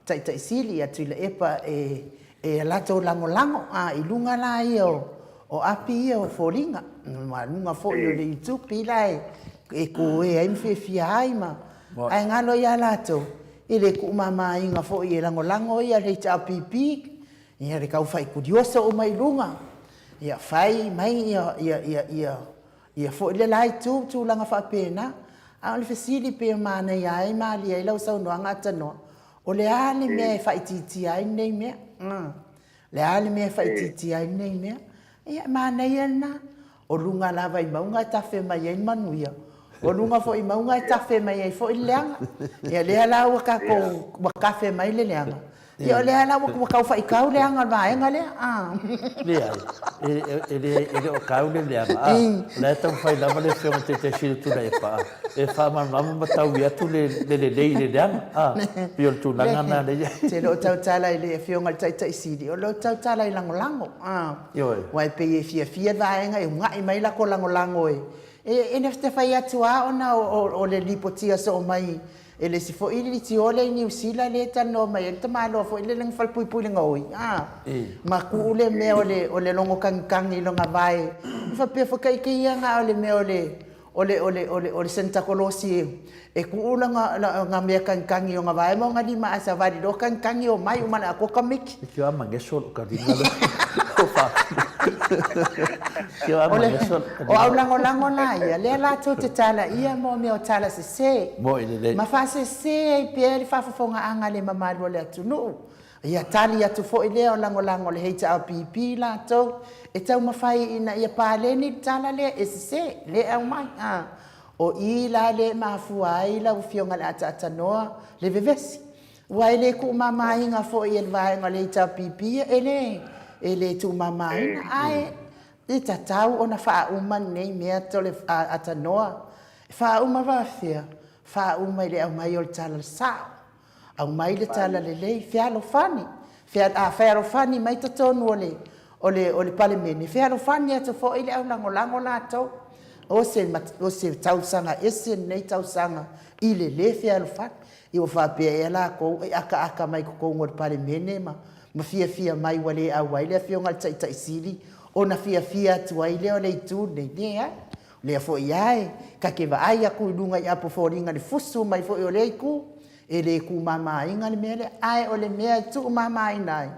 Taitai Sili ia Tuilaepa e, e latou lagolago, a, i luga la ia o, o api ia o foliga, ma luga foi o le YouTube, pei la e, e kue ai ma fiafia ai ma, ae galo ia latou, i le tuumamaina foi e lagolago ia le HRPP, ia le tau fai kurioso uma i luga, ia fai mai ia, ia, ia, ia, ia foi le la itu, tulaga faapena. A o le fesili pei e manaia ai malie ai lau saunoaga Atanoa, o le a le mea e faaitiitia ai lenei mea? Le a le mea e faaitiitia ai lenei mea? Ia, e manaia lena. O luga lava i mauga e tafe mai ai le manuia, o luga foi i mauga e tafe mai ai foi le leaga. Ia lea la ua tatou, ua tafe mai le leaga, ia o lea la ua tau faitau leaga o le vaega lea. Leai, e le o tau le leaga, a o la e taumafai lava le Afioga i le Taitai Sili o Tuilaepa e faamalamalama ma taui atu le lelei i le leaga, a, pei o le tulaga lena lea e i ai. Ou te le o tautala i le Afioga i le Taitai Sili, o lo o tautala i lagolago, a. Ioe. Aua e pei e fiafia le vaega e uga'i mai lako lagolago e, e, e te fai atu lava ona o le lipotia soo mai e le isi foi litiole i Niu Sila lea e talanoa mai ai le tamaloa foi lele na falepuipui le gaoi, a, ma tuu le mea o le, o le logo tagitagi i lona vae, e faapea foi kai kei na o le mea o le, o le, o le, o le, o le Seneta Kolosi e, e tuu lana, lana mea tagitagi i ona vae ma ona lima ae savali loa tagitagi omai uma le atoa Kamiki. E kio a mageso lou kalima lea o faatino. Kio a mageso lou kalima. O au lagolago la ia, lea latou te talaia mo mea o tala sese. Moi lelei. Ma faasese ai pea le faafofogaaga a le mamalu o le atunuu. Ia tali atu foi lea o lagolago le HRPP latou e taumafai ina ia paleni le tala lea e sese, le aumai. A, o i la lea e mafua ai lau Afioga i le Ataatanoa le vevesi. Aua e le tuumamaina foi e le vaega o le HRPP e le, e le tuumamaina, ae e tatau ona faauma lenei mea tole, Atanoa. E faauma faafefea? Faauma i le aumai o le tala sao. Aumai le tala lelei, fealofani, a fealofani mai totonu o le, o le, o le Palemene, fealofani atu foi le aulagolago latou. O se, o se tausaga ese lenei tausaga i le le fealofani. Ia ua faapea ea lakou e akaaka mai totonu o le Palemene ma, ma fiafia mai ua le auai le Afioga i le Taitai Sili ona fiafia atu ai lea o le itu lenei? Leai. O lea foi lava e ta te vaai atu i luga i apo foliga le fusu mai foi o lea itu, e le tuumamaina le mea lea. Ae o le mea e tuumamaina ai,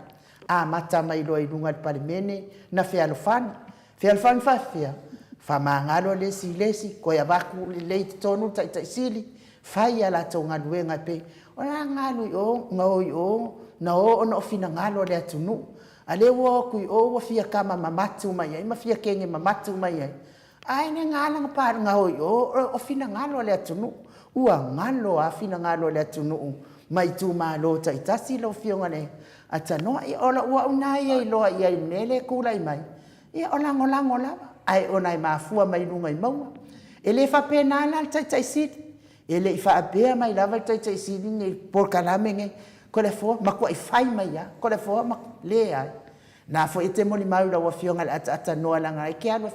amata mai loa i luga i le Palemene na fealofani. Fealofani faafefea? Faamagalo le isi i le isi, toe avatu lelei i totonu le Taitai Sili, fai a latou galuega e pei o le a galu i o, gaoi i o, Na o ona o finagalo o le atunuu. A lea ua o atu i o ua fia kama mamatu mai ai ma fia kege mamatu mai ai. Ae le na ala na pa na o i o, o finagalo o le atunuu. Ua galo a finagalo o le atunuu ma itumalo taitasi lau Afioga i le Atanoa. Ia o lou au na ia iloa i ai i le mea lea e tulai mai, ia o lagolago lava, ae ona e mafua mai luga i mauga. E le faapena la le Taitai Sili, e le i faapea mai lava le Taitai Sili i polokalame nei, Toleafoa, matuai fai mai lava, Toleafoa, leai. Na foi e te molimau i lau Afioga i le ataatanoa leaga e te alu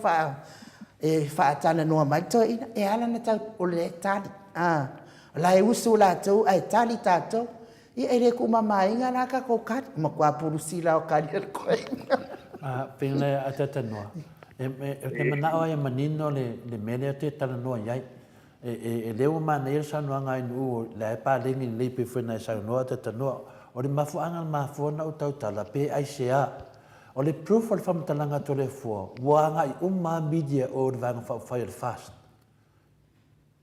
e faatalanoa mai le toeaina, e ala ona tau, o lea e tali, a, o la e usu latou ae tali tatou. Ia e le tuumamaina la tatou tali, matua pulusi la o tali a le toeaina. A, pei ona ataatanoa, ou te manao lava ia manino le mea lea ou te talanoa i ai. E le ua manaia le saunoaga a Ainuu o la e paleni lelei pei foi ona e saunoa Tatanoa. O le mafuaaga na mafua ona ou tautala pe aisea. O le proof o le faamatalaga a Toleafoa ua agai uma lava media o le Vaega Faaupufai o le FAST.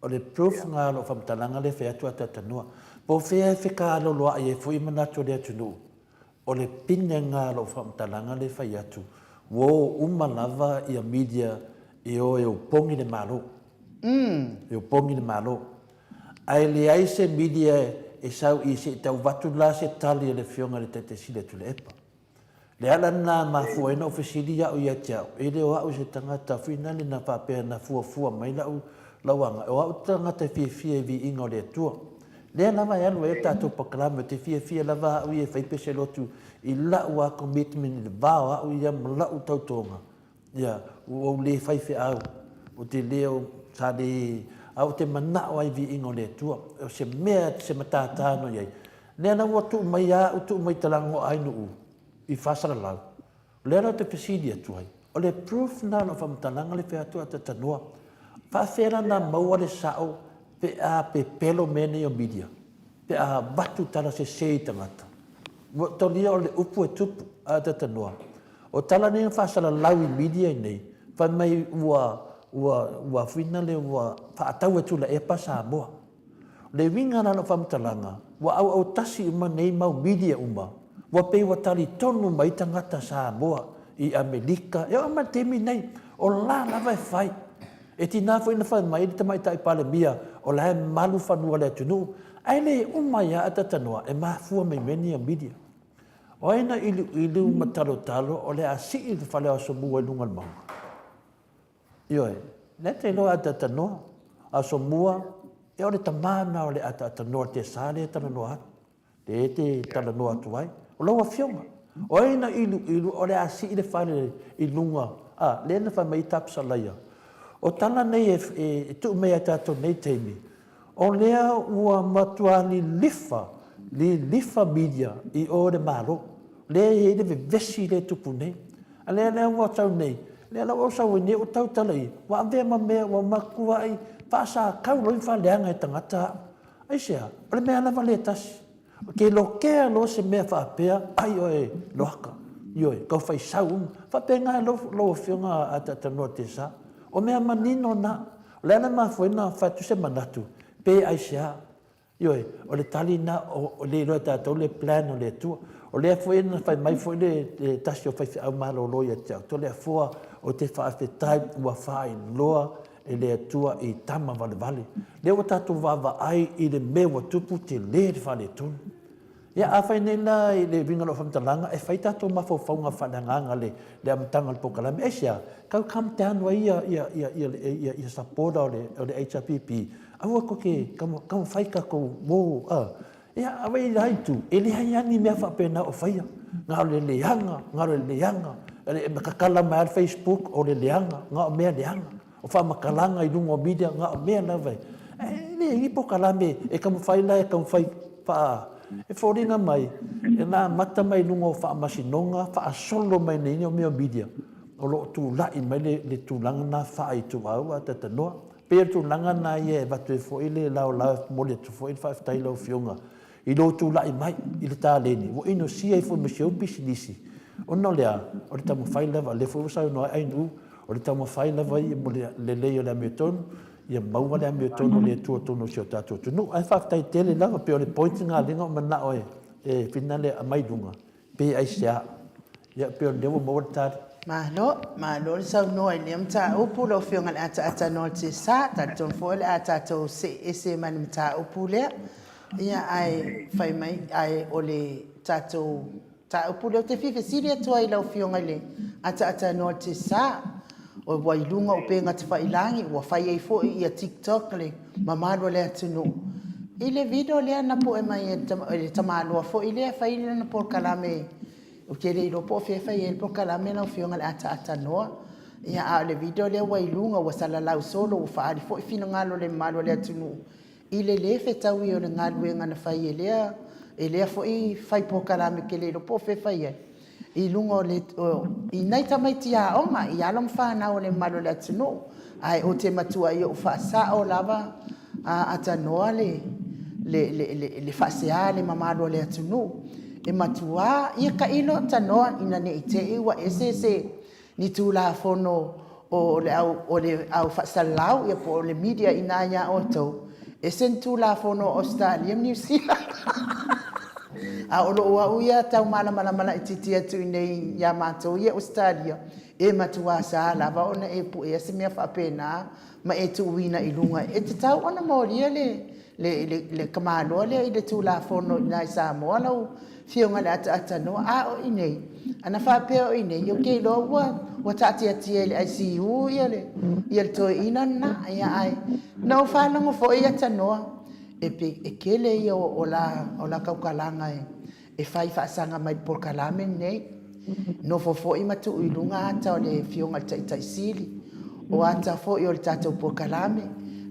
O le proof lena o lou faamatalaga lea e fai atu a Tatanoa. Po o fea e fekaloloai ai foi manatu o le atunuu, o le pine lena o lou faamatalaga lea e fai atu, ua o uma lava ia media e o e opogi le Malo. E opogi le Malo. Ae leai se media e sau i se i tau avatu la se tali a le Afioga i le Taitai Sili a Tuilaepa. Le ala lena e mafua ai ona ou fesili au ia te au, e le o au se tagata finale na faapea na fuafua mai lau lau aga, o au te tagata e fiafia i viiga o le Atua. Lea lava e alu ai le tatou pakalame, ou te fiafia lava au ia e fai pese lotu i lau lava commitment i le va o au ia ma lau tautoga. Ia, ua ou le faifeau, ou te le o, sa le, a ou te manao ai i viiga o le Atua, o se mea, se matata na i ai. Lea la ua tuu mai a au tuu mai talaga o Ainuu i faasalalau, o lea la ou te fesili atu ai, o le proof lena o lau faamatalaga le fai atu a Tatanoa, faafefea la na maua le sao pe a pepelo mea nei o media, pe a avatu tala sese i tagata. Ua talia o le upu e tupu a Tatanoa. O tala nei na faasalalau i media nei, fai mai ua, ua, ua fuina le ua faatau e Tuilaepa Samoa. O le uiga la o lau faamatalaga, ua auautasi uma nei mau media uma, ua pei ua talitonu mai tagata Samoa i Amelika, e oo mai le taimi nei, o la lava e fai. E tiga foi na fai mai le Tamaitai Palemia o la e malu fanua le atunuu, ae le uma ai lava Atatanoa e mafua mai mea nei o media. O ai na iliuiliu ma talotalo o le a sii le fale o Asomua i luga o le mauga? Ioe, lea te iloa Atatanoa, Asomua, e o le tama na o le Atatanoa te sa lea e talanoa atu. Lea e te talanoa atu ai. O lau afioga, o ai na iliuiliu o le a sii le fale i luga, a, lea na fai mai ai Tapsalaia. O tala nei e tuu mai ia tatou nei taimi, O lea ua matua lilifa, lilifa media i o i le Malo. Lea e i ai le vevesi lea e tupu nei. A lea lea ua tau nei, lea la ua ou sau ai nei ou tautala i, ua avea ma mea ua matuai faasakau loa i faaleaga e tagata au. Aisea? O le mea lava lea e tasi. Ke lokea loa se mea faapea, ai oe loaka, ioe, kau faisau uma. Faapena lou, lau Afioga a Taitanoa Tesa. O mea manino na. O le ala e mafua ai ona fai atu se manatu, pe aisea? Ioe, o le tali lena, o le iloa e tatou le plan o le Atua. O lea foi na fai mai foi le, le tasi o faifeau malolo ia te au, Toleafoa, ou te faafetai ua faailoa e le Atua i tama valevale. Lea ua tatou vaavaai i le mea ua tupu, tele le faaletonu. Ia, afai nei la i le uiga o lau faamatalaga, e fai tatou mafaufauga faaleagaga le, le amataga o le polokalame. Aisea? Kau calm down ai ia, ia, ia, ia, ia, ia supporter o le, o le HRPP. Aua kou te taumafai tatou mo, a. Ia, a wai la itu, e leai lava ni mea faapena o faia. Na o le leaga, na o le leaga. E kakala mai lava le Facebook, o le leaga, na o mea leaga. O faamatalaga i luga o media, na o mea lava e. E leai ni polokalame e taumafai la e taumafai faa... E foliga mai, e na amata mai luga o faamasinoga faasolo mai nei o mea o media, o lo o tulai mai le tulaga lena faaituau a tatanoa. Pei o le tulaga lena ia e avatu ai foi le laolao e momoli atu foi le faafetai i lau Afioga i lou tulai mai i le taleni, ua inosia ai foi ma si ou pisinisi, ona o le a? O le taumafai lava, lea foi ua saunoa ai Ainuu, o le taumafai lava ia mo le lelei o le amiotonu, ia maua le amiotonu o le Atua tonu o si o tatou atunuu. Ae faafetai tele lava, pei o le point lena lea na ou manao e E finale aumai i luga, pe aisea? Ia, pei o lea ua maua le tali. Malo, malo le saunoa i lea mataupu lau Afioga i le Ataata Noa o le Tiasa. Talitonu foi o le a tatou see ese ma le mataupu lea. Ia, ae fai mai, ae o le tatou mataupu lea ou te fia fesili atu ai i lau Afioga i le Ataata Noa o le Tiasa. Ua i luga o upega tafailagi, ua fai ai foi ia TikTok le mamalu o le atunuu i le video lea na pue mai e le tamaloa foi lea e fai lana polokalame. Ou te le iloa po o fea e fai ai le polokalame lau Afioga i le Ataata Noa. Ia, a o le video lea ua i luga, ua salalau solo, ua faaali foi finagalo o le mamalu o le atunuu i le lē fetaui o le galuega na fai e lea e lea foi fai polokalame, ke le iloa po o fea e fai ai i luga o le i nai tamaiti aoga i alo ma fanau o le mamalu o le atunuu. Ae ou te matuai ou faasao lava a atanoa le le le le faasea le mamalu o le atunuu e matuā ia tailo tanoa ina ne i te i ua ese se ni Tulafono o le au o le au faasalalau ia po o le media i ina iā outou, ese ni Tulafono o Ausetalia ma Niu Sila. A o lou au ia tau malamalama laitiiti atu i inei iā matou ia i Ausetalia, e matuā sa lava ona e puea se mea faapena ma e tuuina i luga. E tatau ona molia le le, le, le tamaloa lea i le Tulafono i ina i Samoa lau Afioga i le Ataata Noa, a o i inei, ana faapea o i inei, ou te iloa ua, ua taatiatia i le ICU ia le, ia le toeaina lena. Ia ae na ou faalogo foi Atanoa, e, pe, e tele ia o, o la, o la tautalaga e, e fai faasaga mai i le polokalame lenei. Nofo foi ma tuu i luga ata o le Afioga i le Taitai Sili, o ata foi o le tatou polokalame,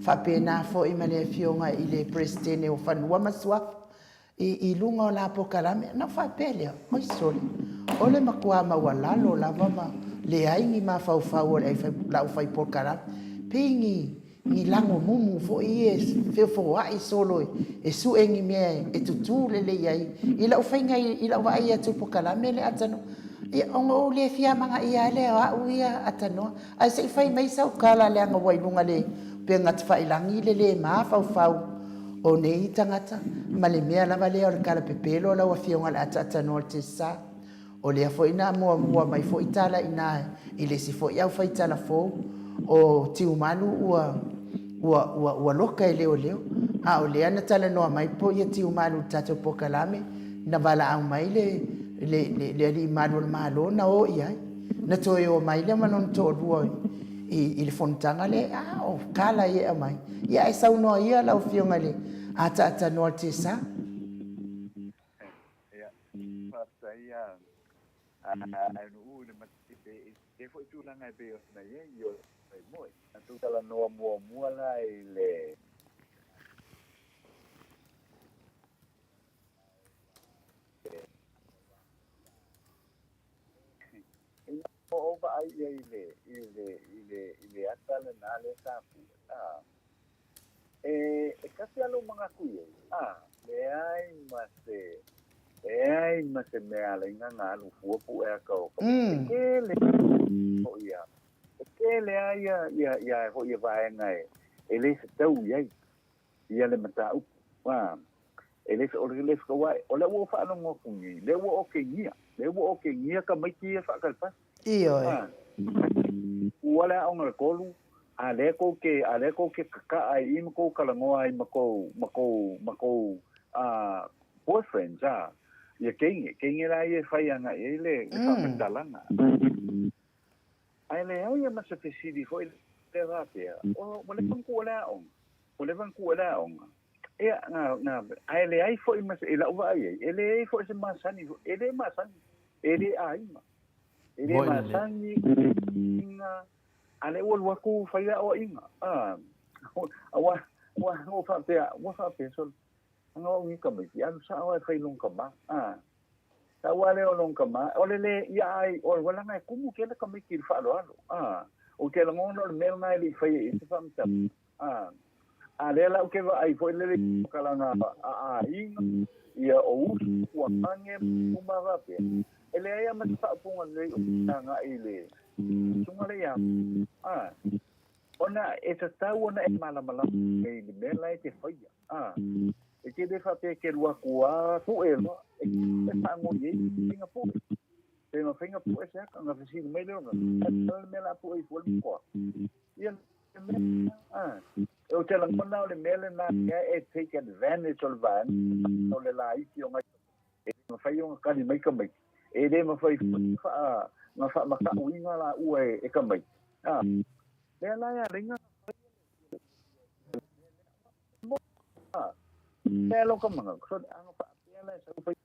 faapena foi ma le Afioga i le Peresetene o Fanua ma Suafa i, i luga o la polokalame. Ona ou faapea lea, oi sole, o le matua maualalo lava ma leai ni mafaufau o le aufai polokalame, pei ni ni lago mumu foi ia e feofooai solo e sue ni mea e tutū lelei ai i lau faiga i lau vaai atu i le polokalame lea atanoa. Ia, ona ou le fia amanaia lava lea o au ia atanoa, ae se i fai mai sau tala leaga ua i luga o le upega tafailagi le le mafaufau o nei tagata ma le mea lava lea o le talapepelo lau Afioga i le Ataatanoa o le Tiasa. O lea foi na muamua mai foi tala i ina i le isi foi aufaitala fou o Tiumalu ua, ua, ua, ua loka e leoleo. A o lea na talanoa mai po ia Tiumalu i le tatou polokalame, na valaau mai le, le, le, le alii malu o le Malo na o i ai. Na toe o mai lea ma lona toalua i, i le fonotaga lea, a o tala ia e aumai. Ia ae saunoa ia lau Afioga i le Ataatanoa o le Tiasa. Ia, faafetai a Aenu'u i le i foi tulaga e pei ona i ai, ioe moi. Tatou talanoa muamua la i le Ina ua ou vaai i ai i le, i le, i le, i le ata lena lea sa pue, a, e, e tasi lava lou manatu i ai, a, leai ma se, leai ma se mea ala i na alu fua pue ata o ka, e tele hoʻi a, e tele lava ia, ia, ia hoʻi ia vaega e, e le fetau i ai. Ia le mataupu. A, e le, o le fekauai, o lea ua ou faalogo atu nei, lea ua okegia, lea ua okegia tamaiti ia faatalipasi. Ioe. A, ua le aoga le 3, a lea kou te, a lea kou te kaka'a i i ma kou talanoa ai ma kou, ma kou, ma kou, a, boyfriends, a, ia teine, teine la ia e fai agaʻi ai le, le faamatalaga. Ae leai a ma se fesili foi lea faapea, o, ua leva ona tuu e le aoga, ua leva ona tuu e le aoga. Ia, na, na, ae leai foi ma se, i lau vaai ai, e leai foi se masani, e le masani, e le aiga, e le masani, aiga, a lea ua alu atu fai aoaiga, a, aua, ua, ua faapea, ua faapea, sole, ana au ni tamaiti, alu sao lava e fai lona tama, a. Tau lava lea o lona tama, o le le ia ai, o le leaga e tumu tele tamaiti i le faaaloalo, a. Ou te lagona o le mea lena e le i faia i ai se faamatalaga, a. A lea la ou te vaai foi lele i kalana a aiga, ia o uso, tuaane ma uma faapea, e leai lava ma se faaupuga lelei o agai i le susuga lea ia, a. Ona e tatau ona e malamalama i le mea la e te faia, a. E te le faapea e te alu atu a pue loa e faagoi ai faiga pue. Pe na faiga pue se aka, na fesili mai lea ona, a le mea la pue i fua le makoa. Ia le mea, a, o te lagona o le mea lena e take advantage o le vaega o le laiti o nai E le mafai ona kali mai tamaiti, e le mafai foi ona faamatauina laua e tamaiti. A lea la e ala ai ona fai a lea lo ka manatu, so ana faapea la e sau fai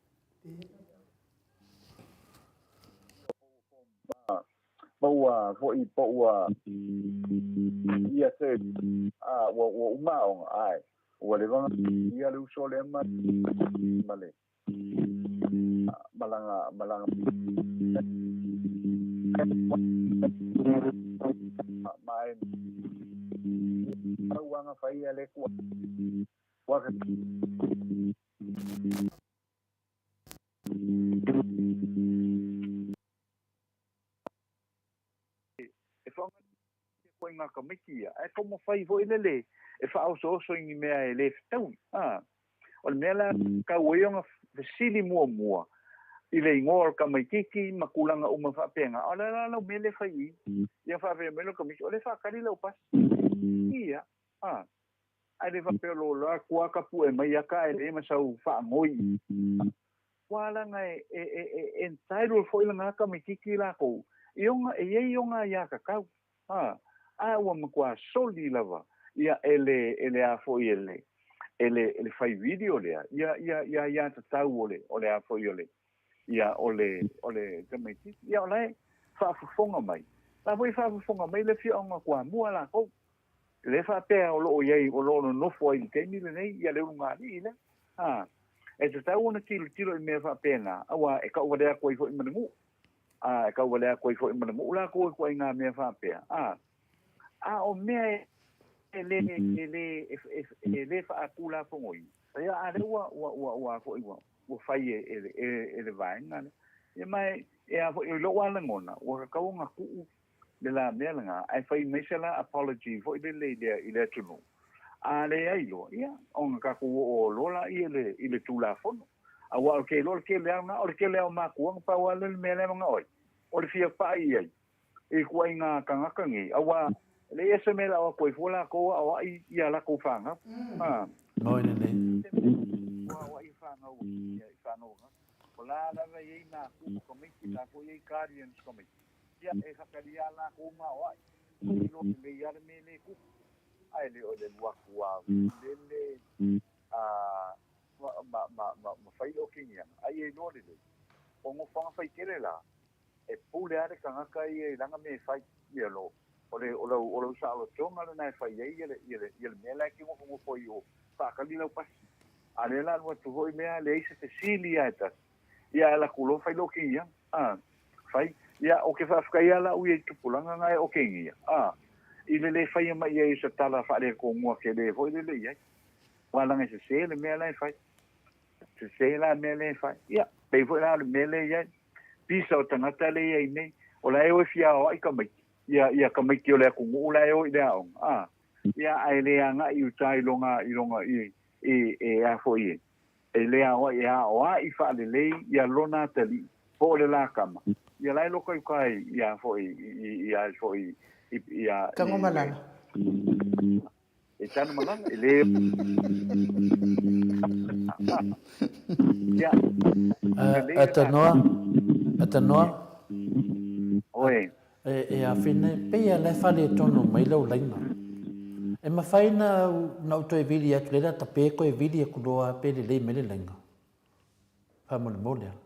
ma ua foi po ua ia se a ua ua uma aoga ae ua leva ona ia le uso lea ma ma le ma lana ma lana ma e tauaga fai a le kua ua E whaangatia koe i ngā tamaiti ia, ae taumafai foi lele e faaosooso i ni mea e le fetaui. A, o le mea la tau ai ona fesili muamua i le igoa o le tamaititi ma tulaga uma faapena, a o le a la lau mea lea e fai i i? Ia faapea mai le tamaiti, o lea e faatali lau pasi. Ia, a, ae le faapea o lo la kua ka pue mai aka ae leai ma sau faangoi. Ua laga e, e, e, e entitled foi lena tamaititi lakou i ona, e i ai ona aiatatau. A, a ua matua soli lava ia e le, e le a foi e le, e le, e le fai video lea, ia, ia, ia aiatatau o le, o le a foi o le, ia o le, o le tamaititi. Ia o la e faafofoga mai. La foi e faafofoga mai le afioaga Toamua lakou. E le faapea o lo o i ai, o lo o nonofo ai i le taimi lenei ia le ulugalii lea. A, e tatau ona tilotilo i mea faapena, aua e tauvalea atu ai foi ma le nuu. A, e tauvalea atu ai foi ma le nuu latou i ituaiga mea faapea. A, a o mea e le, e le, e, e le faatulafonoina, ia, a lea ua, ua, ua, ua, foi, ua, ua fai e, e, e, e le vaega lea. Ia ma e, e a foi, i lou lava lagona, ua tatau ona tuu le la mea lena, ae fai mai se la apology foi lele i le, i le atunuu. A leai loa, ia, ona tatou oo loa laia i le, i le Tulafono. Aua ou te iloa o le tele lava lena, o le tele lava o matua na pau lava lea o le mea lea e manao ai, o le fia pai i ai i ituaiga tagata nei, aua e leai se mea e lau atu ai fua latou aoai i a latou fanau. A. Moi lenei. Aoai fanau i fanau a. O la lava e i ai matua o tamaiti, o la foi e i ai guardians o tamaiti. Ia, e whakaria ana ko ngā oai. I roa te mei ara me le kupu. Ai le o le luaku a lele a ma ma ma ma ma whai o kingi ana. Ai e loa le le. O ngō whanga whai kere la. E pule are kangaka i e langa me whai ia lo. O le o lau o lau sa alo tonga le nai whai ai ia le ia le ia le mea la ki ngofo ngofo i o whakali lau pasi. A le la lua tu hoi mea le aisa te sili a e tasi. Ia e la kulo whai lo ki ia. A, whai, ia, o ke whaafetai a la ui e tupulanga nga e o ke ngia. A, i le le whaia mai ia i sa tala whaare ko mua ke le hoi le le iai. Wa langa se se le mea la e whai. Se se la mea le e whai. Ia, pei foi la le mea le iai. Pisa o tangata le iai nei. O la e oe fia o ai ka maiti. Ia, ia ka maiti o le aku ngu la e o i le aonga. A, ia, a e le anga i uta i longa, i longa, i, i, e a foi e. E le aoai e aoai faalelei ia lona atalii po o le lakama ia la e loka i uka ai ia foi i ia foi i ia Tagomalala. E Tagomalala e le ia Atanoa Atanoa Oe. E āwhina, e pei a la e faaletonu mai lau laina. E mawhai na na ou toe vili atu leila ta pe koe vili aku loa pe lelei mai le laina. Faamolemole ala.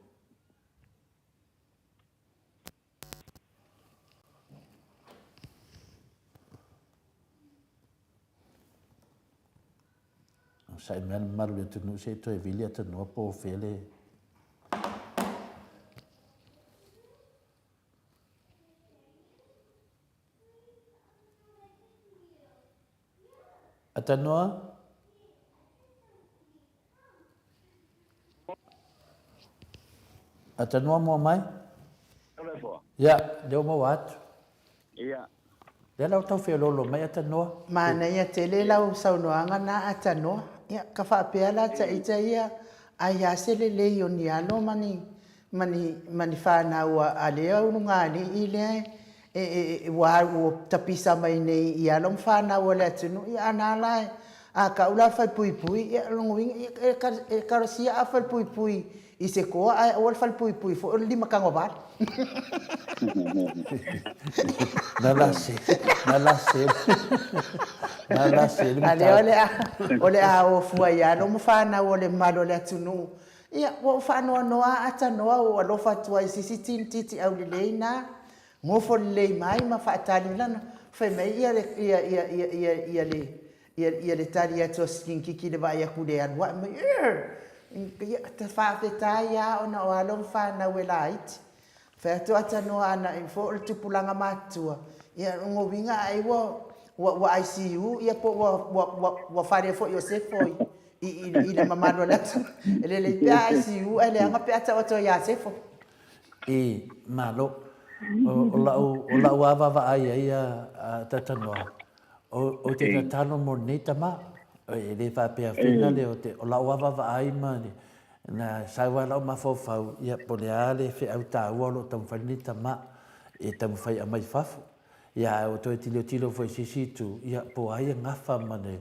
Saʻi mai le mamalu i le atunuu se i toe vili atunua po o fea le Atanoa? Atanoa mua mai? Ia, lea ua maua atu. Ia. Lea la ua tau feoloolo mai Atanoa. Manaia tele lau saunoaga na Atanoa. Ia, ka faapea la taita ia, ai lava se lelei o ni alo ma ni, ma ni, ma ni fanau a lea ulugalii lea e, e, e, ua, ua tapisa mai nei i alo ma fanau a le atunuu. Ia, a na la e, a kau la falepuipui, ia, o lona uiga, ia, e, e kalasia a falepuipui i se koa ae aua le falepuipui foi o le limatagovale. Na la se, na la se, na la se le A lea o le a, o le a o fua i alo ma fanau o le mamalu o le atunuu. Ia, ua ou faanoanoa a atanoa ua ou alofa atu ai i se isi tinititi aulelei na, gofo lelei mai ma faatali lana, fai mai ia le, ia, ia, ia, ia, ia le, Ia, ia le tali atu a Slinkiki i le vaai atu i le alu ae mai, Err! Ia, ta faafetai lava ona o alo ma fanau e laiti. Fai atu a tanoa ana i fo o le tupulaga matutua, ia o lona uiga ai ua, ua, ua ICU ia po ua, ua, ua, ua fale foi o Sefo i, i, i, i le mamalu o le atunuu. E lelei pea ICU ae leaga pe a tau atu ai ia Sefo. E, malo. O, o lau, o lau lava vaavaai ai a, a Tatanoa, o, o te tatalo mo lenei tama. E le faapea fina le o te, o lau lava vaavaai ma le, na sau lava lau mafaufau, ia po o le a le feau taua o lo o taumafai lenei tama e taumafai e aumai i fafo. Ia ae ua toe tilotilo foi i se isi itu, ia po o ai e gafa ma le,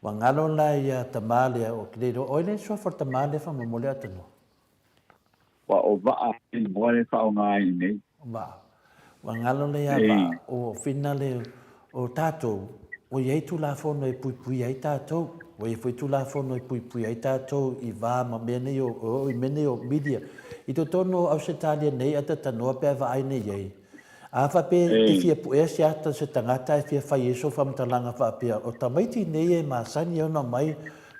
ua galo la ia tama lea, ou te le iloa, o ai le suafa o le tama lea faamolemole Atanoa? Ua o Vaa igoa le faaaoga ai i nei. Vaa. Ua galo le ia Vaa, o fina le o tatou, ua i ai Tulafono e puipui ai tatou. Ua i ai foi Tulafono e puipui ai tatou i va ma mea nei o, o i mea nei o media. I totonu o Ausetalia nei a tatanoa pe a vaai nei i ai, A faapea e te fia puea se ata se tagata e fia fai ai sou faamatalaga faapea, o tamaiti nei e masani ona mai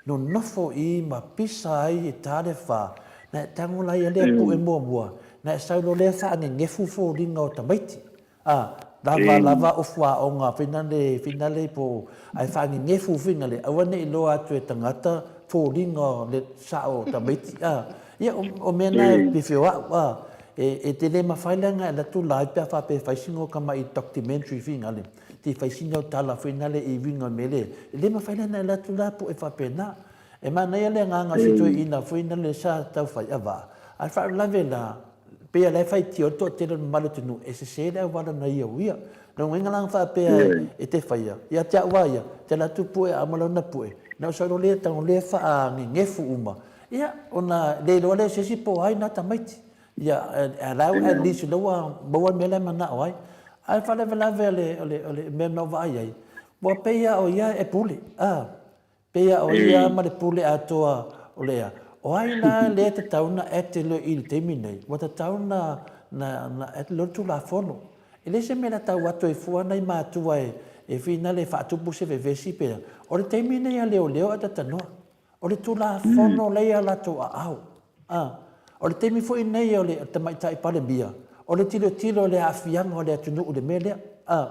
nonofo i ma pisa ai i ta le fa, na e tago la ia lea pue muamua, na e sau loa lea faagegefu foliga o tamaiti. A, lava lava o fuaoga fina le fina le po ae faagegefu fina le aua ne i loa atu e tagata foliga o le sao o tamaiti. A, Ia, o mea na e pefeo au, a, e, e te le mafai leaga e alu atu la pe a faapea e fai sina o tama'i documentary finale, te fai sina o tala finale i uiga o le mea lea, e le mafai leaga e alu atu la po'e faapena. E manaia le agaga o si toeaina foi lea sa tau fai a vaa, a o le faalavelave la, pei o la e faitio ai le toatele o le mamalu o le atunuu, e sese le auala na ia uia. Lona uiga la na faapea e te faia, ia te au lava ia, te alu atu pue a uma lona pue, na ou sau loa lea tago lea faagegefu uma, Ia, ona le iloa lea e se isi po o ai na tamaiti. Ia, allow at least o lea ua maua le mea la e manao ai. A o le faalavelave o le, o le, o le mea na ou vaai ai, ua pei lava o ia e pule, a, pei lava o ia ma le pule atoa o le ea. O ai la lea e tatau ona act loa i le taimi nei? Ua tatau ona, na, na act loa le Tulafono. E leai se mea la tau atu ai fua nai matua e, e finale e faatupu se vevesi pe a. O le taimi nei a leoleo a tatanoa. O le Tulafono lea ia latou aao. A. O le taimi foi lenei o le Tamaitai Palemia, o le tilotilo i le aafiaga o le atunuu i le mea lea. A.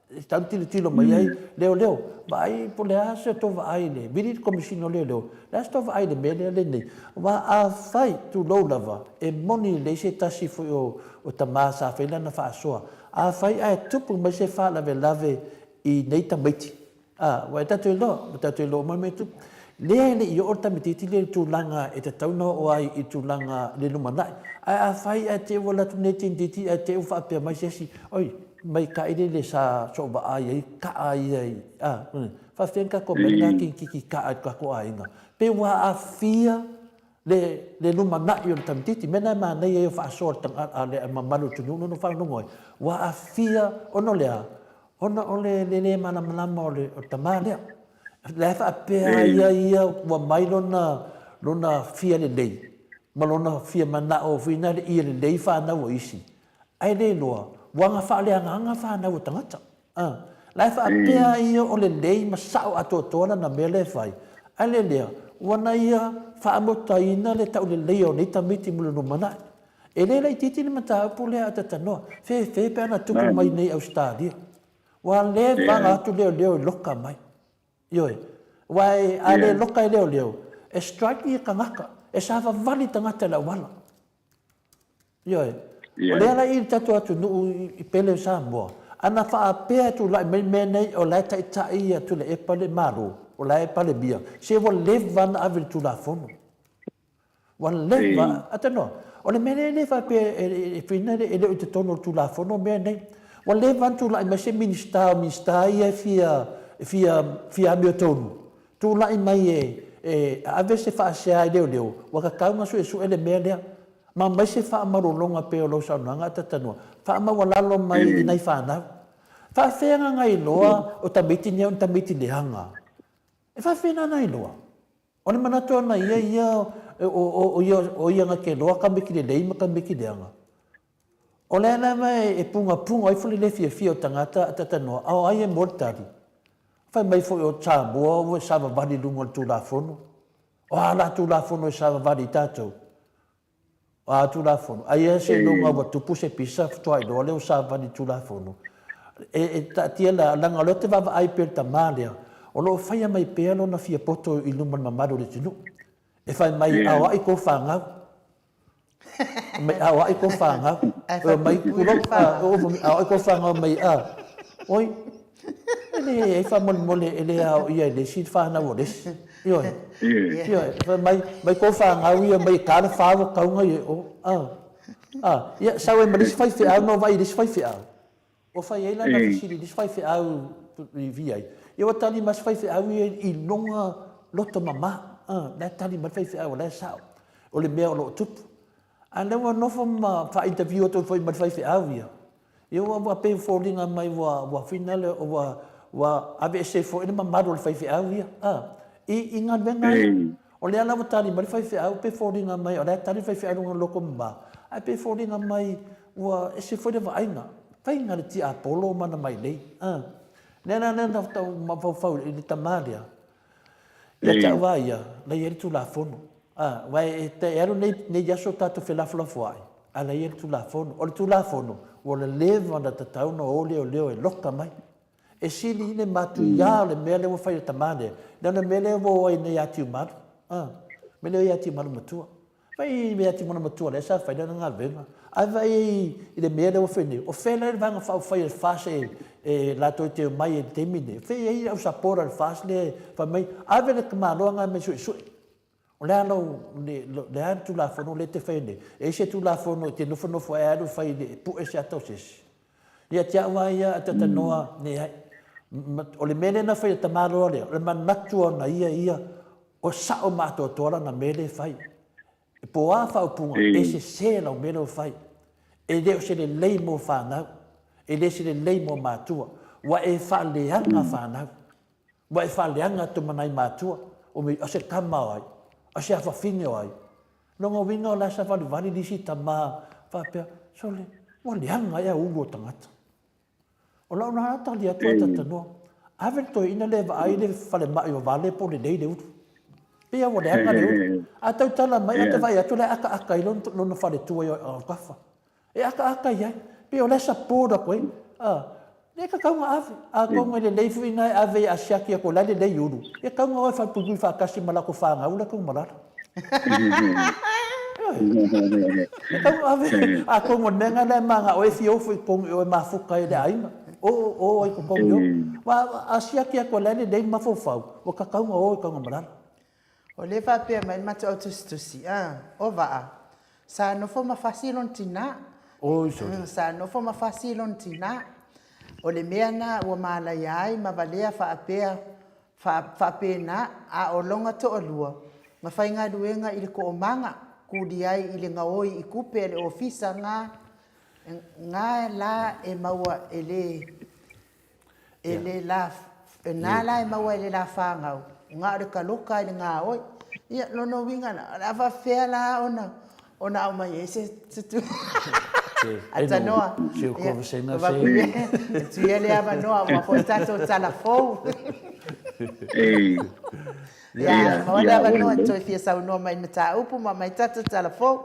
E tatau ona tilotilo mai ai leoleo, vaai po o le a se tou vaai i le vili le Komesina o Leoleo, le a se tou vaai i le mea lea lenei. Aua afai, tulou lava, e moni lelei se tasi foi o tama sa fai lana faasoa, afai ae tupu mai se faalavelave i nei tamaiti, A, ua e tatou iloa, ua tatou iloa uma mea e tupu. Lea e le i oo le tamaitiiti lea i le tulaga e tatau ona oo ai i le tulaga i le lumanai. Ae afai ae te i ua alu atu lenei tamaitiiti ae te i ua faapea mai se isi, oi, mai tailele sa sou vaai ai kaa ia i, a, faafefea ona tatou aumai lena tamaitiiti kaa i le tatou aiga. Pe ua aafia le, le lumanai o le tamaitiiti. Mea na e manaia ia o faasoa a le mamalu o le atunuu lea na ou faalogo ai, ua aafia ona o le a? Ona o le le malamalama o le tama lea. La e faapea ia ia ua mai lona lona fia lelei ma lona fia manao foi na le ia lelei fanau a isi, ae le iloa ua aga faaleagaga fanau a tagata. A. La e faapea ia o lelei ma sao atoatoa lana mea lea e fai, ae le lea ua na ia faamotaina le tauleleia o nei tamaiti mo le lumanai. E le laitiiti le mataupu lea a Tatanoa, fefe pe ana tupu mai nei Ausetalia. Ua leva ona atu leoleo e loka mai. Ioe. Aua e, a le loka e leoleo, e strike ia tagata, e savavali tagata i le auala. Ioe. O lea la i le tatou atunuu i pele o Samoa, ana faapea e tulai mai mea nei o la e taitai ia Tuilaepa le Malo. o la e Palemia, se ua leva ona ave i le Tulafono. Ua leva, atanoa, o le mea lea e le faapea e fina e le o i totonu o le Tulafono mea nei. Ua leva ona tulai mai se Minisita o Minisita ia e fia, fia, fia amiotonu, tulai mai e, e ave se faasea i leoleo, ua tatau ona suesue le mea lea. Ma aumai se faamaualaloga pei o lau saunoaga a Tatanua, faamaualalo mai i nai fanau. Faafefea na na iloa o tamaiti nei o ni tamaiti leaga? E faafefea na na iloa? O le manatu ana ia ia o ia o ia na te iloa tamaiti lelei ma tamaiti leaga. O lea lava e pugapuga ifo le le fiafia o tagata a Tatanua, a o ai e moa le tali? Fai mai foi o Samoa ua savavali i luga o le Tulafono. O a la Tulafono e savavali i tatou? O a Tulafono? Aia seiloga ua tupu se pisa faatoa iloa lea ua savavali i le Tulafono. E, e taatia la, leaga o lea ou te vaavaai pea i le tama lea, o lo o faia mai pea lona fiapoto i luma o le mamalu o le atunuu. E fai mai, aoai kou fanau. Mai aoai kou fanau. Ae Mai, faapuipui kou fanau. Aoai kou fanau mai, a. Oi, e leai faamolemole e le aoaia e le isi le fanau a le isi. Ioe. Ioe. Fai mai, mai kou fanau ia mai e ta le fa ua tau na i o. A. A. Ia, sau ai ma le isi faifeau na vaai i le isi faifeau. Ua fai ai lana fesili i le isi faifeau i vi ai. Ia ua tali mai se faifeau ia i lona loto mama. A, la e tali mai le faifeau o la e sao. O le mea o lo o tupu. A lea ua nofo ma faa-interview atu foi ma le faifeau ia. Ia ua ua pei foliga mai ua ua fina le ua ua aveese foi le mamalu o le faifeau ia a i i galuega ia. O lea la ua tali mai le faifeau pei foliga mai o la e tali le faifeau i lona loto mama ae pei foliga mai ua ese foi le vaaiga. Faiga le tiapolo ma ana mailei a. Lea la lea na tau mafaufau i le tama lea. Ia te au lava ia, la e i ai le Tulafono. A, aua e, e alu nei, nei aso tatou felafolafoai, a la e i ai le Tulafono. O le Tulafono, ua leva ona tatau ona o leoleo e loka mai. E sili i le matuia o le mea lea ua fai e le tama lea, na o le mea lea ua o ai nei ia Tiumalu. A, mea lea ia Tiumalu matua. Fai i mea timona matua lea sa fai lana galuega. Ae vaai i le mea lea ua fai nei, o fea la le vaega faaupufai a le FAST e, e latou te omai ai i le taimi lenei? O fea e i ai le au sapota a le FAST lea e fai mai, ave le tamaloa lena e suesue. O le a lau, le, le a le Tulafono lea e te faia nei? E i ai se Tulafono e te nofonofo ai alu fai e pue se ata o se isi? Ia te au lava ia a talanoa, leai. O le mea lea na fai e le tamaloa lea, o le manatu ona ia ia, O sao ma atoatoa lana mea lea e fai. E po o a faaupuga, e sese lau mea lea ua fai. E le o se lelei mo fanau. E le se lelei mo matua. Ua e faaleaga fanau. Ua e faaleaga tumanai matua. O me, o se tama o ai? O se afafine o ai? Lona uiga o la e savalivali le isi tama faapea, sole, ua leaga ea ulu o tagata. O lau la tali atu a Tatanoa, ave le toeaina lea e vaai le falemai o Vale po o lelei le ulu. Pei lava ua leaga le ulu. A tautala mai, a ta vaai atu o la e akaaka ai lona faletua i autafa. E akaaka i ai. Pei o la e support atu ai. E tatau ona ave. Atonu e lelei foi ina e ave e asiaki atu o la e lelei ulu. E tatau ona o e falepuipui faatasi ma latou fanau latou malala. E tatau ona ave, atonu o le mea lena la e manao ai e fia ofo i totonu i o e mafuta ai i le aiga. O, o ai i totonu i o. Aua a siaki atu o la e lelei le mafaufau, ua tatau ona o i Tanumalala. O lea e faapea mai le matou tusitusi, a, o Vaa, sa nofo ma fasi lona tina. Oi sole. Sa nofo ma fasi lona tina. O le mea na ua malaia ai ma valea faapea Faapena, a o lona toalua, na faigaluega i le toomaga, kuli ai i le gaoi i tupe a le ofisa nga, nga la e maua e le, e le la, na la e maua e le la fanau, nga o le kaloka i le gaoi. Ia, lona uiga la, o le a faapefea la ona ona aumai ai se se tu Atanoa. Se o conversena se. Tuia le avanoa ua foi tatou tala fou. Ei. Ia, maua le avanoa toe fia saunoa mai mataupu ma mai tatou tala fou.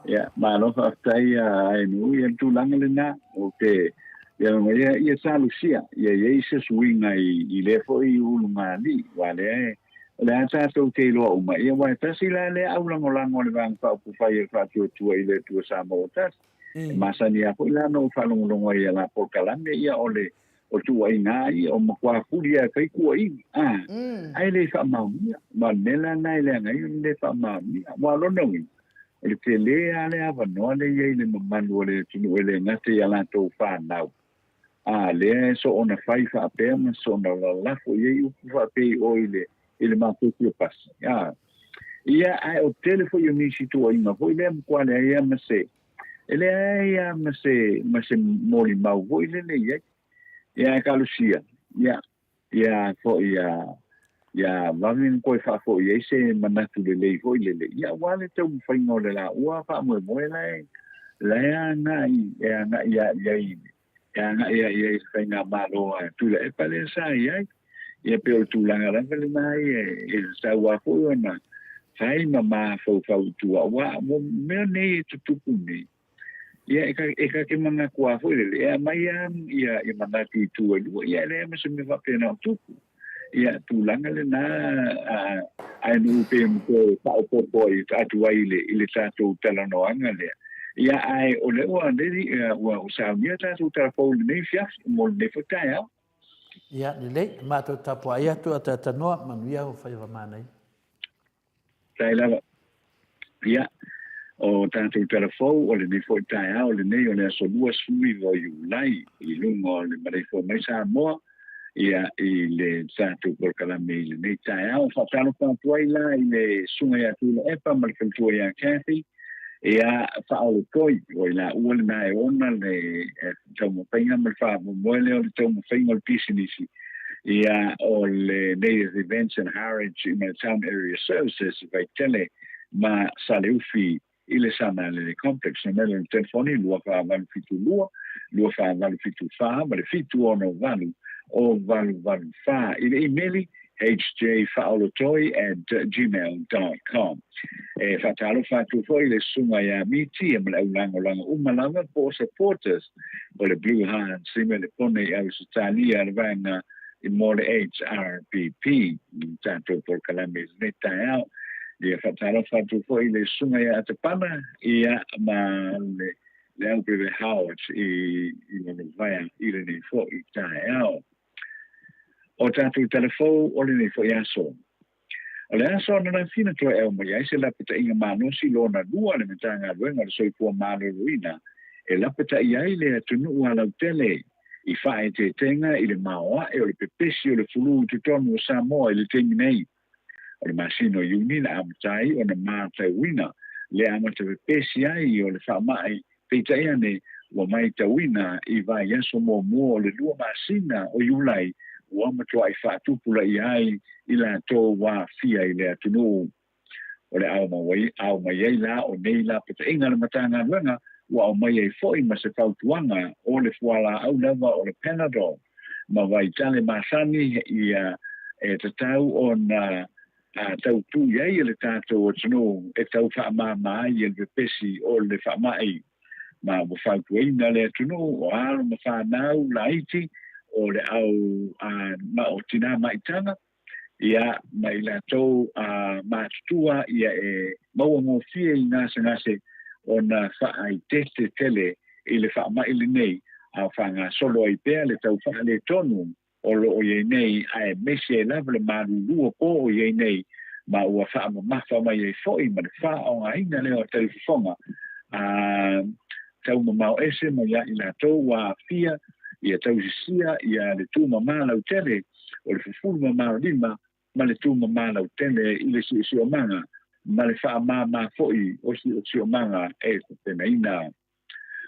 Ia, malo faafetai a Aenu ia le tulaga lena. Ou te ia ia, ia salusia ia i ai se suiga i, i lea foi ulugalii, aua lea e O le a tatou te iloa uma, ia aua e tasi la lea aulagolago a le Vaega Faaupufai e le Faatuatua i le Atua Samoa ua tasi. E masani lava foi la ona ou faalogologo ai i a la polokalame, ia o le O tuuaiga ia o matua fuli a fai kuaiga a ae le faamaonia ma le mea la lena e leaga ai ona le faamaonia. Aua o lona uiga, o le tele lava le avanoa lea e i ai i le mamalu o le atunuu e le gata i a latou fanau, a lea e soona fai faapea ma soona lalafo i ai upu faapea i o i le i le maketi o pasi. A ia, ae o tele foi o nisi tuuaiga foi lea matua leai lava ma se e leai lava ma se ma se molimau foi lele i ai. Ia, ae talosia, ia, ia foi ia ia vave ona toe faafoi ai se manatu lelei foi lele, ia aua le taumafaiga o le laua faamoemoe la e la e agai e agai lava i ai e agai lava i ai i le faigamalo a Tuilaepa lea sa i ai. Ia pei o le tulaga lava lena ia e tatau lava foi ona fai ma mafaufau i tua, aua o mea nei e tutupu nei, ia e e ta te manatu lava foi lele, e aumai lava ia ia manatu i tua e lua, ia e leai ma se mea faapena o tupu. Ia, tulaga lena a ae nuu pei ona toe faaopoopo atu ai i le i le tatou talanoaga lea. Ia, ae o lea ua leli ua saunia tatou talafou i lenei afiafi mo lenei foi taeao. Ia, lelei, matou tapuai atu a Tatanoa, manuia o faiva manaia. Faafetai lava. Ia, o tatou tala fou o lenei foi taeao lenei o le aso 29 o Iulai i luga o le maleifua mai Samoa, ia, i le tatou polokalame i lenei taeao. Faatalofa atu ai la i le Susuga ia Tuilaepa ma le faletua ia Kathy, ia, faaolotoi, o i laua lena e ona le taumafaiga ma le faamoemoe lea o le taumafaiga o le pisinisi, ia, o le Native Events and Harwich ma le Town Area Services i Vaitele ma Saleufi i le Sanalele Complex. Numera o le telefoni 2472 2474 ma le 768 o 884. I le imeli hjfaaolotoi@gmail.com. E faatalofa atu foi i le susuga ia Miti ma le au lagolago uma lava po o supporters o le Blue Hearts i Melepone i Ausetalia le vaega i mo le HRPP tatou polokalame i lenei taeao. Ia faatalofa atu foi i le susuga ia Atapana ia ma le le au Bebe Howard i i Lalovaea i lenei foi taeao. O tatou tala fou o lenei foi aso. O le aso ananafi na toe aumai ai se lapataiga malosi lona lua a le Matagaluega o le Soifua Maloloina e lapatai ai le atunuu alautele i faaeteetega i le maoae o le pepesi o le fulu i totonu o Samoa i le taimi nei. O le masina o Iuni na amata ai ona matauina le amata pepesi ai o le faamai, peitai ane ua maitauina i vaiaso muamua o le lua masina o Iulai ua matuai faatupulaia ai i latou ua aafia i le atunuu. O le ao mai ai la o nei lapataiga a le Matagaluega ua aumai ai foi ma se fautuaga o le fualaau lava o le Panadol ma vaitale masani ia e tatau ona tautū i ai le tatou atunuu e tau faamāmā ai le pepesi o le faamai. Ma ua fautuaina le atunuu o alo ma fanau laiti o le au ma o tinā maitaga ia ma i latou matutua ia e maua gofie i gasegase ona faaeteete tele i le faamai lenei a o faagasolo ai pea le tau faaletonu o lo o i ai nei, aemaise ai lava le malulu o po o i ai nei, ma ua faamamafa mai ai foi ma le faaaogaina lea o talifofoga a taumamao ese mai ia i latou ua aafia ia tausisia ia le tumama lautele o le fufulu mamao lima ma le tumama lautele i le siosiomaga ma le faamāmā foi o siosiomaga e tapenaina.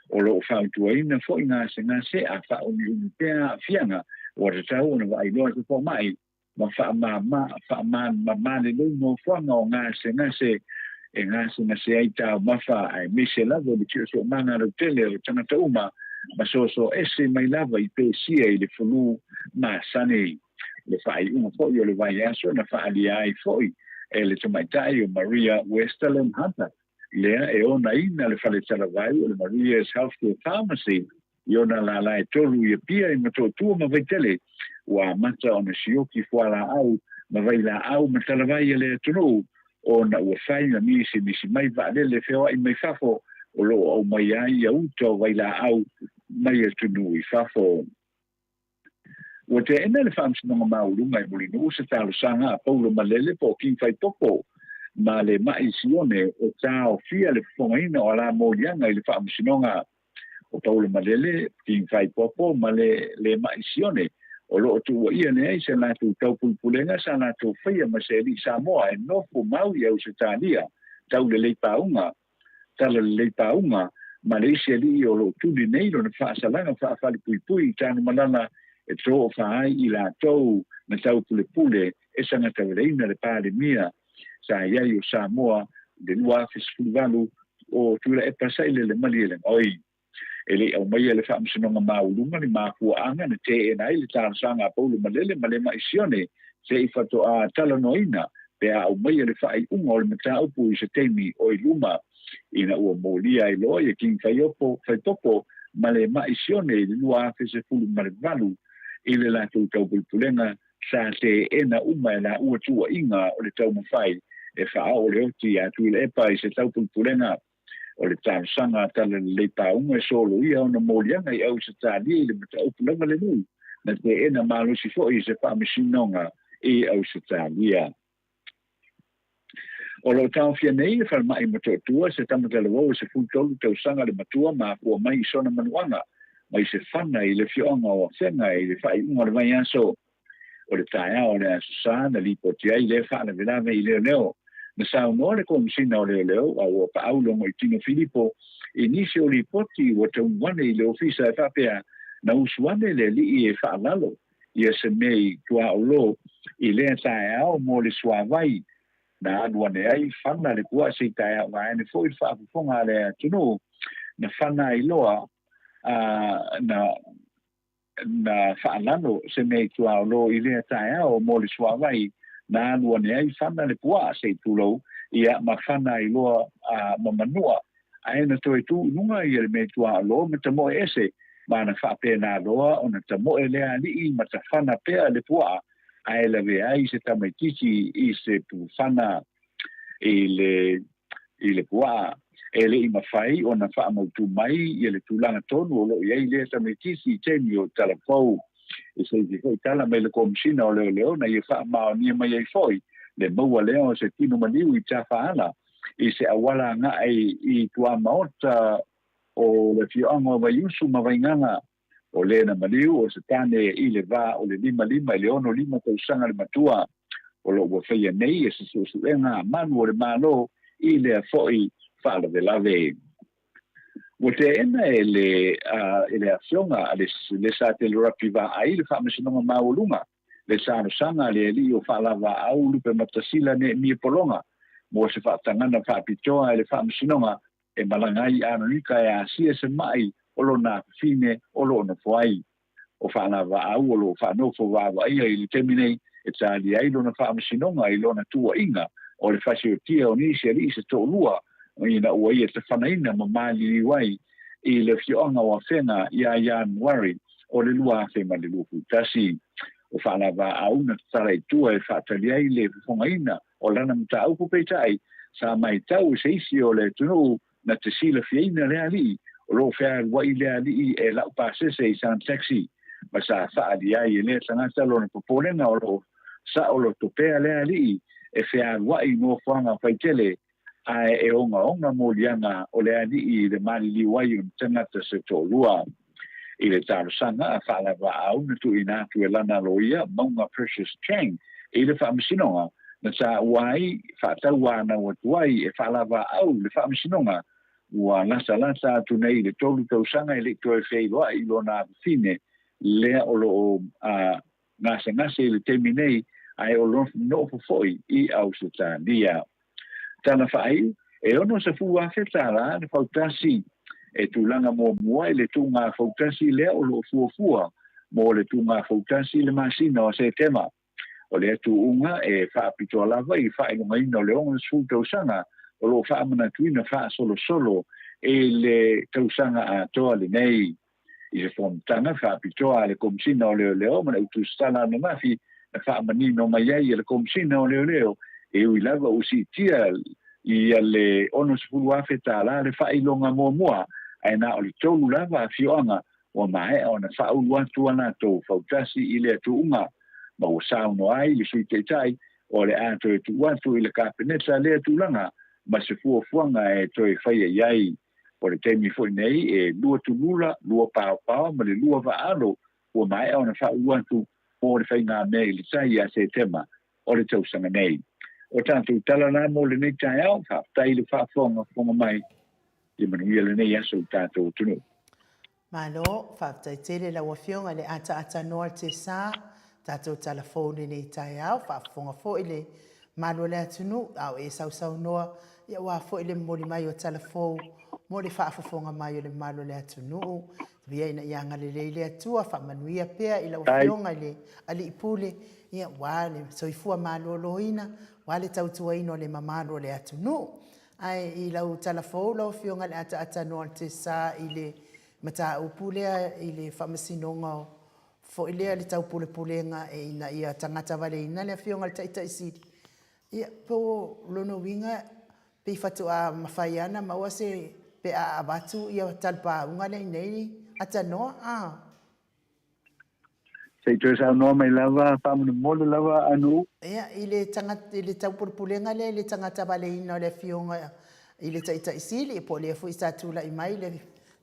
O lo o fautuaina foi gasegase a faaumiumi pea aafiaga ua tatau ona vaai loa se fomai ma faamāmā faamāmā lelei nofoaga o gasegase e gasegase ai taumafa aemaise lava o le siosiomaga lautele o tagata uma ma soso ese mai lava i pesia i le fulu masani. Le faaiuga foi o le vaiaso na faaalia ai foi e le tamaitai o Maria Westerlin Hunter lea e onaina le fale talavai o le Maria's Healthcare Pharmacy i ona lālā e tolu i Apia i Motootua ma Vaitele, ua amata ona sioki fualaau ma vailaau ma talavai a le atunuu ona ua fai ma misimisi mai vaalele feoai mai fafo o lo o aumai ai ia uta o vailaau mai atunuu i fafo. Ua teena e le Faamasinoga Maualuga i Mulinuu se talosaga a Paulo Malele po o King Faipopo ma Lema'i Sione e taofia le fofogaina o ala moliaga i le Faamasinoga. O Paulo Malele, King Faipopo ma le Lema'i Sione o lo o tuuaia nei i se latou taupulepulega sa latou faia ma se alii Samoa e nofo mau i Ausetalia tau lelei pauga talalelei pauga ma le isi alii o lo o tuli nei lona faasalaga faafalepuipui i Tanumalala e toofa ai i latou na taupulepule e sagatavaleina le Palemia sa i ai o Samoa i le 2018 o Tuilaepa Sailele Malielegaoi. E le i aumaia e le Faamasinoga Maualuga ni mafuaaga na teena ai le talosaga a Paulo Malele ma Lema'i Sione se i faatoa talanoaina pe a aumaia le faaiuga o le mataupu i se taimi o i luma. Ina ua molia ai loa ia King Faiopo, Faipopo ma Lema'i Sione i le 2018 i le latou taupulepulega sa teena uma e laua tuuaiga o le taumafai e faaoo le oti ia Tuilaepa i se taupulepulega. O le talosaga a Talalelei Pauga e soloia ona moliaga i Ausetalia i le mataupu lava lenei, na teena malosi foi e se faamasinoga i Ausetalia. O lo o taofia nei le falemai i Motootua se tama talavou e 13 tausaga le matua mafua mai i sona manuaga mai se fana i le afioaga o Afega i le faaiuga o le vaiaso. O le taeao o le Aso Sa na lipoti ai lea faalavelave i leoleo. Na saunoa le Komesina o Leoleo a ua paau Logoitino Filipo i nisi o lipoti ua taunu ane i le ofisa e faapea na usu ane le alii e faalalo ia se mea i tuaolo i lea taeao mo le suavai na alu ane ai fana le puaa se i taeao vaeane foi le faafofoga a le atunuu na fana ai loa na na faalalo se mea i tuaolo i lea taeao mo le suavai na alu ane ai fana le puaa se i tulou ia ma fana ai loa ma manua ae na toe tu i luga ia le mea i tuaolo ma tamoe ese ma na faapena loa ona tamoe lea alii ma tafana pea le puaa ae lavea ai se tamaitiiti i se pufana i le i le puaa. E le i mafai ona faamautu mai ia le tulaga tonu o lo o i ai lea tamaitiiti i taimi o talafou. E se isi foi tala mai le Komesina o Leoleo na ia faamaonia mai ai foi le maua lea o se tino maliu i Tafaala i se auala agai i tuamaota o le afioaga o Vaiusu ma Vaigaga. O le na maliu o se tane i le va o le 55 i le 65 tausaga le matua. O lo o ua faia nei e se suesuega a malu o le Malo i lea foi faalavelave. Ua teena e le e le Afioga a le le sa Telerapi Vaai le Faamasinoga Maualuga le talosaga a le alii o Faalavaau Lupe Matasila Neemia Pologa mo se faatagana faapitoa e le Faamasinoga e malaga ai i Amerika e asia se mai o lona afafine o lo o nofo ai. O Faalavaau o lo o faanofo vaavaaia i le taimi nei e talia ai lona faamasinoga i lona tuuaiga o le fasiotia o nisi alii se toalua ina ua ia tafanaina ma maliliu ai i le afioaga o Afega ia Ianuari o le 2021. O Faalavaau na tatala i tua e faatali ai le fofogaina o lana mataupu peitai sa matau e se isi o le atunuu na te silafiaina le alii o lo o fealuai le alii e lau pasese i sana taxi ma sa faaali ai e lea tagata lona popolega o lo o saoloto pea le alii e fealuai i nofoaga faitele ae e ogaoga moliaga o le alii i le maliliu ai o ni tagata se toalua. I le talosaga a Faalavaau na tuuina atu e lana loia Maunga Precious Chang i le Faamasinoga na taua ai faatauanau atu ai e Faalavaau le Faamasinoga ua latalata atu nei i le tolu tausaga e le i toe feiloai i lona afafine lea o lo o gasegase i le taimi nei ae o lo nofo foi i Ausetalia. Tala faaiu, e $60,000 le fautasi e tulaga muamua i le tuuga fautasi lea o lo o fuafua mo le tuuga fautasi i le masina o Setema. O lea tuuga e faapitoa lava i le faailogaina o le 60 tausaga o lo o faamanatuina faasolosolo i le tausaga atoa lenei. I se fonotaga faapitoa a le Komesina o Leoleo ma le Utusitala ananafi na faamanino mai ai e le Komesina o Leoleo e ui lava ua siitia ia le $60,000 le faailoga muamua ae na o le tolu lava afioaga Ua maea ona faaulu atu a latou fautasi i lea tuuga, ma ua saunoa ai le Sui Taitai o le a toe tuu atu i le Kapeneta lea tulaga ma se fuafuaga e toe faia i ai. O le taimi foi nei e 2 tulula, 2 paopao ma le 2 vaaalo ua maea ona faaulu atu mo le faigamea i le tai ia Setema o le tausaga nei. O tatou tala la mo lenei taeao, faafetai i le faafogafoga mai. Ia manuia lenei aso i le tatou atunuu. Malo, faafetai tele lau Afioga i le ataatanoa o le Tesa, tatou tala fou i lenei taeao, faafofoga foi le malu o le atunuu, a o e sausaunoa, ia aua foi le momoli mai o tala fou mo le faafofoga mai o le malu o le atunuu. Tuia ina ia agalelei le Atua, faamanuia pea i lau Afioga i le Alii Pule, ia aua le soifua maloloina, aua le tautuaina o le mamalu o le atunuu. Ae i lau tala fou lau Afioga i le ataatanoa o le Tesa i le mataupu lea i le faamasinoga o foi lea le taupulepulega e ina ia tagata valeina le Afioga i le Taitai Sili, ia po o lona uiga pei faatoa mafai lava ona maua se pe a avatu ia talipauga lea i nei atanoa a. Se i toe saunoa mai lava, faamolemole lava Anu. Ia, i le tagata, i le taupulepulega lea i le tagata valeina o le Afioga i le Taitai Sili, po o lea foi sa tulai mai i le,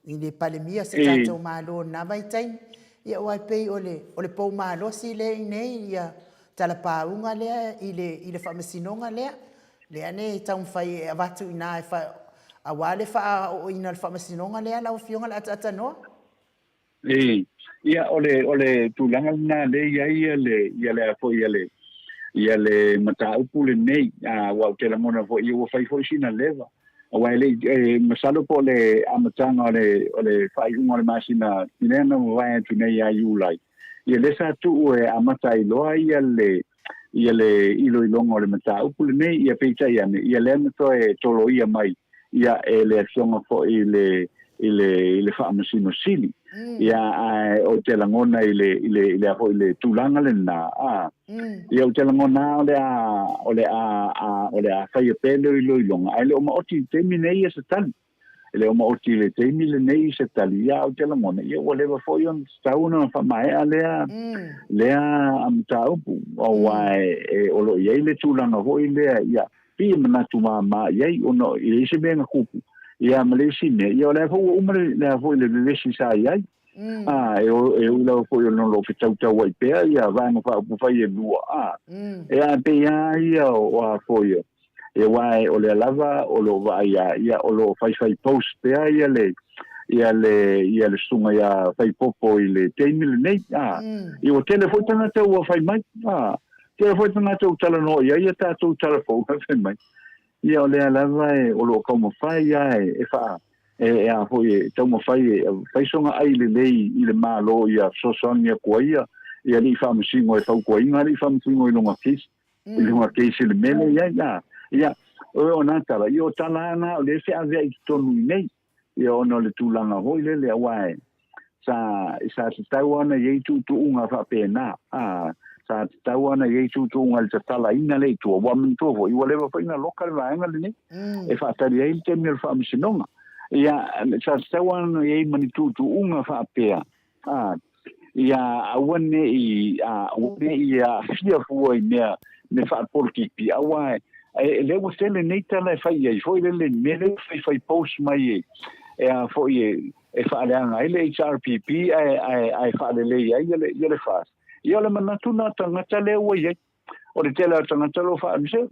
i le Palemia o se tatou Malo i lena vaitaimi. Ia, aua e pei o le, o le pou malosi lea i inei, ia talapauga lea i le, i le faamasinoga lea, lea e taumafai e avatu i ina e fa, aua le faaooina o le faamasinoga lea lau Afioga i le ataatanoa. Ee, ia o le o le tulaga lena lea i ai ia le ia le a foi ia le ia le mataupu lenei, a aua ou te lagona foi ia ua fai foi sina leva. Aua e le i e masalo po o le amataga o le o le faaiuga o le masina lea na mavae atu nei ia Iulai, ia lea sa tuu e amata ai loa ia le ia le iloiloga o le mataupu lenei, ia peitai ane, ia lea na toe toloia mai ia e le afioga foi i le i le i le Faamasino Sili. Ia ae ou te lagona i le i le i le a foi le tulaga lena, a ia ou te lagona o le a o le a a o le a faia pea le iloiloga, ae le o maoti i le taimi nei ia se tali. E le o maoti i le taimi lenei se tali, ia ou te lagona, ia ua leva foi ona tatau ona faamaea lea lea mataupu, aua e o lo o i ai le tulaga foi lea, ia pei e manatu māmā i ai ona e leai se mea na tupu, ia ma le isi mea, ia o lea foi ua uma le a foi le vevesi sa i ai. A e e ui lava foi ona o lo o fetautauai pea ia Vaega Faaupufai e 2, a e a pei lava ia o a foi e aua o lea lava o lo o vaai lava, ia o lo o faifai post pea ia le ia le ia le susuga ia Faipopo i le taimi lenei, a ia ua tele foi tagata ua fai mai, a tele foi tagata ua talanoa i ai ia tatou tala fou fai mai, ia o lea lava e o lo o taumafai lava e faa e a foi e taumafai e fai sona ai lelei i le Malo ia fesoasoani atu ai ia ia alii faamasino e fautuaina alii faamasino i lona case i lona case i le mea lea i ai a ia o na tala ia o tala ana o lea e feaveai i totonu i nei ia ona o le tulaga foi lele aua e sa sa tatau ona i ai tuutuuga faapena a sa tatau ona i ai tuutuuga i le tatalaina lea i tua ua manatua foi ua leva foi ona loka le vaega lenei e faatali ai le taimi o le faamasinoga ia sa tatau ona i ai ma ni tuutuuga faapea a ia aua ne i aua ne i aafia fua i mea me faapolokiki aua e lea ua tele nei tala e fai i ai foi lele mea lea ua faifai post mai e a foi e faaleaga ai le HRPP ae ae ae faalelei ai ia le ia le FAST. Ia o le manatu na o tagata lea ua i ai. O le tele o tagata o lo o faamise,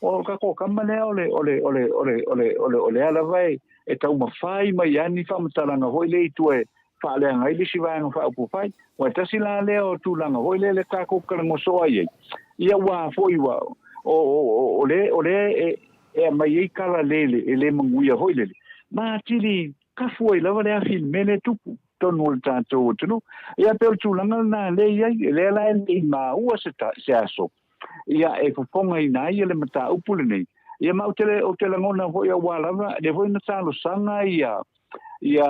o tatou tama lea o le o le o le o le o le o le o lea lava e e taumafai mai lava ni faamatalaga foi lea i tua e faaleaga ai le isi vaega faaupufai. Ua tasi la lea o tulaga foi lea le tatou talagoso ai ai. Ia ua foi ua o o o le o le e e aumai ai tala lele e le manuia foi lele. Ma atili kafu ai lava le afi i le mea lea e tupu totonu o le tatou atunuu. Ia pei o le tulaga lena lea e i ai, lea la e le i maua se, se aso, ia e fofogaina ai le mataupu lenei. Ia ma ou te, ou te lagona foi aua lava, lea foi na talosaga ia, ia,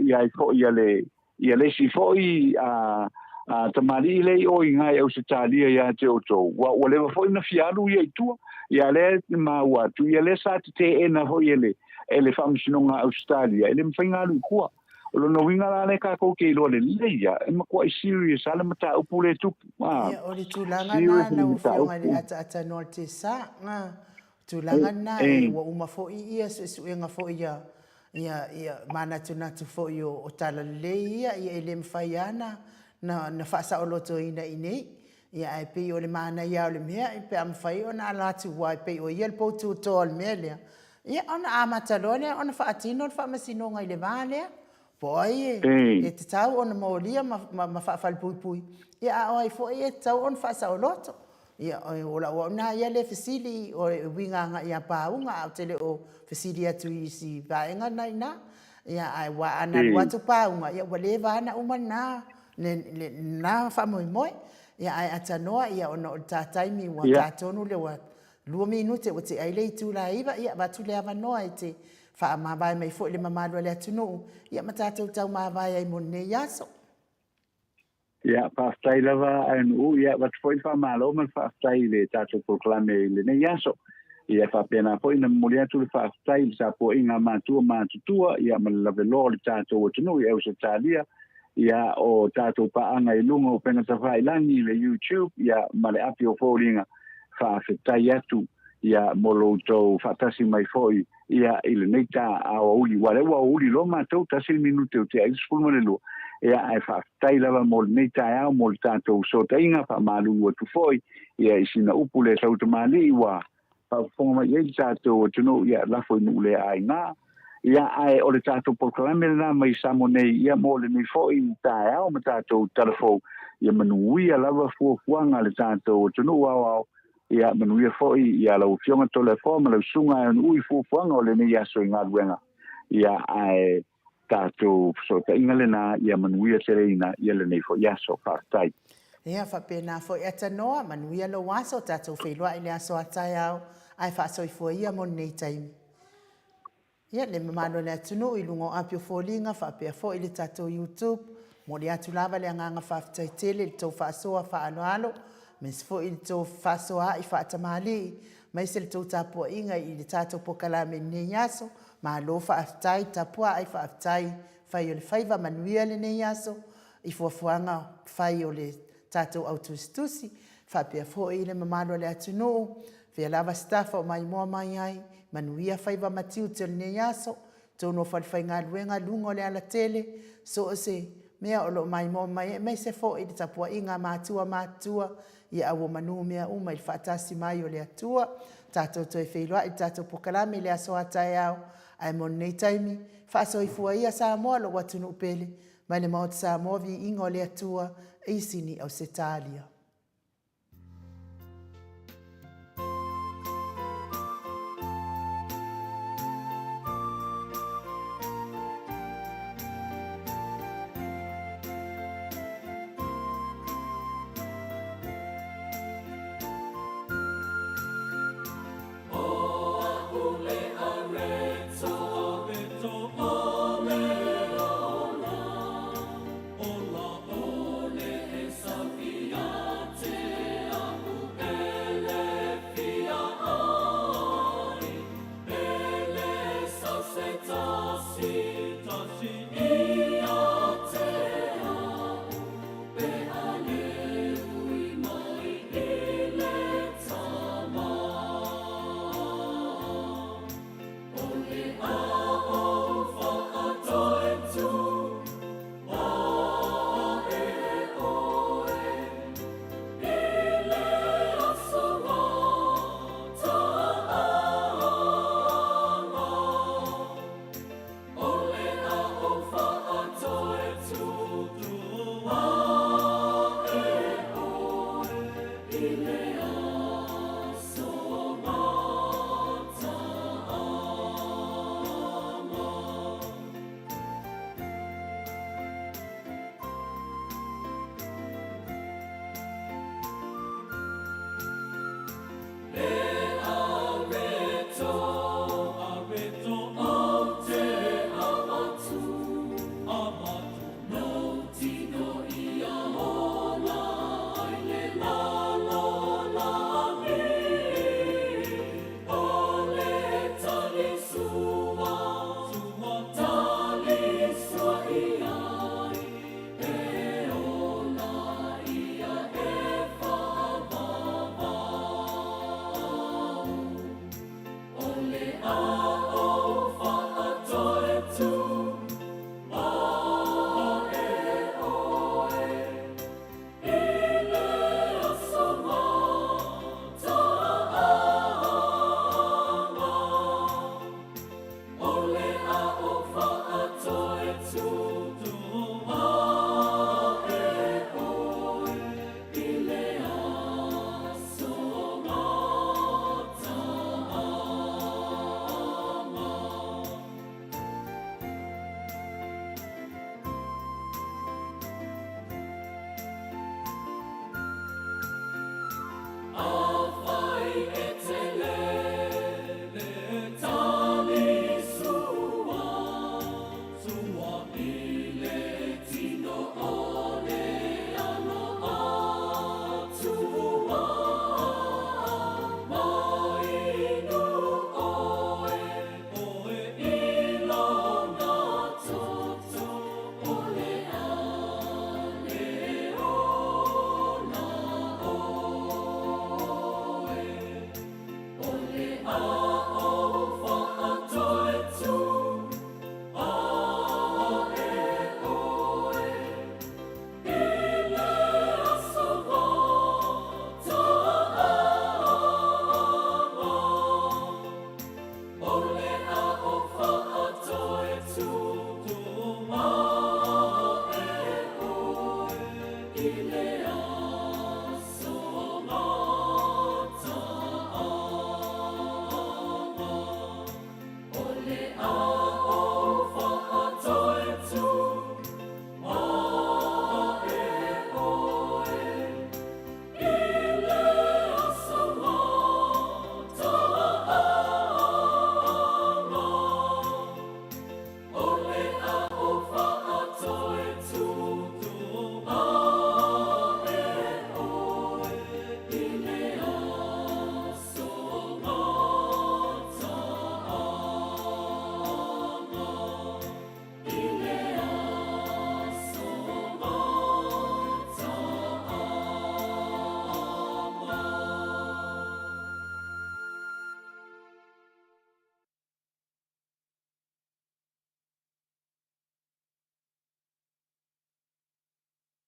ia ai foi ia le, ia le isi foi a, a tamalii lea i o i ina i Ausetalia ia te outou, ua, ua leva foi na fia alu ia i tua, ia lea e maua atu, ia lea sa teteena foi e le, e le Faamasinoga a Ausetalia, e le mafai ona alu i tua. O lona uiga la lea kakou te iloa lelei lava, e matuai serious lava le mataupu lea e tupu, a. Ia, o le tulaga Serious lena le lau Afioga i le mataupu. ataatanua o le tesa, a, tulaga lena e ua uma foi ia suesuega foi ia ia ia manatunatu foi o, o talalelei ia, ia e le mafai lava na, na, na faasaolotoina i inei. Ia ae pei o le manaia lava o le mea, pe a mafai ona ala atu aua e pei o ia le poututoa o le mea lea, ia ona amata loa lea ona faatino le faamasinoga i le va lea. Po o ai e tatau ona molia ma, ma, ma faafalepuipui, ia a o ai foi e tatau ona faasaoloto. Ia, o lau au na ia le fesili o e uiga agai ia Pāuga, ae ou te le o fesili atu i isi vaega na i ina. Ia, ae ua ana alu atu Pāuga, ia ua leva lava ona uma lena, lena faamoemoe. Ia, ae atanoa, ia, ona o le ta taimi ua ta tonu lea ua 2 minute ua tea ai le itula e 9, ia, avatu le avanoa e te faamavae mai foi le mamalu a le atunuu, ia ma tatou taumavae ai mo lenei aso. Ia, faafetai lava Aenu'u, ia avatu foi le faamalo ma le faafetai i le tatou polokalame i lenei aso. Ia e faapena foi ona momoli atu le faafetai i le tapuaiga a matua ma atutua, ia ma le laveloa o le tatou atunuu i Ausetalia, ia o tatou paaga i luga o upega tafailagi i le YouTube, ia ma le api o foliga, faafetai atu ia mo lo outou faatasi mai foi ia i lenei taeao aoauli, aua o lea ua aoauli loa matou, tasi le minute o tea ai le 12, ia ae faafetai lava mo lenei taeao mo le tatou fesootaiga, faamalulu atu foi ia i sina upu le tautamalii ua faafofoga mai i ai le tatou atunuu, ia lafo i nuu le aiga. Ia ae o le tatou polokalame lena mai Samoa nei ia mo lenei foi taeao ma tatou tala fou, ia manuia lava fuafuaga a le tatou atunuu aoao Ia manuia foi ia lau Afioga Toleafoa ma lau Susuga Aeonu'u i fuafuaga o lenei aso i galuega. Ia ae tatou fesootaiga lena ia manuia teleina ia lenei foi aso. Faafetai. Ia faapena foi Atanoa, manuia lou aso, tatou feiloai i le aso a taeao, ae faasoifua ia mo lenei taimi. Ia, le mamalu o le atunuu i luga o api o foliga faapea foi le tatou YouTube, momoli atu lava le agaga faafetai tele i le tou faasoa faaaloalo, aemaise foi i le tou fefaasoaai faatamalii, aemaise le tou tapuaiga i le tatou polokalame i lenei aso. Malo faafetai tapuaai, faafetai fai o le faiva, manuia lenei aso i fuafuaga fai o le tatou au tusitusi, faapea foi le mamalu o le atunuu, fea lava se tafa o maimoa mai ai, manuia faiva ma tiute o lenei aso, totonu o falefaigaluega, luga o le alatele, so o se mea o lo o maimoa mai ai, aemaise foi le tapuaiga a matua matutua, ia auomanu mea uma i le faatasi mai o le Atua. Tatou toe feiloai i le tatou polokalame i le aso a taeao, ae mo lenei taimi, faasoifua ia Samoa lou atunuu pele, Mai le Maota Samoa, viiga o le Atua, i Sini Ausetalia.